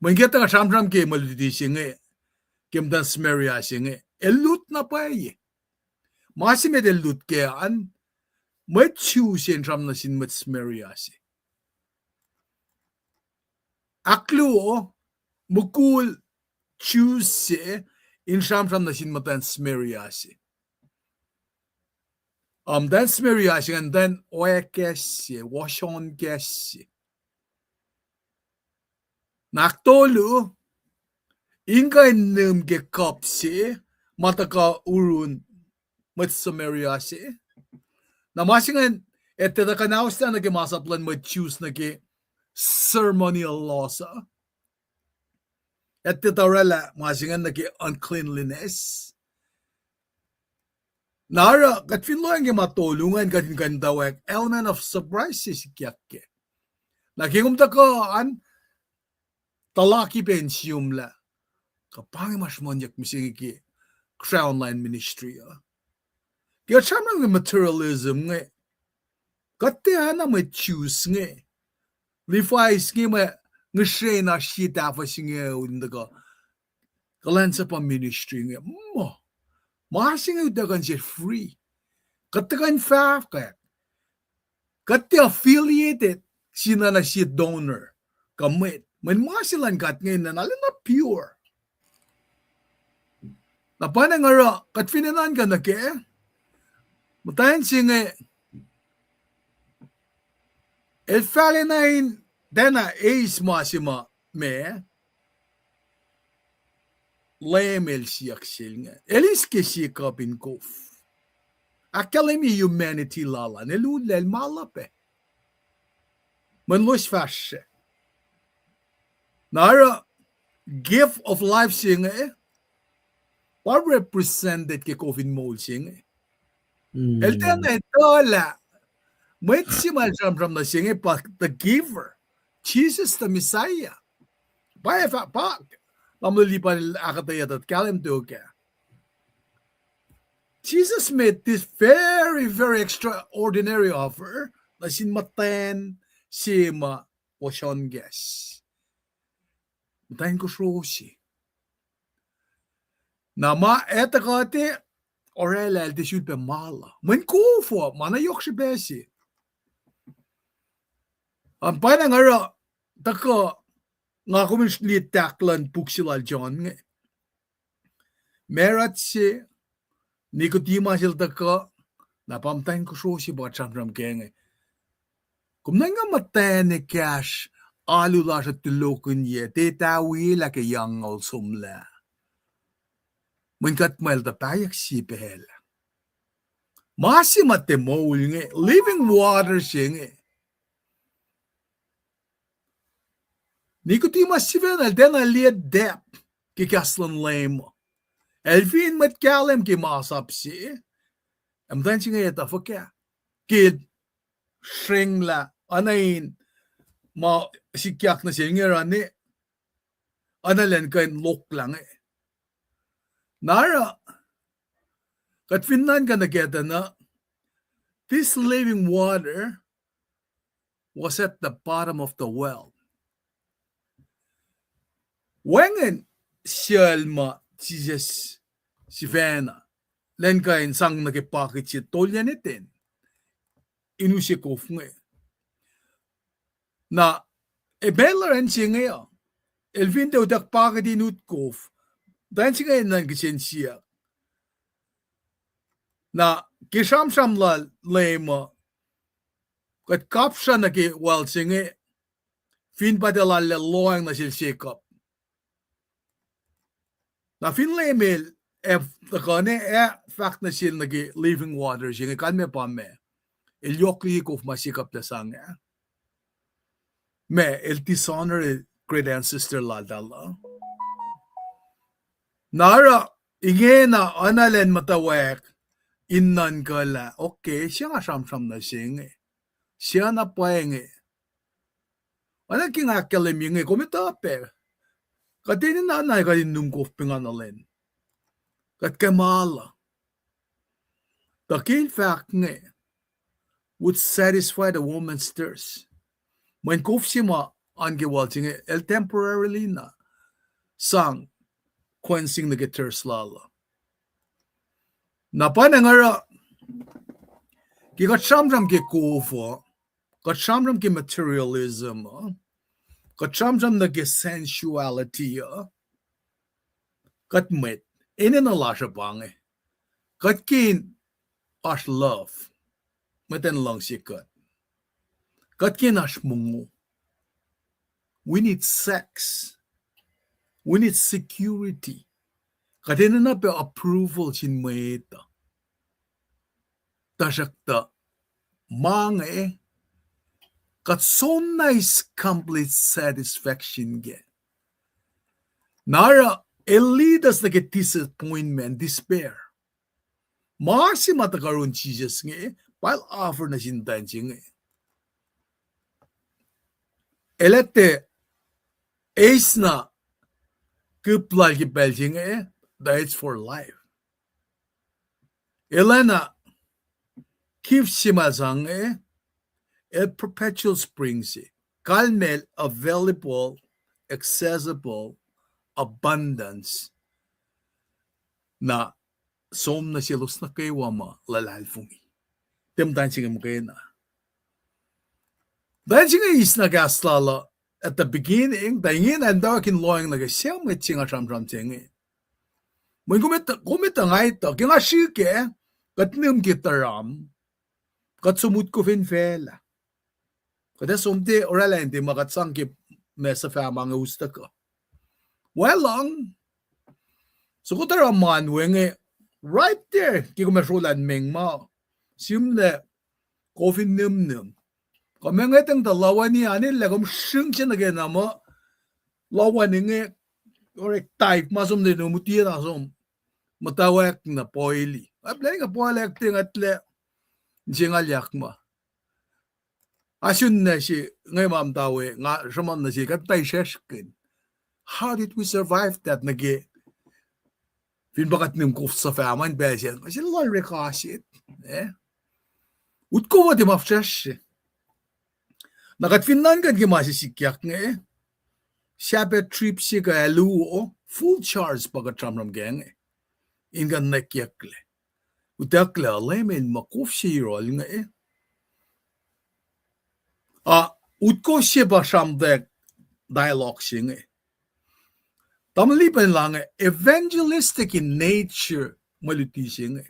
Mweyen ke tuh nga sramsram ke mwe luti se inge, ke muhtwacn Samaria se inge, el lut na pwacye. Ma se met el lut kac an, mwet Jew se in sramsram nuh sin mwet Samaria se. Ahkluo, mukul Jew se in sramsram nuh sin muhtwacn Samaria se. Muhtwacn Samaria se ingacn muhtwacn oackac se, ohsohnkac se. Na ahktolu, in kuh in nihm ke kuhp se ma tuhkuh urun mwet Samaria se. Na ma se ingacn, etuh tuh kuhnaoslah nuh ke masap luhn mwet Jews nuh ke ceremonial laws uh. Etuh tuh oraclah ma se ingacn nuh ke uncleanliness. Na oruh kuht fin lohacng ke ma tolu ingacn, kuht in kuh in tuh wek element of surprise se sikyak kac. Na ke kom tuhkuh an, tuhlaki pac in siyucklac, kuh pa inge ma sruhmuhnyuck mihsenge ke Kosrae Online Ministry uh. Ke sramsram ke materialism inge, kuht tiacna mwet Jews inge, Levites inge ma ngihsre in oasr sie tahfuh singucul in tuhkuh kuhlwacnsapuh ministry inge. Muh, ma se inge utuckuh in se free. Kuht tuhkuh in fahkwack, kuht tiac affiliated sin na sie donor kuh mwet. Mweyen ma se luhn God inge na arulacna pure. Na pa nga oruh kuht fin enenuh in kuh nuh kac, muhtwacn se inge el fahla na in tiacna eis ma se ma, ma Leum El siyuck sel inge. El eis ke sie kuhp in kof. Ahkkahlwemye humanity lal an, el ullac, el ma luhpac. Mweyen loes fahsr se. Na oruh gift of life se inge pa represented ke kof in moul se inge. El tiacna etuh lah mwet se ma el sramsram nuh se inge pa the giver, Jesus the Messiah. Pa, pa, pa, lam lili pa ahkuhtweyac tuh kahlwem tok ah. Jesus made this very, very extraordinary offer nuh sin muhtwacn se ma ohsohnkac se, muhtwacn kosro se. Na ma etuh kuht ah, oraclah el tiac sulpac ma la. Mweyen kof uh ma na yohk srihpac se. An pa nga oruh tuhkuh, nga kom in liye tahk luhn puk se lal John inge. Marut se, Nicodemus el tuhkuh, na pa muhtwacn kosro se pa kuht sramsram kac inge. Kom nuhnkuh muhtwacn ekahsr, alu lasr uh tulohkihnyac, tiac tawilah ke eungoul somlah. Mweyen kuht muh el tuh pahyuck sie pacl ah. Ma se ma tiac moul inge, living water se inge. Nicodemus sifacna el tiacna liye depth ke kahs luhn Leum. El fin mwet kahlwem ke masap se, ac muhtwacn se inge etuh fuhkah? Ke srenglah, oacna in ma sikyak nuh sel inge oruh ne, oacna elan kuh in lohklah inge. Na oruh, kuht fin nuhnkuh nuh kac tuh na, this living water was at the bottom of the well. Wacngihn sucl ma Jisus sifacna elan kuh in sang nuh ke pakit se tolyacn Eden in use kof inge. Na, e, pacl oruh acn se inge uh, el fin tiac utuck pakit in ut kof, tuh acn se inge enenuh in kihsen siyuck. Na, ke sramsram lal Leum uh, kuht kapsra nuh ke well se inge, fin pa tiac lal lohacng nuh sel Jacob. Na fin Leum El ac tuhkuh ne ac fahk nuh sel nuh ke living water se inge, kalmac pa ma, el yohk liki kof ma Jacob el sang ah. Ma el dishonor great ancestor laltahl uh. Na oruh ingena oacna lwen muhtwacwacack in nuhnkuhlah, okay, se nga sramsram nuh se inge. Se na pwacye inge. Oacna ke nga ahkkahlwemye inge, kom etuh pac. Kuht enenuh na kuht in nihmkof pingana lwen. Kuht ke ma luh. Tuh ke in fahk inge, would satisfy the woman's thirst. Mweyen kof se ma oan ke wal se inge, el temporarily na sang quenching nuh ke thirst lal uh. Na pa na nga oruh, ke kuht sramsram ke kof uh, kuht sramsram ke materialism uh, kuht sramsram nuh ke sensuality uh, kuht mwet, enenuh lasr uh pa inge. Kuht ke in oasr love, mwet in luhngse kuht. Kuht ke in oasr mongo. We need sex. We need security. Kuht enenuh pac approval sin mwet uh. Tuhsruhktuh ma inge, kuht soenna eis complete satisfaction kac. Na oruh, el lead us nuh ke disappointment, despair. Ma se ma tuhkuh yurin Jisus inge, pa el offer nuh sin muhtwacn se inge. El ac tiac eis na kihp lal ke pacl se inge, that it's for life. El ac na gift se ma el sang inge, el perpetual spring se. Kalmacl available, accessible, abundance. Na som nuh selos nuh kwewa ma luhlahlfongi. Tiac muhtwacn se inge muhkwena. Muhtwacn se inge eis na kahs lal uh at the beginning, tuh ingena el muhtwacwacack in lohacng nuh ke sie mwet se nga sramsram se inge. Mweyen kom etuh, kom etuh nga etuh, ke nga srihke, kuht nihm ke tuhram, kuht som utkof in facluh. Kuht ac som tiac oraclah in tiac ma kuht sang ke ma suhfah ma inge us tuhkuh. Wacluhng, soko tuhram ma we inge, right there, ke kom ac srolah in meng ma, sihmlac, kof in nihmnihm. Kom ac ngwetacng tuh lohacng an, el lah kom srihng se nuh ke na muh, lohacng inge, orek type ma som nuh in muhta na som, muhtwacwacack na poili. Aplah inge poalack tiac ngwetlac, inse nga lyak ma. Asun na se, inge ma muhta we, nga sruhmuhn nuh se, kuht muhta isrwacsrkihn. How did we survive that nuh ke fin pa kuht nihm kof suhfah ma in pacl se, kuh se lal rekasit, eh? Utkof uh tiac ma fihsracsr se. Na kuht fin nuhnkuh ke ma se sikyak inge, Sabbath trip se kuh alu, full charge pa kuht sramsram kac inge. In kuh nwackyaklac. Utucklac Leum El muh kof se yohrohl inge. A, utkof se pa sramtweack dialogue se inge. Tamuhlwel Lipan lah inge evangelistic in nature mwe luti se inge.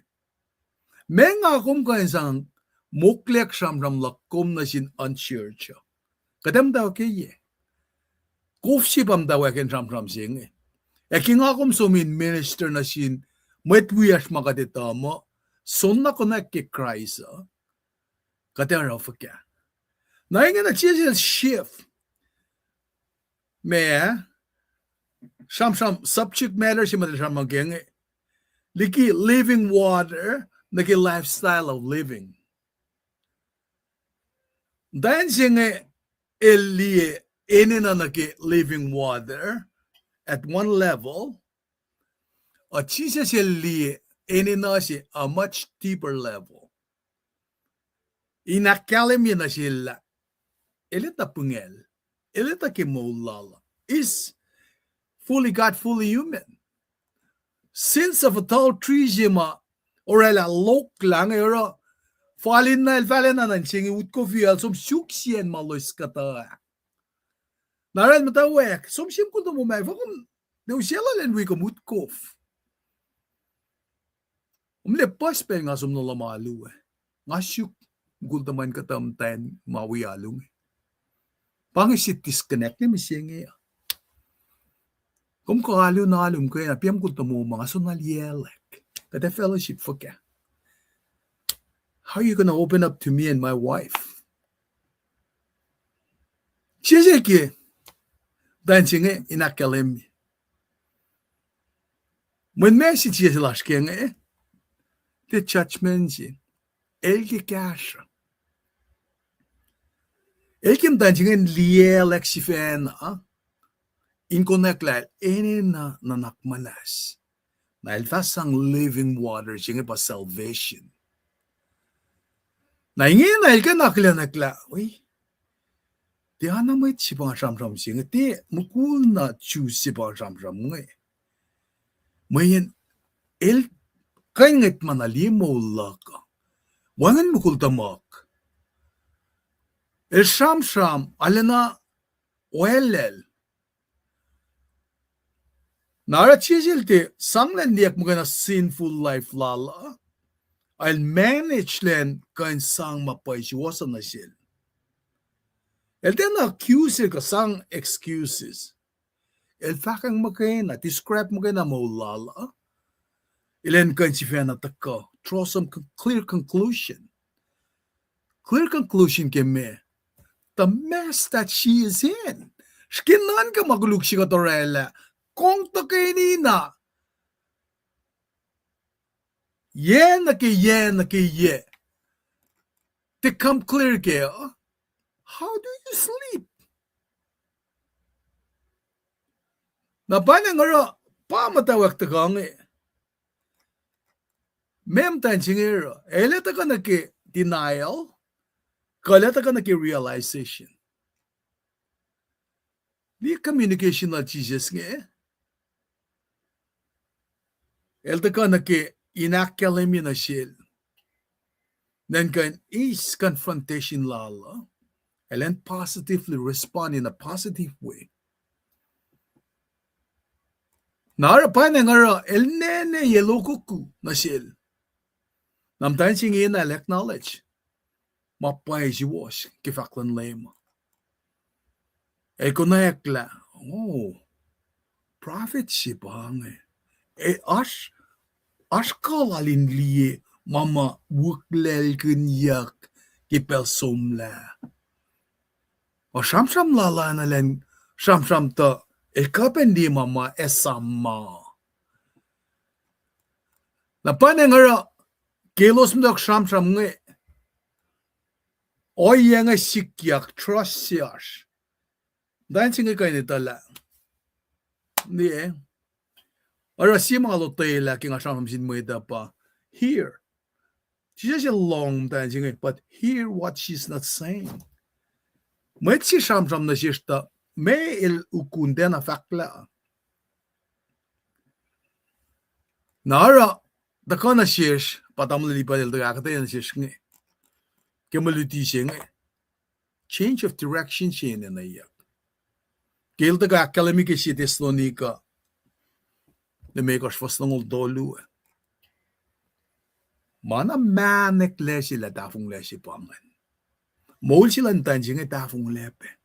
Meac nga kom kuh in sang mokleyuck sramsram luhk kom nuh sin unchurched uh? Kuht ac muhtwacwacack ke yac? Kof se pa muhtwacwacack in sramsram se inge. Ac ke nga kom som in minister nuh sin mwet wiyacsr ma kuht etuh muh soenna konwacack ke Kraist uh, kuht ac oruh fuhkah? Na ingena Jisus el shift. Ma, sramsram subject matter se ma el sramsram ke inge, liki living water nuh ke lifestyle of living. Muhtwacn se inge el liye enenuh nuh ke living water at one level, uh, Jisus el liye enenuh se a much deeper level. In ahkkahlwemye nuh sel lah el etuh pwengacl, el etuh ke moul lal, is fully God, fully human. Sins of adultery se ma oraclah lohklah inge oruh fal in na el fal enenuh in se inge utkofi el som suk sie acn ma loes kuhtuh ah. Na oraclah muhtwacwacack, som sie mukul tomom ah, fuhkom, ne usaclal in wi kom utkof. Kom liye puhs pacl nga som nuh lohm alu ah. Nga suk mukul tomom kuhtuh muhtwacn ma wi alu inge. Pa inge se disconnect ne mihsenge uh. Kom kuh alu na alu muhkwena, pa mukul tomom ah, nga soenna liyacack. Kuht ac fellowship fuhkah? How are you gonna open up to me and my wife? Sesr ke, Muhtwacn se inge in ahkkahlwemye. Mweyen ma se Jisus el oasr ke inge, tiac judgment se. El ke kahsruh. El ke muhtwacn se inge in liyacl sifacna, in konwacack lah enenuh nuhnak muhnahs. Na el fah sang living water, se inge pa salvation. Na ingena el ke na akihlenwack lah, wi, tiacna mwet se pa nga sramsram se inge, tiac mukul na Jew se pa nga sramsram inge. Mweyen el kuh in ngwetma na liye moul luhk uh. Wacngihn mukul tuhmuhk. El sramsram, arulacna oalel. Na oruh Jisus el tiac sang elan liyeyuck muhkwena sinful life lal uh, el manage elan kuh in sang ma pwacye suwohs nuh sel. El tiacna accuse el kuh sang excuses. El fahkwacng muhkwena, describe muhkwena moul lal uh, elan kuh in sifacna tuhkuh draw some con-, clear conclusion. Clear conclusion ke meac? The mess that she is in. Srihke nuhnkuh ma koluk se kuht orwaclah, kong tuhkweni na, yac nuh ke yac nuh ke yac, tiac come clear kac uh. How do you sleep? Na pa inge oruh pa muhtwacwacack tuhkuh inge. Meac muhtwacn se inge oruh? El ac tuhkuh nuh ke denial, kuh el ac tuhkuh nuh ke realization? Liye communication lal Jisus inge. El tuhkuh nuh ke in ahkkahlwemye nuh sel. Then kuh in eis confrontation lal uh, el in positively respond in a positive way. Na oruh pa inge oruh el nene ye lokoku nuh sel. Na muhtwacn se ingena el acknowledge ma pwacye suwohs ke fahk luhn Leum. El konwacack lah, oh, prophet se pa inge. E, oasr, oasr kuh lal in liye ma ma wuhlwuhlwaclkihnyuck ke pacl somlah. Ac sramsram lal ah na elan sramsram tuh el kuh pac in liye ma ma ac sahp ma. Na pa inge oruh ke elos muhta sramsram inge, ohiyac inge sikyak, trust se oasr. Muhtwacn se inge kuh in etuh lah, liye, oruh sie ma nga lotwelah ke nga sramsram sin mwet uh pa, hear. Jisus el lohng muhtwacn se inge, but hear what she's not saying. Mwet se sramsram nuh sesr tuh, meac el ukun tiacna fahklah. Na oruh, tuhkuh nuh sesr, pa tamuhlwel Lipan el tuh ahkuhtweyac nuh sesr inge, ke mwe luti se inge, change of direction se enenweyuck. Ke el tuh ahkkahlwemye ke sie Thessalonica limekohsr fuhs longoul tolu ah, ma na mahneklac se lah tahfonglac se pa ingacn. Moul se luhn muhtwacn se inge tahfonglac pac.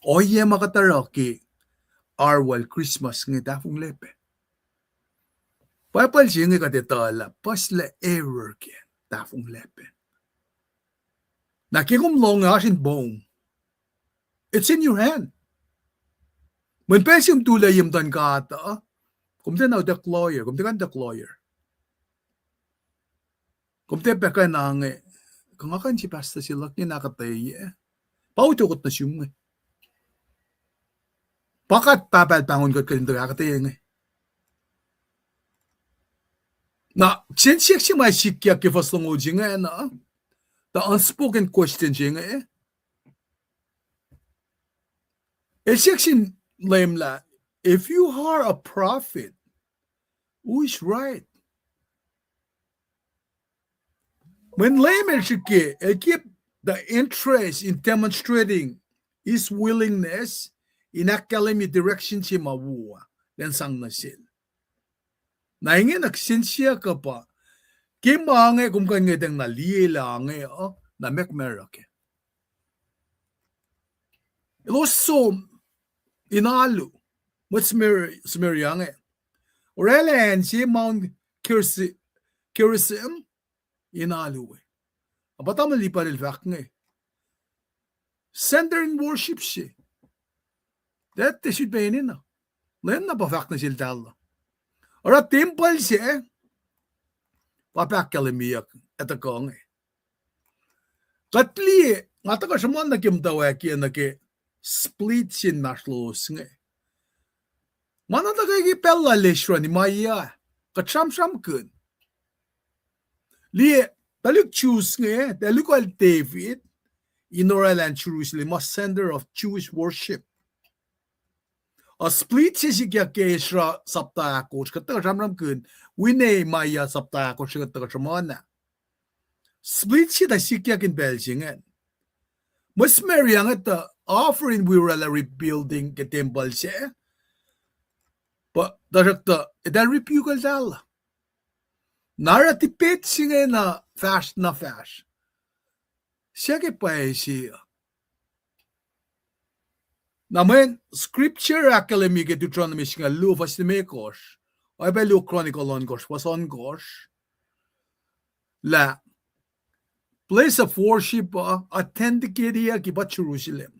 Ohiyac ma kuht oruh ke arulacna Christmas inge tahfonglac pac. Bible se inge kuht etuh lah puhslac error kac, tahfonglac pac. Na ke kom lohng oasr in poum, it's in your hand. Mweyen pacl se kom tulac ye muhtuhn God uh, kom tiacna utuck lawyer, kom tiac kuh in utuck lawyer. Kom tiac pac kuh in inge, kuh nga kuh in se pastor se luhk inge in ahkuhtweyac. Pa utuckot nuh sum inge. Pa kuht Pahpah El pahngon kuht kuht in tuh ahkuhtweyac inge. Na, siyuck se ma sikyak ke fuhs longoul se ingacn, the unspoken question se inge, el siyuck sin Leum lah, if you are a prophet, who is right? Mweyen Leum el srihke, el ke the interest in demonstrating his willingness in ahkkahlwemye direction se ma wo ah elan sang nuh sel. Na ingena kihsen siyuck uh pa, ke ma inge kom kuh in ngwetacng na liyelah inge uh, na meac kom oruh kac. Elos som in alu, mwet Samar-, Samaria inge. Orwaclah acn se Mount Gerisi-, Gerizim in alu we. Na pa tamuhlwel Lipan el fahk inge, center in worship se. Tiac tiac sut pac enenuh. Lwen na pa fahk nuh sel tala. Oruh tempuhl se, pa ahkkahlwemyeyuck, etuh kuh inge. Kuht liye, nga tuhkuh sruhmuhn nuh ke muhtwacwacack nuh ke split se inmahsrlowos inge. Ma na tuhkuh ke pacl lal Ezra Nehemiah, kuht sramsramkihn. Liye, tuhlihk Jews inge, tuhlihk lal David, in orwaclah acn Jerusalem, ma center of Jewish worship. Ac split se sikyak ke Ezra sapta ahkosr, kuht tuhkuh sramsramkihn, wi Nehemiah sapta ahkosr, kuht tuhkuh sruhmuhn ah. Split se tuh sikyak in pacl se ingacn. Mwet Samaria inge tuh offering wi orwaclah rebuilding ke tempuhl se. Tuhsruhktuh, eltahl rebuke eltahl. Na oruh tipet se inge na fahsr na fahsr. Siyuck ke pwacye se uh. Na mweyen scripture ahkkahlwemye ke Deuteronomy singucul luo fuhs limekohsr, oacyacpac luo Chronicle ohnkohsr fuhs ohnkohsr, lah place of worship uh authenticate-iyuck ke pa Jerusalem.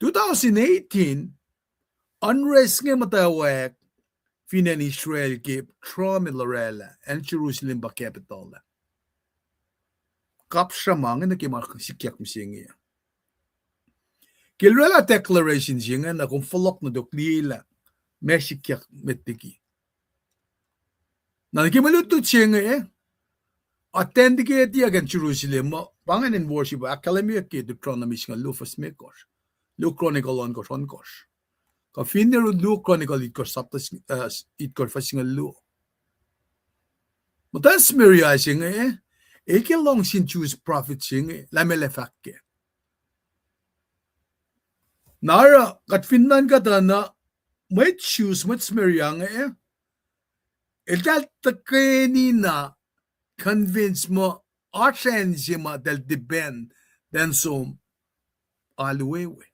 Two thousand eighteen, unrest inge muhtwacwacack fin acn Israel ke Trump el orwaclah acn Jerusalem pa capital ah. Kapsra ma inge nuh ke ma sikyak mihsenge. Ke el orwaclah declaration se inge na kom fohlohk nuh tok liyelah ma sikyak met liki. Na nuh ke mwe lutlut se inge, authenticate-iyuck acn Jerusalem, ma pa ingacn in worship, ahkkahlwemyeyuck ke Deuteronomy singucul luo fuhs limekohsr, luo Chronicle ohnkohsr ohnkohsr. Kuh finne luo Chronicle itkohsr sapta, itkohsr fuhs singucul luo. Muhtwacn Samaria se inge, el ke lohng sin Jewish prophet se inge, lah meac el ac fahk kac. Na oruh kuht fin nuhnkuh tuh na mwet Jews, mwet Samaria inge, eltahl tuhkweni na convince muh oasr acn se ma eltahl depend, eltahl som alu we.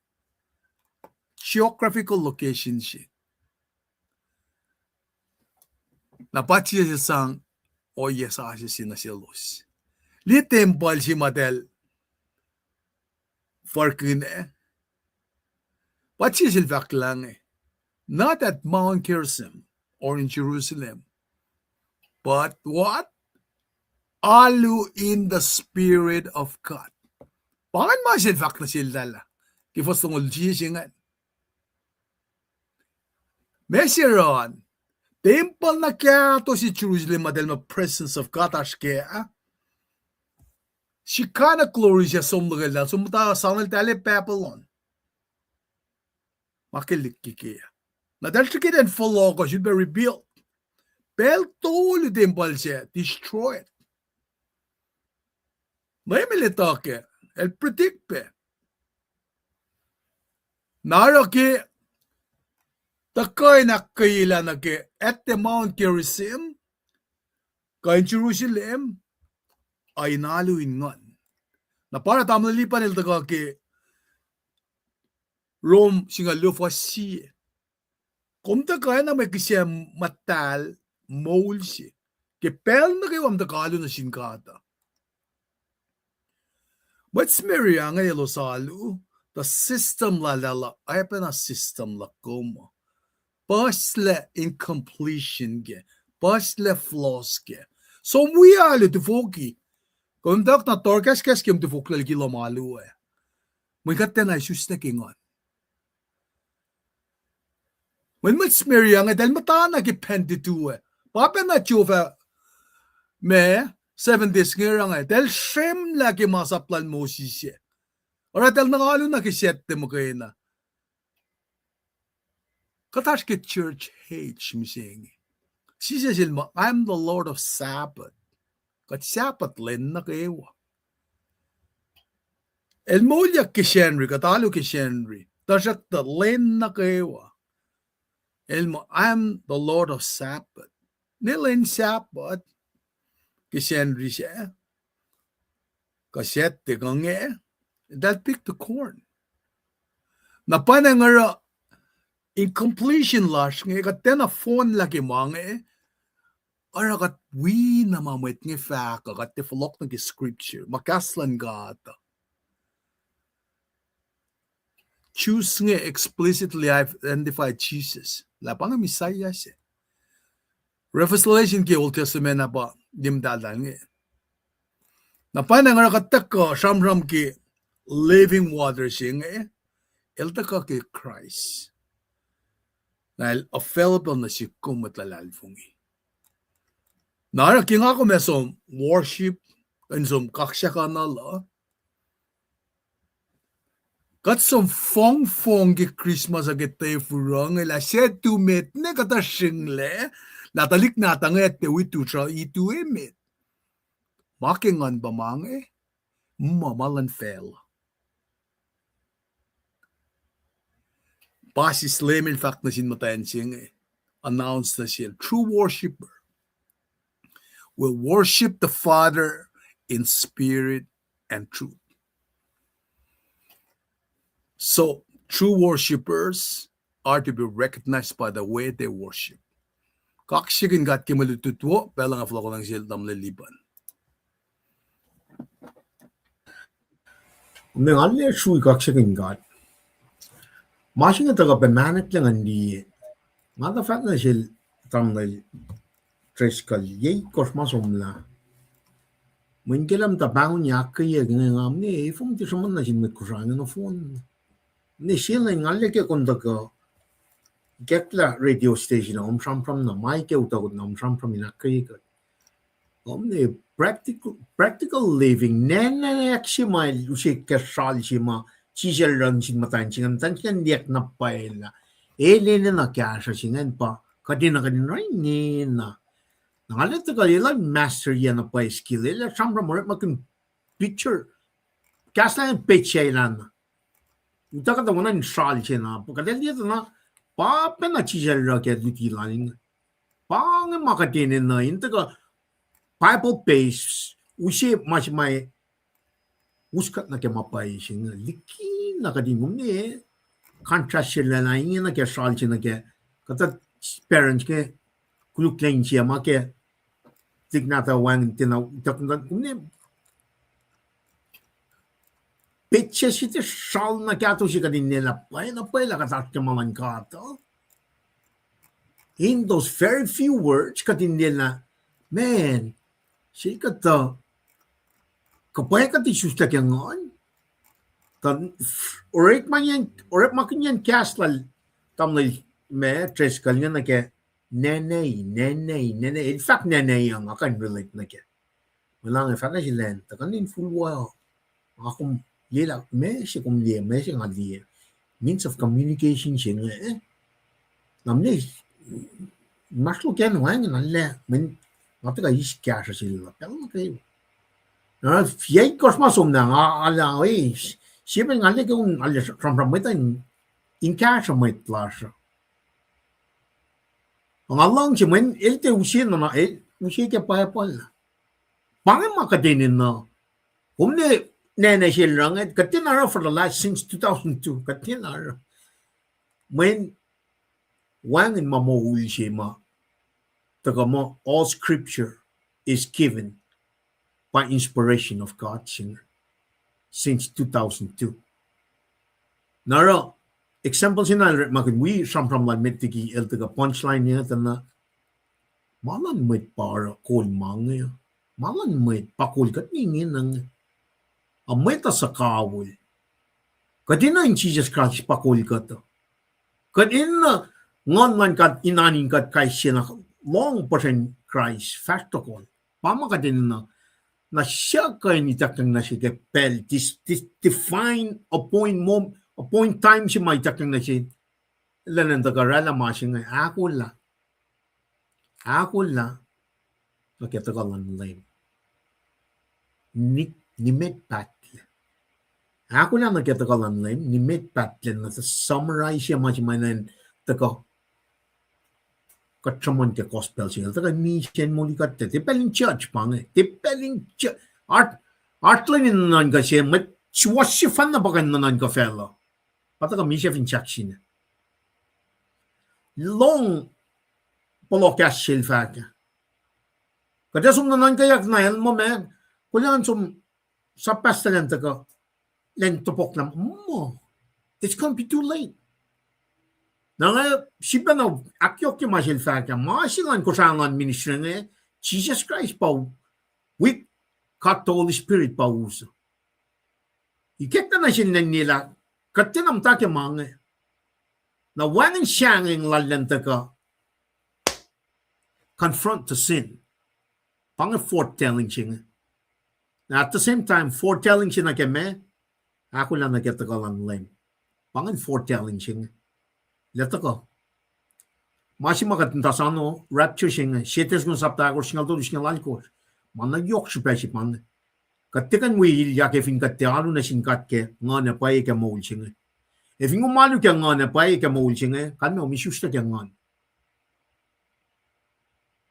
Geographical location se. Na pa Jisus el sang ohiyac sasuc se nuh selos. Liye tempuhl se ma eltahl fahsrkihn ah. Pa Jisus el fahk lah inge, not at Mount Gerizim or in Jerusalem, but what? Alu in the Spirit of God. Pa ingacn ma se el fahk nuh sel tala ke fuhs longoul sie se ingacn. Ma se oruh, tempuhl na kahto se Jerusalem ma eltahl muh presence of God oasr kac ah, Shekinah glory se som lukeltahl, som muhta sang eltahl Babylon. Ma ke liki ke ah. Na eltahl srihke in fohlohkoh, sifilpac rebuild. Pacl tolu tempuhl se destroyed. Leum el etuh kac, el predict pac. Na oruh ke tuhkuh in ahkkweyelah nuh ke at the Mount Gerizim, kuh in Jerusalem, ac in alu in nguhn. Na pa oruh tamuhlwel Lipan el tuhkuh ke Rom singucul luo fuhs sie. Kom tuhkuh na mwe kihsac muhtahl moul se. Ke pacl nuh kwewa kom tuhkuh alu nuh sin God uh. Mwet Samaria inge elos alu, tuh system lal ah oacpacna system luhk kom uh. Puhslac in completion kac, puhslac flaws kac. Som wi alu tufoki. Kom tuhkuh na tohrkahskahs ke kom tufoklac liki lohm alu ah. Mweyen kuht tiacna isus nuh ke nguhn. Mweyen mwet Samaria inge eltahl muhtana ke pacntutu ah. Pa pacna Jehovah, ma, seven days inge oruh inge, eltahl srwemlah ke masap lal Moses ah. Oruh eltahl na alu na ke Saturday muhkwena. Kuht oasr ke church age mihsenge. Jisus el muh, I am the Lord of Sabbath. Kuht Sabbath lwen nuh kwewa. El moulyak ke Sacnri, kuht alu ke Sacnri. Tuhsruhktuh lwen nuh kwewa, el muh, I am the Lord of Sabbath. Ne lwen Sabbath ke Sacnri sac, kuh Saturday kuh inge, eltahl pick the corn. Na pa inge oruh in completion lasr inge, kuht tiacna fohnlah ke ma inge, oruh kuht wi na ma mwet inge fahk uh, kuht tiac fohlohk nuh ke scripture, ma kahs luhn God uh. Jews inge explicitly identify Jesus lah pa inge Messiah se. Revelation ke Old Testament ah pa limtahltahl inge. Na pa na nga oruh kuht tuhkuh sramsram ke living water se inge, el tuhkuh ke Christ. Na el available nuh sihk kom mwet luhlahlfongi. Na oruh ke nga kom ac som worship, in som kaksakihn na lah kuht som fongfong ke Christmas ah ke tafurung, lah se tu met ne kuhtuh sringle, lah tuhlihk nahtuh inge tiac wi tu sruh itu emet. Ma ke nguhn pa ma inge, ma, ma luhn facluh. Pa sis Leum el fahk nuh sin muhtwacn se inge, announce nuh sel, true worshipper will worship the Father in spirit and truth. So, true worshippers are to be recognized by the way they worship. Kaksakihn God ke mwe lutlut wo, pacl nga fohlohkohnang sel tamuhlwel Lipan. Mwe nga liye srui kaksakihn God. Ma se inge tuhkuh pac mahneklac ngan liye. Nga tuh fahk nuh sel tamuhlwel Driscoll, yac itkohsr ma somlah. Mweyen ke lah muhta pahngon ahkkweye inge nga mne, e, fom tiac sruhmuhn nuh sin mwet Kosrae inge nohfohn. Ne sel nga liye ke kom tuhkuh ikacklah radio station ah, om sramsram na, ma ke utuckot na, om sramsram in ahkkweye kuht. Om ne practical, practical living, nacnack se ma el use ke sral se ma Jisus el oruh nuh sin muhtwacn se ingacn, muhtwacn se ingacn liye na pwacye lah el enenuh kahsruh se ingacn pa kuht enenuh kuht in oruh ingena. Na nga liye tuhkuh el master ye na pwacye skill, el sramsram orekmakihn picture, kahs lal in pet se elan utuckuh tuh oacna in sral se na, pa kuht ac liye tuh na, pa pacna Jisus el oruh ke luti lal inge. Pa inge ma kuht enenuh in tuhkuh Bible base, use ma se ma us kuht nuh ke ma pwacye se inge. Likina kuht in, kom ne, contrast se lal ingena ke sral se nuh ke kuhtuh parents ke koluk lwen se ma ke tuhlihk nahtuh wacngihn tiacna utuckuh, kom ne, pet se siti sral na kahto se kuht in liye lah pwacye na pwacye lah kuht oasr ke ma luhn God uh. In those very few words kuht in liye lah, man, sel kuhtuh, kuh pwacye kuht isuslac ke nguhn. Tuh orekmakihnyacn, orekmakihnyacn kahs lal tamuhlwel, ma, Driscoll inge nuh ke nene, nene, nene. El fahk nene uh, nga kuh in relate nuh ke. Mweyen nga fahk nuh sel an, tuhkuh in full wa. Nga kom liye lah meac se kom liye, meac se nga liye. Means of communication se inge, eh? Na mne, mas lukacn wacngihn na lah, mweyen nga tuhkuh eis kahsruh sel lah pacl nuh kwewa. Na yac itkohsr ma somlah nga, alu, eh, sie pacl nga liye ke un alu sramsram mwet in, in kahsruh mwet lasr uh. Nga luhngse mweyen el tiac use na, el use ke Bible. Pa inge ma kuht enenuh. Kom ne, nene sel oruh inge, kuht tiacna oruh for the last, since two thousand two, kuht tiacna oruh. Mweyen wacngihn ma moul se ma tuhkuh muh all scripture is given by inspiration of God since, since two thousand two. Na oruh, example se na el orekmakihn wi sramsram lal met liki el tuhkuh punchline inge tuh na, ma luhn mwet pa oruh kol ma inge. Ma luhn mwet pa kol kuht ingena inge. A mwet uh suhkawihl. Kuht enenuh in Jisus Kraist pa kol kuht uh. Kuht enenuh nguhn luhn God in oan in kuht kais sie na lohng puhsren Kraist fahsr tohkohl. Pa ma kuht enenuh. Na siyuck kuh in ituckyang nuh se ke pacl, this, this define a point mom-, a point time se ma ituckyang nuh se. Lwelah in tuhkuh oraclah ma se inge, ahkolah. Ahkolah nuh ke tuhkuh luhn Leum. Ni-, nimet pahtlac. Ahkolah nuh ke tuhkuh luhn Leum, nimet pahtlac, na summarize ma se ma enenuh in tuhkuh kuht sruhmuhn ke gospel se inge, tuhkuh misac in moli kuht, tiac pacl in judge pa inge, tiac pacl in ju-, aht-, aht lwen in nuhnuhnkuh se, mwet suwohs sefanna pa kuh in nuhnuhnkuh facluh. Pa tuhkuh misac fin sahk sina. Lohng pohloh kahs sel fahk ah. Kuht ac som nuhnuhnkweyuck na el muh ma, kol an som sap pastor an tuhkuh, lwen topuk lah muh. it's going to be too late. Na nga sifacna ahkyohkye ma sel fahk ah, ma se luhn Kosrae luhn ministry inge, Jesus Christ pa wi God the Holy Spirit pa us. Ikacklah nuh sel ninac lah kuht tiacna muhta ke ma inge. Na wacngihn sahngweng lal an tuhkuh confront the sin. Pa inge foretelling se inge. Na at the same time, foretelling se nuh ke meac? Ahkolah nuh ke tuhkuh luhn Leum. Pa ingacn foretelling se inge. Lah tuhkuh. Ma se ma kuht in tuh sano, rapture se inge, Sie Thessalonians sapta ahkosr, singucul tolu, singucul alkosr. Ma na yohk srihpac se pa inge. Kuht tiac kuh in wi ilyak fin kuht tiac alu nuh sin God ke nguhn ac pwacye ke moul se inge. Ac fin kom alu ke nguhn ac pwacye ke moul se inge, kalmac kom isuslac ke nguhn.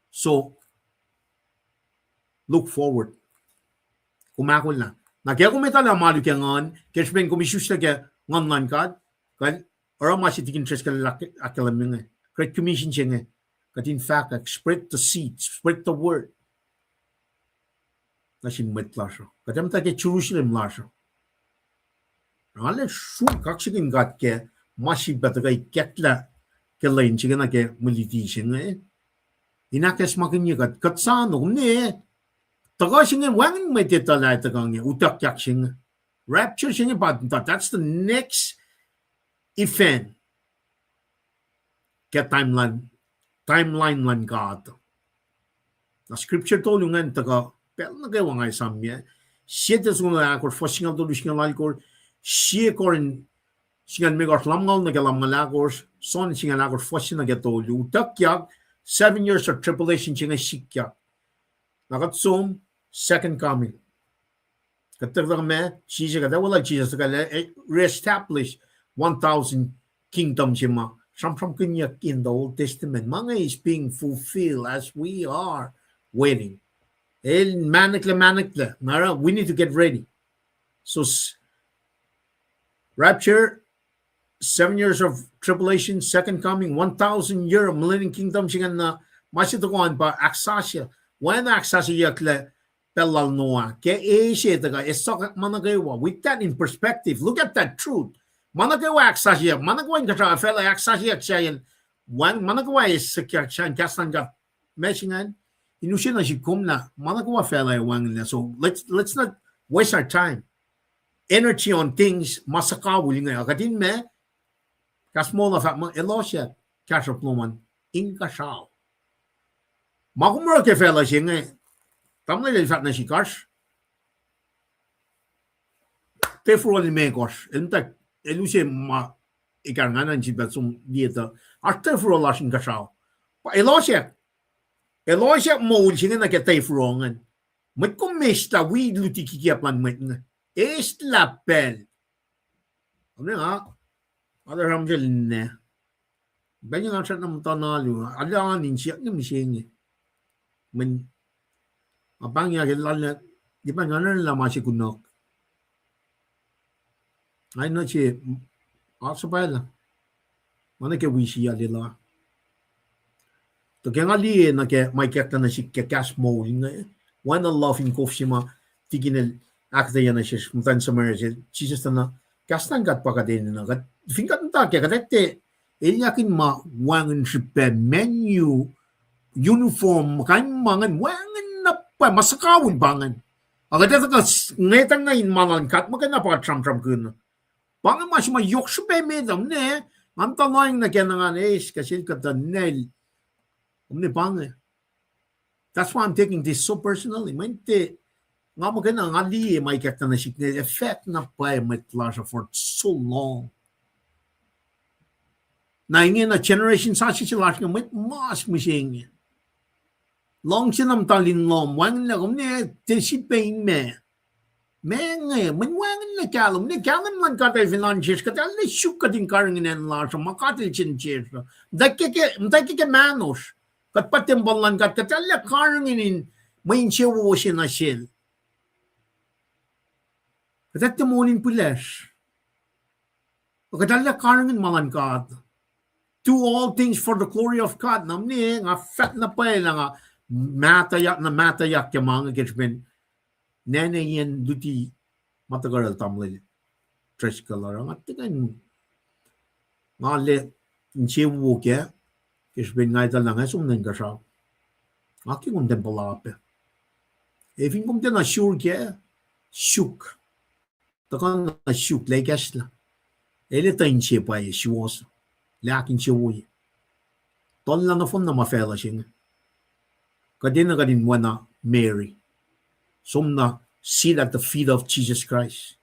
So, look forward. Kom ahkolah. Na ke kom etuh lah kom alu ke nguhn, ke srihpen kom isuslac ke nguhn luhn God, kuh oruh ma se Deacon Driscoll el ahkkahlwemye inge, Great Commission se inge, kuht in fahkwack, spread the seed, spread the word. Nuh sin mwet lasr uh. Kuht ac muhta ke Jerusalem lasr uh. Nga arlac sruok kaksakihn God ke ma sifilpac tuhkuh ikacklah ke lwen se inge nuh ke mwe luti se inge. In ahkacsmakihnye kuht, kuht sano, kom ne, tuhkuh se inge wacngihn mwet etuh lah tuhkuh inge, utuckyak se inge. Rapture se inge pa, that's the next event ke timeline, timeline luhn God. Na scripture tolu ingacn tuhkuh pacl nuh kwewa nga esamyac. Sie Thessalonians ahkosr, fuhs singucul tolu, singucul alkosr, Sie Corinth singucul limekohsr, lumngaul nuh ke lumngaul ahkosr, John singucul ahkosr, fuhs se nuh ke tolu. Utuckyak, seven years of tribulation se inge sikyak. Na kuht som, second coming. Kuht tuhkuh ma, Jisus, kuht ac weluhl Jisus tuhkuh, eh, reestablish one thousand kingdom se ma sramsramkihnyuck in the Old Testament. Ma inge is being fulfilled as we are waiting. El mahneklac, mahneklac. Na oruh, we need to get ready. So, rapture, seven years of tribulation, second coming, one thousand year millennium kingdom se inge na, ma se tohkoh an pa ahksasucye. Oacna ahksasucyeyucklac pacl lal Noah. Ke e se tuhkuh, e sokwack ma nuh kwewa. With that in perspective, look at that truth. Ma nuh kwewa ahksasucye, ma nuh kwewa inkuhsrao facluh ahksasucye sahyacn, wacngihn ma nuh kwewa e sikyak sahyacn kahs luhn God. Ma se ingacn, in use nuh sihk kom lah ma nuh kwewa facluh wacngihnlac. So let's, let's not waste our time, energy on things ma suhkawihl inge. Ac kuht in ma, kahs moul uh fahk muh elos ac kahsruhp lom an inkuhsrao. Ma kom oruh ke facluh se inge, tamuhlwel el fahk nuh sihk oasr Tafro limekohsr, el muhta, el use ma, e karngana in sifilpac som liye tuh, oasr Tafro lasr inkuhsrao. Pa elos ac, elos ac moul se inge nuh ke Tafro ingacn. Mwet kom eis lah wi luti kikiap luhn mwet inge. Eis lah pacl. Kom ne nga, oasr sramsram se inge. Pacl inge nga srackna muhta na alu, arlac an in siyuck ne mihsenge. Mweyen, nga pahngyak lal, tiac pa nga nuhnlah ma se kunuhk. Nga nuh se, oasr pacl uh, ma nuh ke wi siyuck lwelah. Tuh ke nga liye nuh ke ma ikacklah nuh sihk ke kahs moul inge, oacna love in kof se ma tikin el ahkuhtweyac nuh sesr muhtuhn Samaria se, Jisus tuh na, kahs luhn God pa kuht enenuh, kuht, fin kuht muhta kac, kuht ac tiac elyakihn ma wacngihn srihpac, menu, uniform, kain ma ingacn wacngihn na pwacye, ma suhkawihl pa ingacn. Ac kuht ac tuhkuh s-, ngwetacng na in ma luhn God muhkwena pa kuht sramsramkihn. Pa ingacn ma se ma yohk srihpac met uh, ne, nga muhta lohacng nuh ke na ngan eis, kuh sel kuhtuh nel, kom ne pa inge. That's why I'm taking this so personally. Mweyen tiac, nga muhkwena nga liye ma ikacklah nuh sihk ne, effect na pwacye mwet lasr uh for so long. Na ingena generation sasuc se lasr inge mwet mas mihsenge. Luhngse na muhtahl in lohm, wacngihnlac kom ne, tiac sifilpac in ma. Ma inge, mweyen wacngihnlac kahlwem, ne kahlwem luhn God el fin oan sesr, kuht arlac suk kuht in karihngihn acn lasr uh, ma God el sen sesr uh. Muhtwacwacack ke, muhtwacwacack ke mahnosr. Kuht pa tempuhl luhn God, kuht arlac karihngihn in mwe insewowo se nuh sel. Kuht ac tiac moul in pihlesr. Kuht arlac karihngihn ma luhn God. Do all things for the glory of God. Na mwe nga fahk na pwacye lah nga mahtuhyak, na mahtuhyak ke ma inge ke srihpen nacnaciyacn luti ma tuhkuh oracl tamuhlwel Driscoll uh, nga tiac kuh in Nga le insewowo kac, ke srihpen nga etuh lah nga som nuh inkuhsrao. Nga ke kom tiac puhla pac. Ac fin kom tiacna sure kac, suk. Tuhkuh na suk, lah ikacslah. El etuh inse pwacye suwohs. Lah ahkinsewowoye. Tuhllah nohfohn na ma facluh se inge. Kuht enenuh kuht in oacna Mary. Som na sit at the feet of Jesus Christ.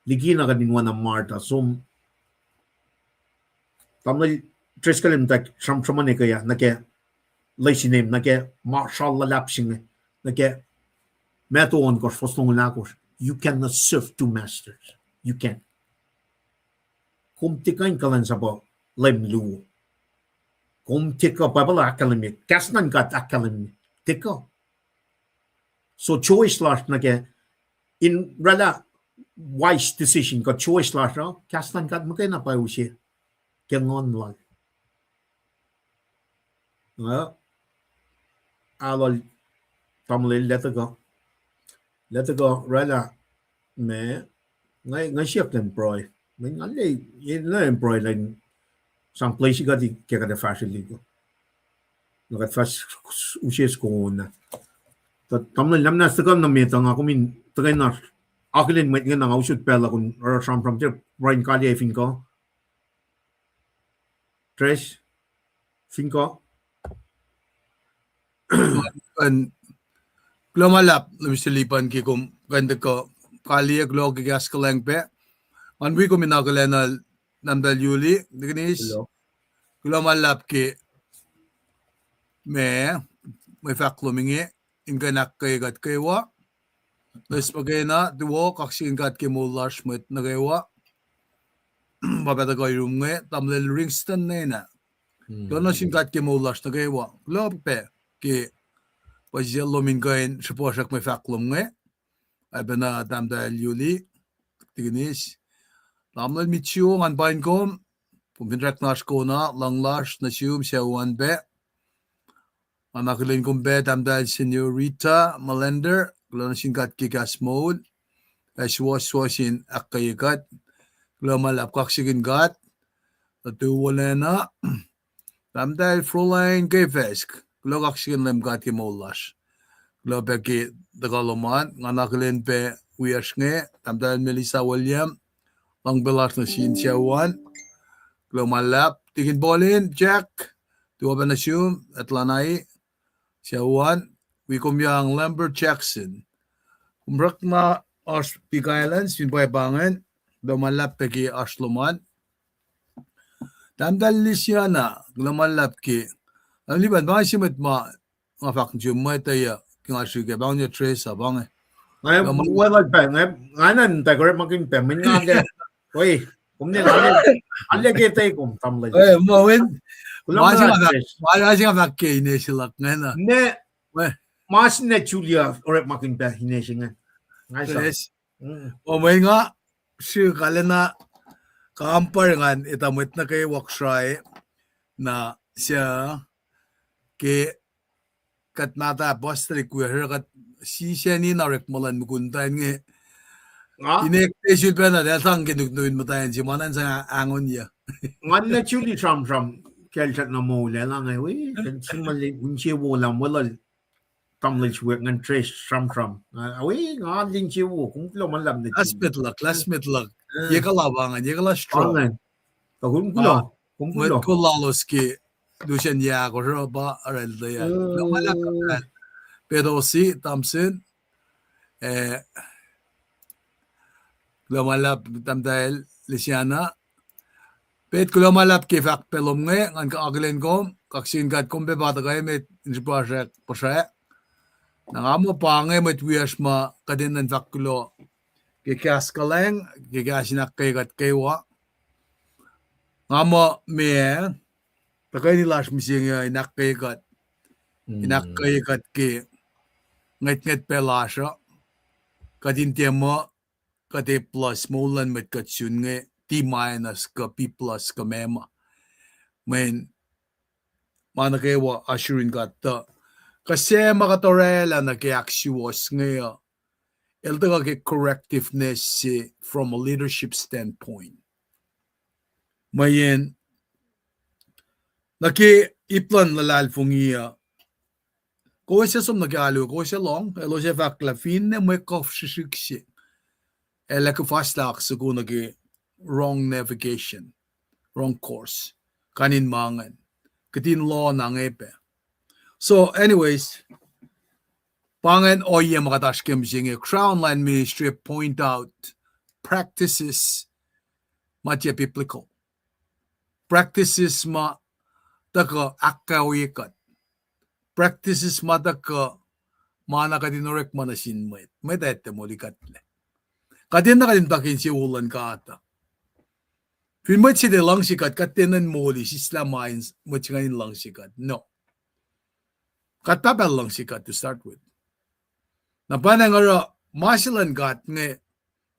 Likina kuht in oacna Martha. Som Tamuhlwel Driscoll el muhta sram-, sramsramkihn ke ah, nuh ke lesin em, nuh ke ma sral luhlahp se inge, nuh ke Matthew ohnkohsr fuhs longoul ahkosr. You cannot serve two masters. You can. Kom tiac kuh in kuhlwacnsapuh leum luo. Kom tiac kuh, Bible ahkkahlwemye, kahs luhn God ahkkahlwemye, tiac kuh. So choice lasr nuh ke, in oraclah wise decision kuh choice lasr uh, kahs luhn God muhkwena pa use ke nguhn lal. Nga, alu, tamuhlwel, lah tuhkuh, lah tuhkuh oraclah, ma, nga, nga siyuck lwen pruhe. Mweyen nga le, e, na pruhe lwen sang place kuht ke kuht ac fahsrwelihk uh. Na kuht fahsr use soko na. Tuh tamuhlwel, lah muhnahs tuhkuh nuh met uh, nga kom in tuhkweni akihlen mwet inge, na nga usot pacl uh kom oruh sramsram se, pruhe in kaliyac fin kuh. Trace, fin kuh. Kuloh ma luhlahp, Mister Lipan, ke kom kuh in tuhkuh kaliyac, kuloh ke kahs kuhlwacng pac. Ngan wi kom in akihlen Tahmtahel Yuli, Deaconess. Kuloh ma luhlahp ke ma, mwe fahk lom inge, in kuh in ahkkweye kuht kwewa. Loes muhkwena, tuwo, kaksakihn God ke moul lasr mwet nuh kwewa. Pa pacl tuhkuh yurum inge, Tamuhlwel Ringston Nena. Kuloh nuh sin God ke moul lasr nuh kwewa. Kuloh pac ke puhsisacl lom in kuh in srihpasrak mwe fahk lom inge. Oacpacna Tahmtahel Yuli, Deaconess. Tamuhlwel Mitsuo, ngan paing kom, kom fin orekma oasr kona, luhng lasr nuh sum sucu an pac. Nga akihlen kom pac Tahmtahel Senorita Melander, kuloh nuh sin God ke kahs moul ac suwohswohs in ahkkweye kuht. Kuloh ma luhlahp, kaksakihn God. Tuh wolacna, Tahmtahel Froline Kefesk, kuloh kaksakihn Leum God ke moul lasr. Kuloh pac ke tuhkuh lom an, nga akihlen pac wiyacsr inge, Tahmtahel Melissa William, luhngse lasr nuh sin sucu an. Kuloh ma luhlahp, Deacon Paulin, Jack, tuh oacpacna sum, Atlanta, sucu an, wi kom yang Lambert Jackson. Kom orekma oasr Big Islands, fin pwacpa ingacn, kuloh ma luhlahp pac ke oasr lom an. Tahmtahel Lisiana, kuloh ma luhlahp ke. Tahmtahel Lipan, pa inge sie mwet ma nga fahk nuh sum mwet uh, ke nga srihke, pa inge Trace, pa inge. Nga, nga, nga na in tak orekmakihn pac, mweyen nga ke, oi, kom ne, nga ne, arlac ke te kom, tamuhlwel. Eh, ma wen. Kuloh ma luhlahp, Trace. Ma se nga fahk ke ine se luhk ingena. Ne, ma se ne Julia orekmakihn pac ine se inge. Nga sa. Yes. Mm. O mwe nga srihk arlacna kampare ngan etuh mwet nuh kwewa Kosrae, na suc ke kuht mahtuh apostolic wiyacsr uh, kuht sisacni na orekma luhn mukul muhtwacn inge. Nga? Ine ke sulpacna, el sang ke nuknuk in muhtwacn se, ma na sang ahngonyuc. Ngan na Julie sramsram, kacl srackna moul, el ange, wi, kuht sihmlac insewowo lah weluhl tamuhlwel sruhk ngan Trace sramsram. Wi, nga insewowo, kom kuloh ma luhlahp nuh Julie. Classmate luhk, classmate luhk. Ye kuh la pa ingacn, ye kuh la strong. Kom kuloh, kom kuloh. Mwet kol lalos ke lusen yac ahkosr uh pa oraclah yac. Kuloh ma luhlahp, Pedosi Thompson. Eh, kuloh ma luhlahp Tahmtahel Lisiana. Pet kuloh ma luhlahp ke fahk pac lom inge, ngan akihlen kom, kaksakihn God kom pac pa tuhkuh emet in srihpasrak puhsra. Na nga muh pa inge mwet wiyacsr ma kuht enenuh in fahk kuloh ke kahs kuhlwacng, ke kahs in ahkkweye kuht kwewa. Nga muh meac, tuhkweni lasr mihsenge uh in ahkkweye kuht, in ahkkweye kuht ke ngwetngwet pac lasr uh, kuht in tiac muh kuht A plus, moul luhn mwet kuht sun inge D minus kuh B plus kuh meac ma. Mweyen ma nuh kwewa oasr yurin God tuh, kuh se ma kuht orwaclah nuh ke ahksuwohs inge uh, el tuhkuh ke correctiveness se from a leadership standpoint. Mweyen nuh ke ip luhn luhlahlfongi uh, kowos ac som nuh ke alu, kowos ac lohng, elos ac fahk lah finne mwe kuhf srihsrihk se, el ac kuhfaslah soko nuh ke wrong navigation, wrong course, kain in ma ingacn, kihtin loh na inge pac. So anyways, pa ingacn ohiyac ma kuht oasr ke mihsenge, Crown Land Ministry point out practices ma tiac biblical. Practices ma tuhkuh ahkkahlwemye kuht. Practices ma tuhkuh ma na kuht in orekma nuh sin mwet, mwet ac tiac moli kuhtlac. Kuht enenuh kuht in tuh ke insewowo luhn God uh. Fin mwet se tiac luhngse kuht, kuht tiac enenuh in moli sislah ma in mwet se ingacn in luhngse kuht. No. Kuht Pahpah El luhngse kuht to start with. Na pa na nga oruh ma se luhn God inge,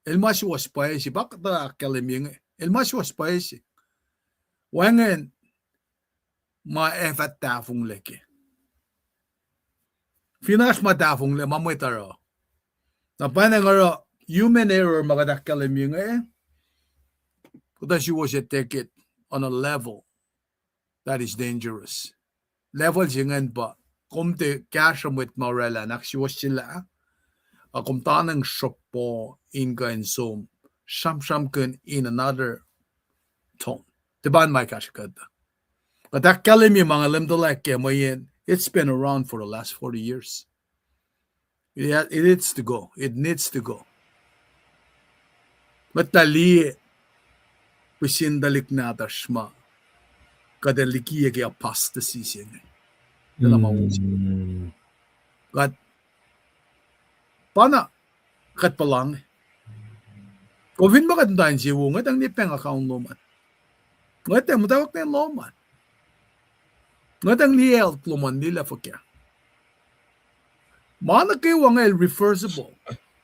el ma suwohs pwacye se, pa kuhtuh ahkkahlwemye inge, el ma suwohs pwacye se. Wacngihn ma ac fah tahfonglac ke. Fin oasr ma tahfonglac, ma mwet oruh. Na pa na nga oruh human error ma kuht ahkkahlwemye inge, kuhtuh suwohs ac take it on a level that is dangerous. Level se ingacn pa kom tiac kahsruh mwet ma orwaclah in ahksuwohsyelah, ac kom tanwacng sruhpo in kuh in som sramsramkihn in another tone. Tiac pa ma kahsruh kuht. Kuht ahkkahlwemye ma nga lem tuhlac ke mweyen it's been around for the last forty years. It, it needs to go. It needs to go. Mwet lah liye pihsin tuhlihk nahtuhsr ma kuht ac likiyac ke apostasy se inge. Elah ma wo se. Kuht pa na kuht puhla inge. Kom fin ma kuht muhta insewowo, ngwetacng liye bank account lom an. Ngwetacng muhtwacwacack ne lom an. Ngwetacng liye health lom an, liye lah fuhkah. Ma nuh kwewa inge el reversible.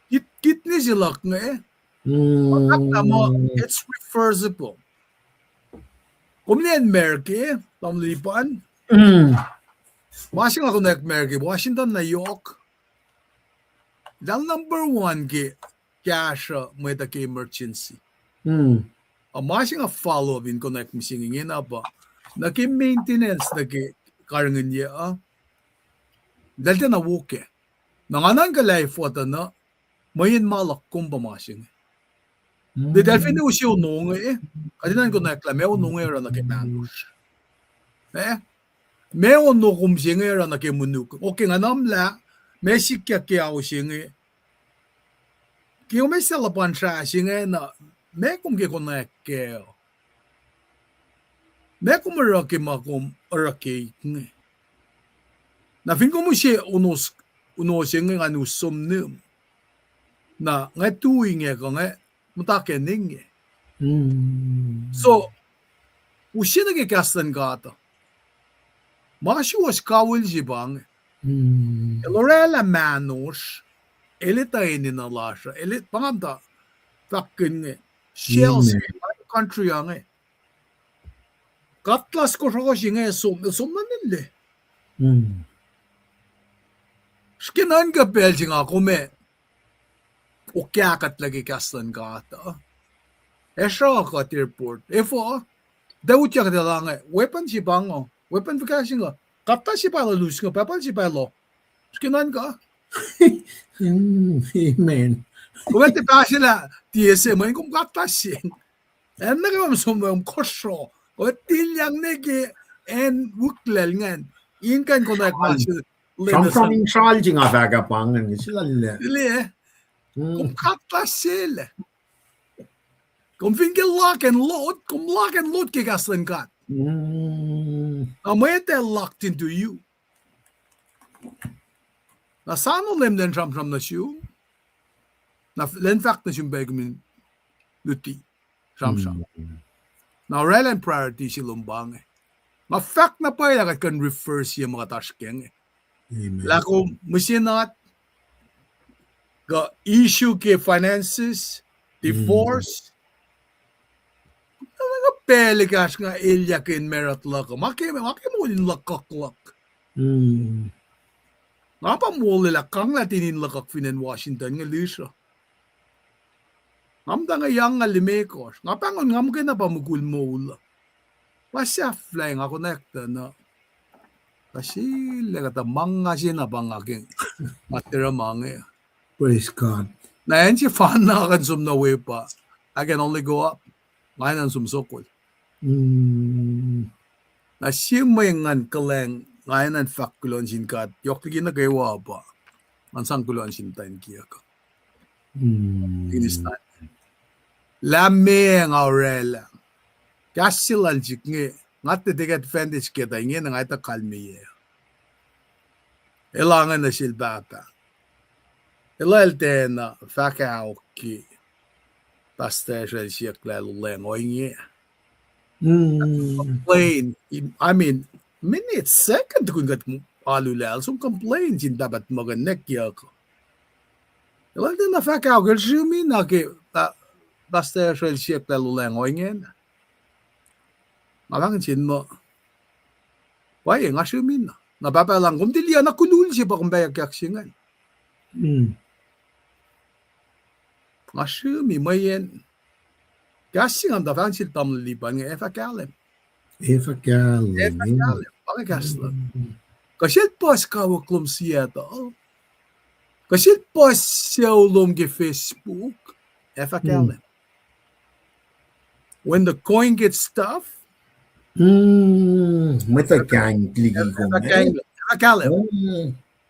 Kit, kidney se luhk inge, ma, it's reversible. Kom liye America, tamuhlwel Lipan, ma se nga konwacack America, Washington na yohk. Eltahl number one ke kahsruh mwet uh ke emergency. Ac ma se nga follow up in konwacack mihsenge ingena pa nuh ke maintenance nuh ke karihngihnyuck uh, eltahl tiacna wo kac. Na nga nuhnkuh lah efuh tuh na mweyen ma luhk kom pa ma se inge. Eltahl finne use ono inge, kuht in nuhnkuh lah meac ono inge oruh nuh ke mahnosr. Eh? Meac ono kom se inge oruh nuh ke monuk. Okay, nga nuhnkuh lah meac sikyak ke ao se inge. Ke kom eis luhpan srah se inge na, meac kom ke konwacack kac? Meac kom oruh ke ma kom oruh ke inge? Na fin kom use ono, ono se inge ngan us som nuh, na nga tui inge kuh nga muhta ke inge. So, use nuh ke kahs luhn God uh. Ma suwohs kawihl se pa inge. El orwaclah mahnosr, el etuh enenuh lasr uh, el, pa nga muhta fahkkihn inge, shells, country uh inge. Katlas kosro se inge som, el som nuh nile. Srihke nuhnkuh pacl se nga kom ac okah kuhtlac ke kahs luhn God uh. Ac sruh kuht airport. Efuh? Tuh utyak kuht elan inge, weapon se pa inge, weapon fuhkah se inge? Katlas se pa lus inge, Bible se pa lo. Srihke nuhnkuh. Amen. Kom ac tiac pahselah tiac se mweyen kom katlas se. Acn nuh kwewa som kom kosro, kom tilyang nuh ke acn wiklac ingacn, in kuh in konwacack ma se. Sramsram in sral se nga fahk ah pa ingacn, sila lila. Kom katlas se lah. Kom fin ke lock and load, kom lock and load ke kahs luhn God. Na mwet ac locked into you. Na sano Leum lwen sramsram nuh sum. Na lwen fahk nuh sum pac kom in luti sramsram. Na orwaclah in priority se lom pa inge. Nga fahk na pwacye lah kuht kuh in reverse ye ma kuht oasr kac inge. Lah kom mihsenge kuh issue ke finances, divorce. Nga pacl ekahsr nga elyah ke in married luhk uh. Ma ke, ma ke moul in luhkuhk luhk. Nga pa molwelah kanglah tinin luhkuhk fin acn Washington inge lihsruh. Nga muhta nga yang nga limekohsr. Nga pahngon nga muhkwena pa mukul moul uh. Pa sahflah nga konwacack tuh na, pa sel kuhtuh ma nga se na pa nga ke, ma tiac oruh ma inge. Praise God. Na acn sefanna kuh in som nuh we pa, I can only go up. Nga enenuh in som sokol. Na sie mwe ngan kuhlwacng nga enenuh in fahk kuloh nuh sin God, yohk liki nuh kwewa pa, ngan sang kuloh nuh sin muhtwacn kiyuhk uh. Lah meac nga orwaclah. Kahs se lal sihk inge, nga tiac take advantage ke tuh ingena nga etuh kalmeyac. Elan inge nuh sel pahpah. Elan tiacna fahk ahok ke Pastor Israel siyuck lah el olweacng ohinge. Complain, I mean, minute, second tukun kuht alu lah el som complain sin pahpah tuhmuhk nwack kiyuhk. Elan tiacna fahk ahok, el srihmi na ke Pastor Israel siyuck lah el olweacng ohinge na. Nga fahk nuh sin muh, pwacye, nga srihmi na. Na pahpah elan, kom tiac liye na kolul se pa kom pahyuckyak se ingacn. Nga srihmi mweyen kahs se nga muhta fahk nuh sel tamuhlwel Lipan inge, ac fah kahlwem. Ac fah kahlwem. Ac fah kahlwem. Pa inge kahs luhk. Kuh sel puhs kawuck lom Seattle, kuh sel puhs sucu lom ke Facebook, ac fah kahlwem. When the going gets tough, mwet uh kahing liki kom, ac fah kahlwem.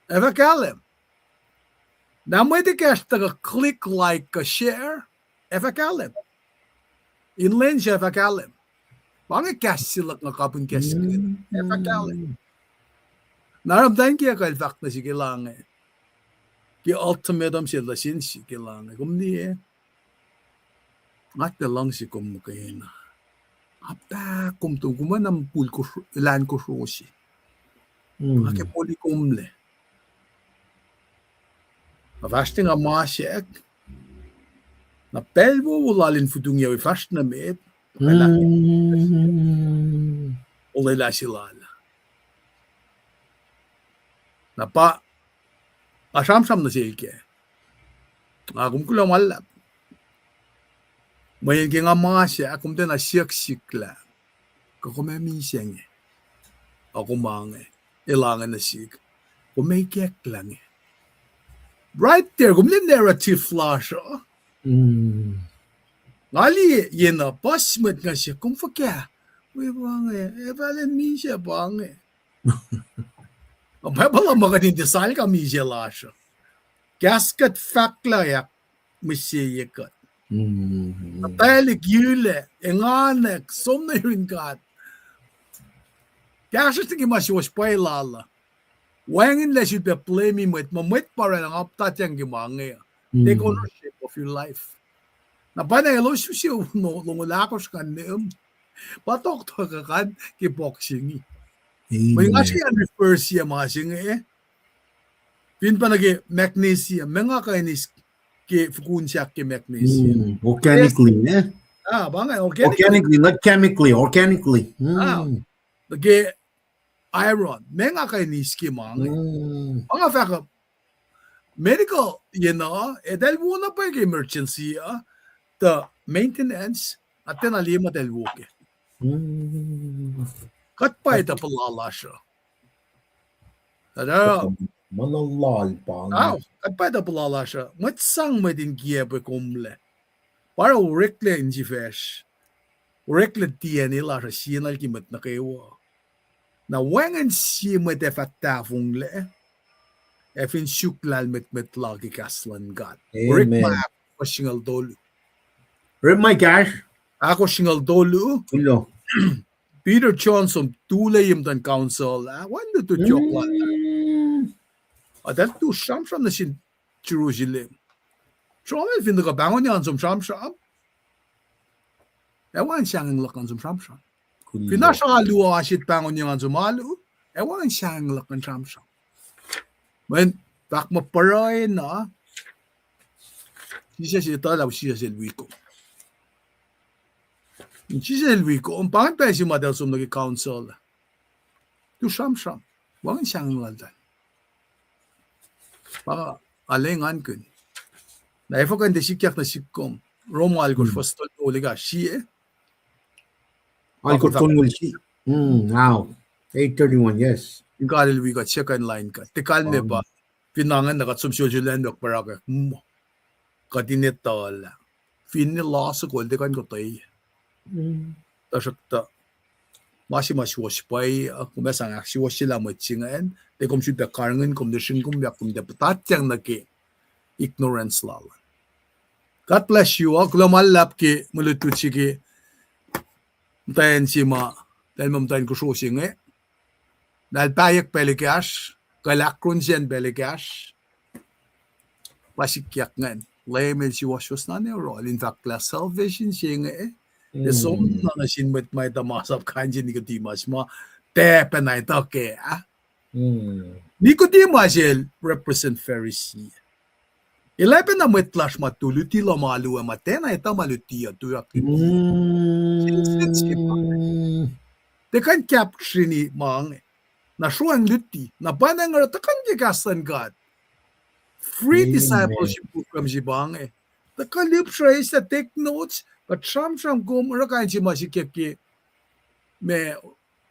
Ac fah kahlwem. Na mwet ekahsr tuhkuh click like kuh share, ac fah kahlwem. In lwen se ac fah kahlwem. Pa inge kahs se luhk nga kapihn kahskihn, ac fah kahlwem. Na oruh muhtwacn kiyuhk uh el fahk nuh sihk, elan inge, ke ultimatum se el tuh sin sihk, elan inge, kom liye, nga tiac luhngse kom muhkwena. Nga paht kom tu, kom na mukul elan kosro se. Nga ke moli komlac. Nga fahsr nga masack. Na pacl wowo lal in futungyuc we fahsr nuh met, olwelah se lal. Na pa, nga sramsram nuh sel kac. Nga kom kuloh ma luhlahp. Mweyen ke nga masack, kom tiacna siyuck sihk lah, kuh kom ac misac inge, a kom ma inge, elan inge nuh sihk, kom ac ikacklah inge. Right there, kom liye narrative lasr uh. Nga liye na puhs mwet nga siyuck, kom fuhkah? Wi pa inge, ac fah lwen misac pa inge. Bible uh ma kuht in tiac sal ka misac lasr uh. Kahs kuht fahklah ac mihseye kuht. Ataclic, yulac, enganwack, som nuh yurin God. Kahsruhsr nuh ke ma suwohs pwacye lal uh. Wacngihnlac sulpac blame-i mwet, ma mwet pa orwaclah nga aptatyang ke ma inge. Take ownership of your life. Na pa na elos use longoul ahkosr ngan nihm, pa tohktohk uh kan ke boxing. Mwe nga se an refer sie ma se inge. Fin pa nuh ke magnesium, meac nga kuh in eis ke fukun sahk ke magnesium? Organically, eh? Ah, pa inge organically. Organically, not chemically, organically. Nuh ke iron, meac nga kuh in eis ke ma inge? Pa nga fahk uh, medical, you know, eltahl wo na pwacye ke emergency uh, tuh maintenance, a tiacna liye ma eltahl wo kac. Kuht pa etuh puhla lasr uh. Ma na lal pa inge. Kuht pa etuh puhla lasr uh. Mwet sang mwet in kiacpwe komlac. Pa oruh oreklac insifacsr. Oreklac tiacna lasr uh sie na liki mwet nuh kwewa. Na wacngihn sie mwet ac fah tahfonglac, ac fin suk lahlmwetmwet la ke kahs luhn God. Orekma ahkosr singucul tolu. Orekma ahkosr singucul tolu. Peter, John som tulac ye muhtuhn council ah, wacngihn lutlut yohk lal ah. Eltahl tu sramsram nuh sin Jerusalem. Sramsram fin tuhkuh pahngonyuck an som sramsram, ac wacngihn sahngweng luhk an som sramsram. Fin oasr alu oasr pahngonyuck an som alu, ac wacngihn sahngweng luhk an sramsram. Mweyen fahk muh pruhe na, Jisus etuh lah Jisus el wi kom. Jisus el wi kom, pa ingacn pacl se ma eltahl som nuh ke council. Tu sramsram, wacngihn sahngweng laltahl. Pa nga lwen ngan kihn. Na efuh kuh in tiac sikyak nuh sihk kom? Rom alkosr fuhs tolngoul ekuh sie. Alkot konwel si. Hmm, now. Eight thirty-one, yes. In kalel wi kuht second line kuht. Tiac kalmac pa. Fin na ngan na kuht som solsol an tok pa oruh ke. Kuht in etuh lah fin lasr kol tiac kuh in kuhtwena. Tuhsruhktuh ma se ma suwohs pwacye, kom ac sang ahksuwohsyelah mwet se ingacn, tiac kom sulpac karihngihn, kom tiac srihngihn, kom ac, kom tiac puhtatyang nuh ke ignorance lal. God bless you all. Kuloh ma luhlahp ke mwe lutlut se ke muhtwacn se ma, muhtwacn, muhtwacn kosro se inge. Na el pahyuck pacl ekahsr, kuh el ahkrohnsacn pacl ekahsr. Pa sikyak ingacn. Leum el suwohswohs na nuh yohrohl in fahk lah salvation se inge, e, som na nuh sin mwet ma etuh masap kain se Nicodemus ma, tiac pacna etuh kac, ah. Nicodemus el represent Pharisee. El ac pacna mwet lasr ma tu luti lal ma alu ah, ma tiacna etuh ma luti uh tuyak. Tiac kuh in capture-ni ma inge. Na sruhacng luti, na pwacnwacng oruh tuhkuh nuh ke kahs luhn God. Free discipleship program se pa inge. Tuhkuh lihpsre, take notes, kuht sramsram kom oruh kain se ma sikyak ke ma,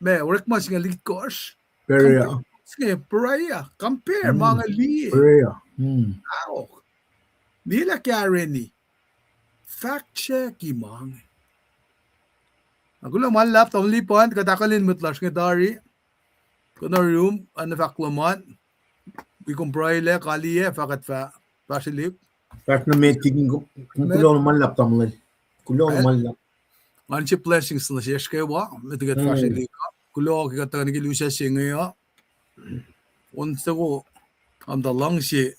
ma orekma singucul itkohsr. Compare, Pruhe, compare ma inge liye. Aok. Liye lah kahreni. Fact check-i ma inge. Na kuloh ma luhlahp, tamuhlwel Lipan, kuht ahkkahlwemye mwet lasr inge tari. Kuhnarum, an fahk luhman. Wi kom pruhe lah kaliyac, fahk kuht fah, fahsrwelihk. Fahsr nuh met, kuloh ma luhlahp tamuhlwel. Kuloh ma luhlahp. Ngan se blessings nuh sesr kwewa, met kuht fahsrwelihk. Kuloh ke kuht tuhkuh nuh ke lusac se inge uh. On soko, am tuh luhngse,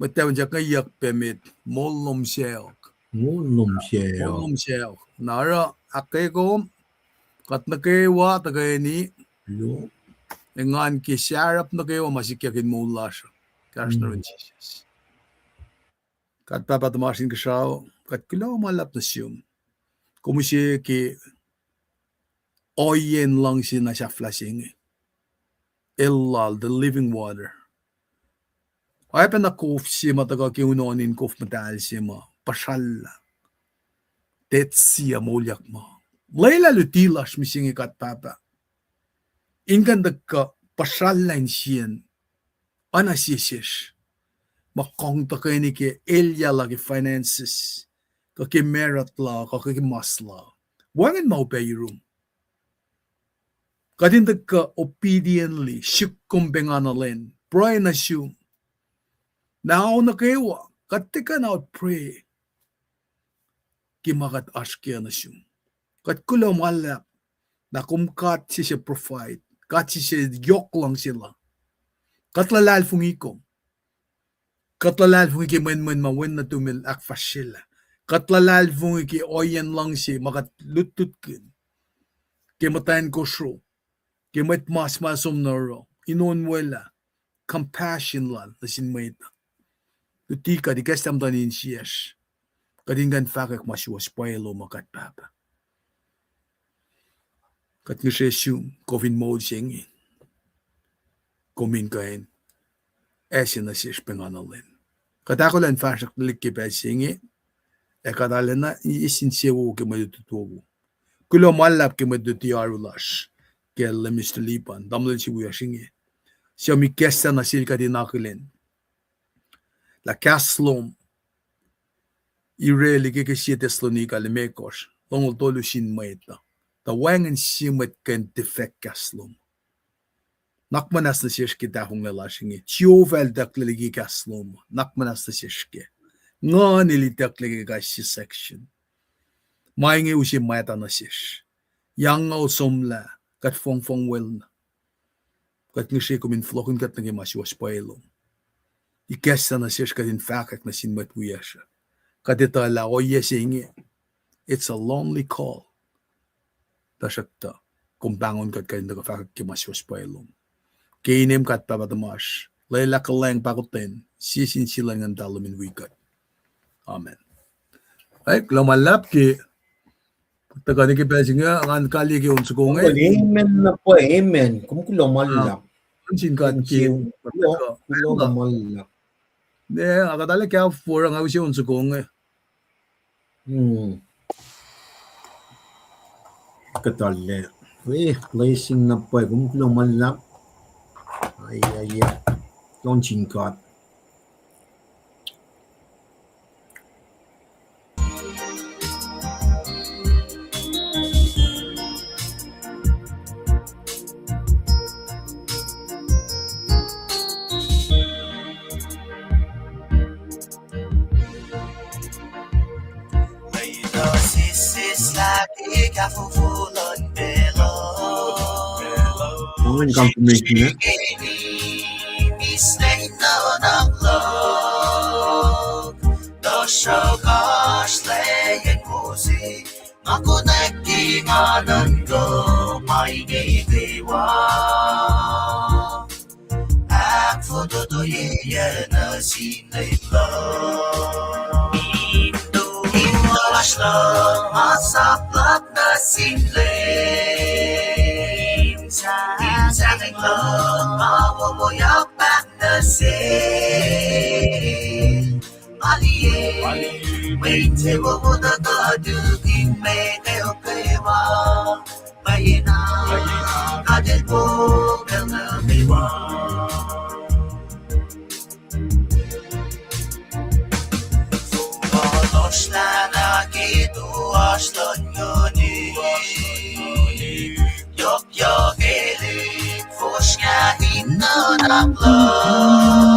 mwet tafun sahk inge yuck pac met, moul lom sacohk. Moul lom sacohk. Na oruh, ahkkweye kom, kuht nuh kwewa tuhkweni, engan ke sarap nuh kwewa ma sikyak in moul lasr uh. Kahsruh nuh yurin Jisus. God Pahpah tuhmasr Inkuhsrao, kuht kuloh ma luhlahp nuh sum. Kom use ke ohiyacn luhngse na sahflah se inge. El lal, the living water. Oacyacpac na kof se ma tuhkuh ke unohn in kof muhtahl se ma puhsrallah Dead Sea uh, moulyak ma. Lwelah luti lasr mihsenge, God Pahpah, in kuh in tuhkuh puhsrallah insiyacn oacna sie sesr ma kang tuhkweni ke elyah la, ke finances, kuh ke marriage la, kuh ke mas la. Wacngihn ma upac yurum. Kuht in tuhkuh obediently suk kom pengana lwen, pruhe nuh sum. Na ao nuh kwewa, kuht tiac kuh in outpray ke ma kuht oasr kac nuh sum. Kuht kuloh ma luhlahp, na kom God se suc provide, God se suc yohk luhngse la. Kuht luhlahlfongi kom. Kuht luhlahlfongi ke mwenmwen ma wen nuhtum el ahkfahsryelah. Kuht luhlahlfongi ke ohiyacn luhngse ma kuht lutlutkihn ke muhtwacn kosro, ke mwet mas ma som nuh oruh, in onwelah compassion lal nuh sin mwet uh. Luti kuht, ikacslah muhtuhn insiyacsr, kuht in kuh in fahkwack ma suwohs pwacye lom uh, God Pahpah. Kuht ngihsre sum, kom fin moul se inge, kom in kuh in ase nuh sesr pengana lwen. Kuht ahkolah in fahsrwelihk ke pacl se inge, ac kuht arulacna eis insewowo ke mwe lutlut wowo. Kuloh ma luhlahp ke mwe luti oaru lasr, ke Minister Lipan, tamuhlwel se wiyacsr inge, suc kom ikacslah nuh sel kuht in akihlen lah kahs lom, Irel ike ke sie Thessalonica limekohsr, longoul tolu sin mwet uh, tuh wacngihn sie mwet kuh in defect kahs lom. Nuhnak muhnahs nuh sesr ke tahfonglac lasr inge. Jehovah el itucklac liki kahs lom. Nuhnak muhnahs nuh sesr kac. Nguhn el itucklac ke kais sie section. Ma inge use mwacta nuh sesr. Yango somlah, kuht fongfong wel na. Kuht ngihsre kom in fohlohkihn kuht nuh ke ma suwohs pwacye lom. Ikacslah nuh sesr kuht in fahkwack nuh sin mwet wiyacsr uh. Kuht etuh lah ohiyac se inge, it's a lonely call. Tuhsruhktuh kom pahngon kuht kuht in tuhkuh fahkwack ke ma suwohs pwacye lom. Ke inem God Pahpah tuhmasr, lwelah kuhlwacng pahkotwen, sie sin sie luhn Nguhn Muhtahl lom in wi kuht. Amen. Ac kuloh ma luhlahp ke tuhkuh nuh ke pacl se inge, ngan kaliyac ke on soko inge. Amen na pa, amen. Kom kuloh ma luhlahp. Kom sin God ke kuloh ma luhlahp. Ne, akuht arlac kaf for nga use on soko inge. Hmm. Kuhtuh lah, eh, blessing na pwacye, kom kuloh ma luhlahp. Ai, ai, ai. Kuloh sin God. Lwelah sesseslah ke kahfofo luhn pacl uh. Ongen confirmation, eh? Ke mislac nuhnak luhk, tuhsruhk oasr lwacyacn Moses, nga konwacack ke nga nuhnkuh ma inge kwewa. Ahkfototoye nuh sin Leum. Indo oasr luhk ma sap luhk nuh sin Leum. Sahngweng luhk ma wowoyak pac nuh sel. Ma liye, mwe insewowo tuhkuh tukun mwet kwewa. Pwacyena, God El wo pacl nuh kwewa. Fohlohsrlah na ke toasr luhn nguhn, yohkyohkelihk fosrngah in nuhnak luhk.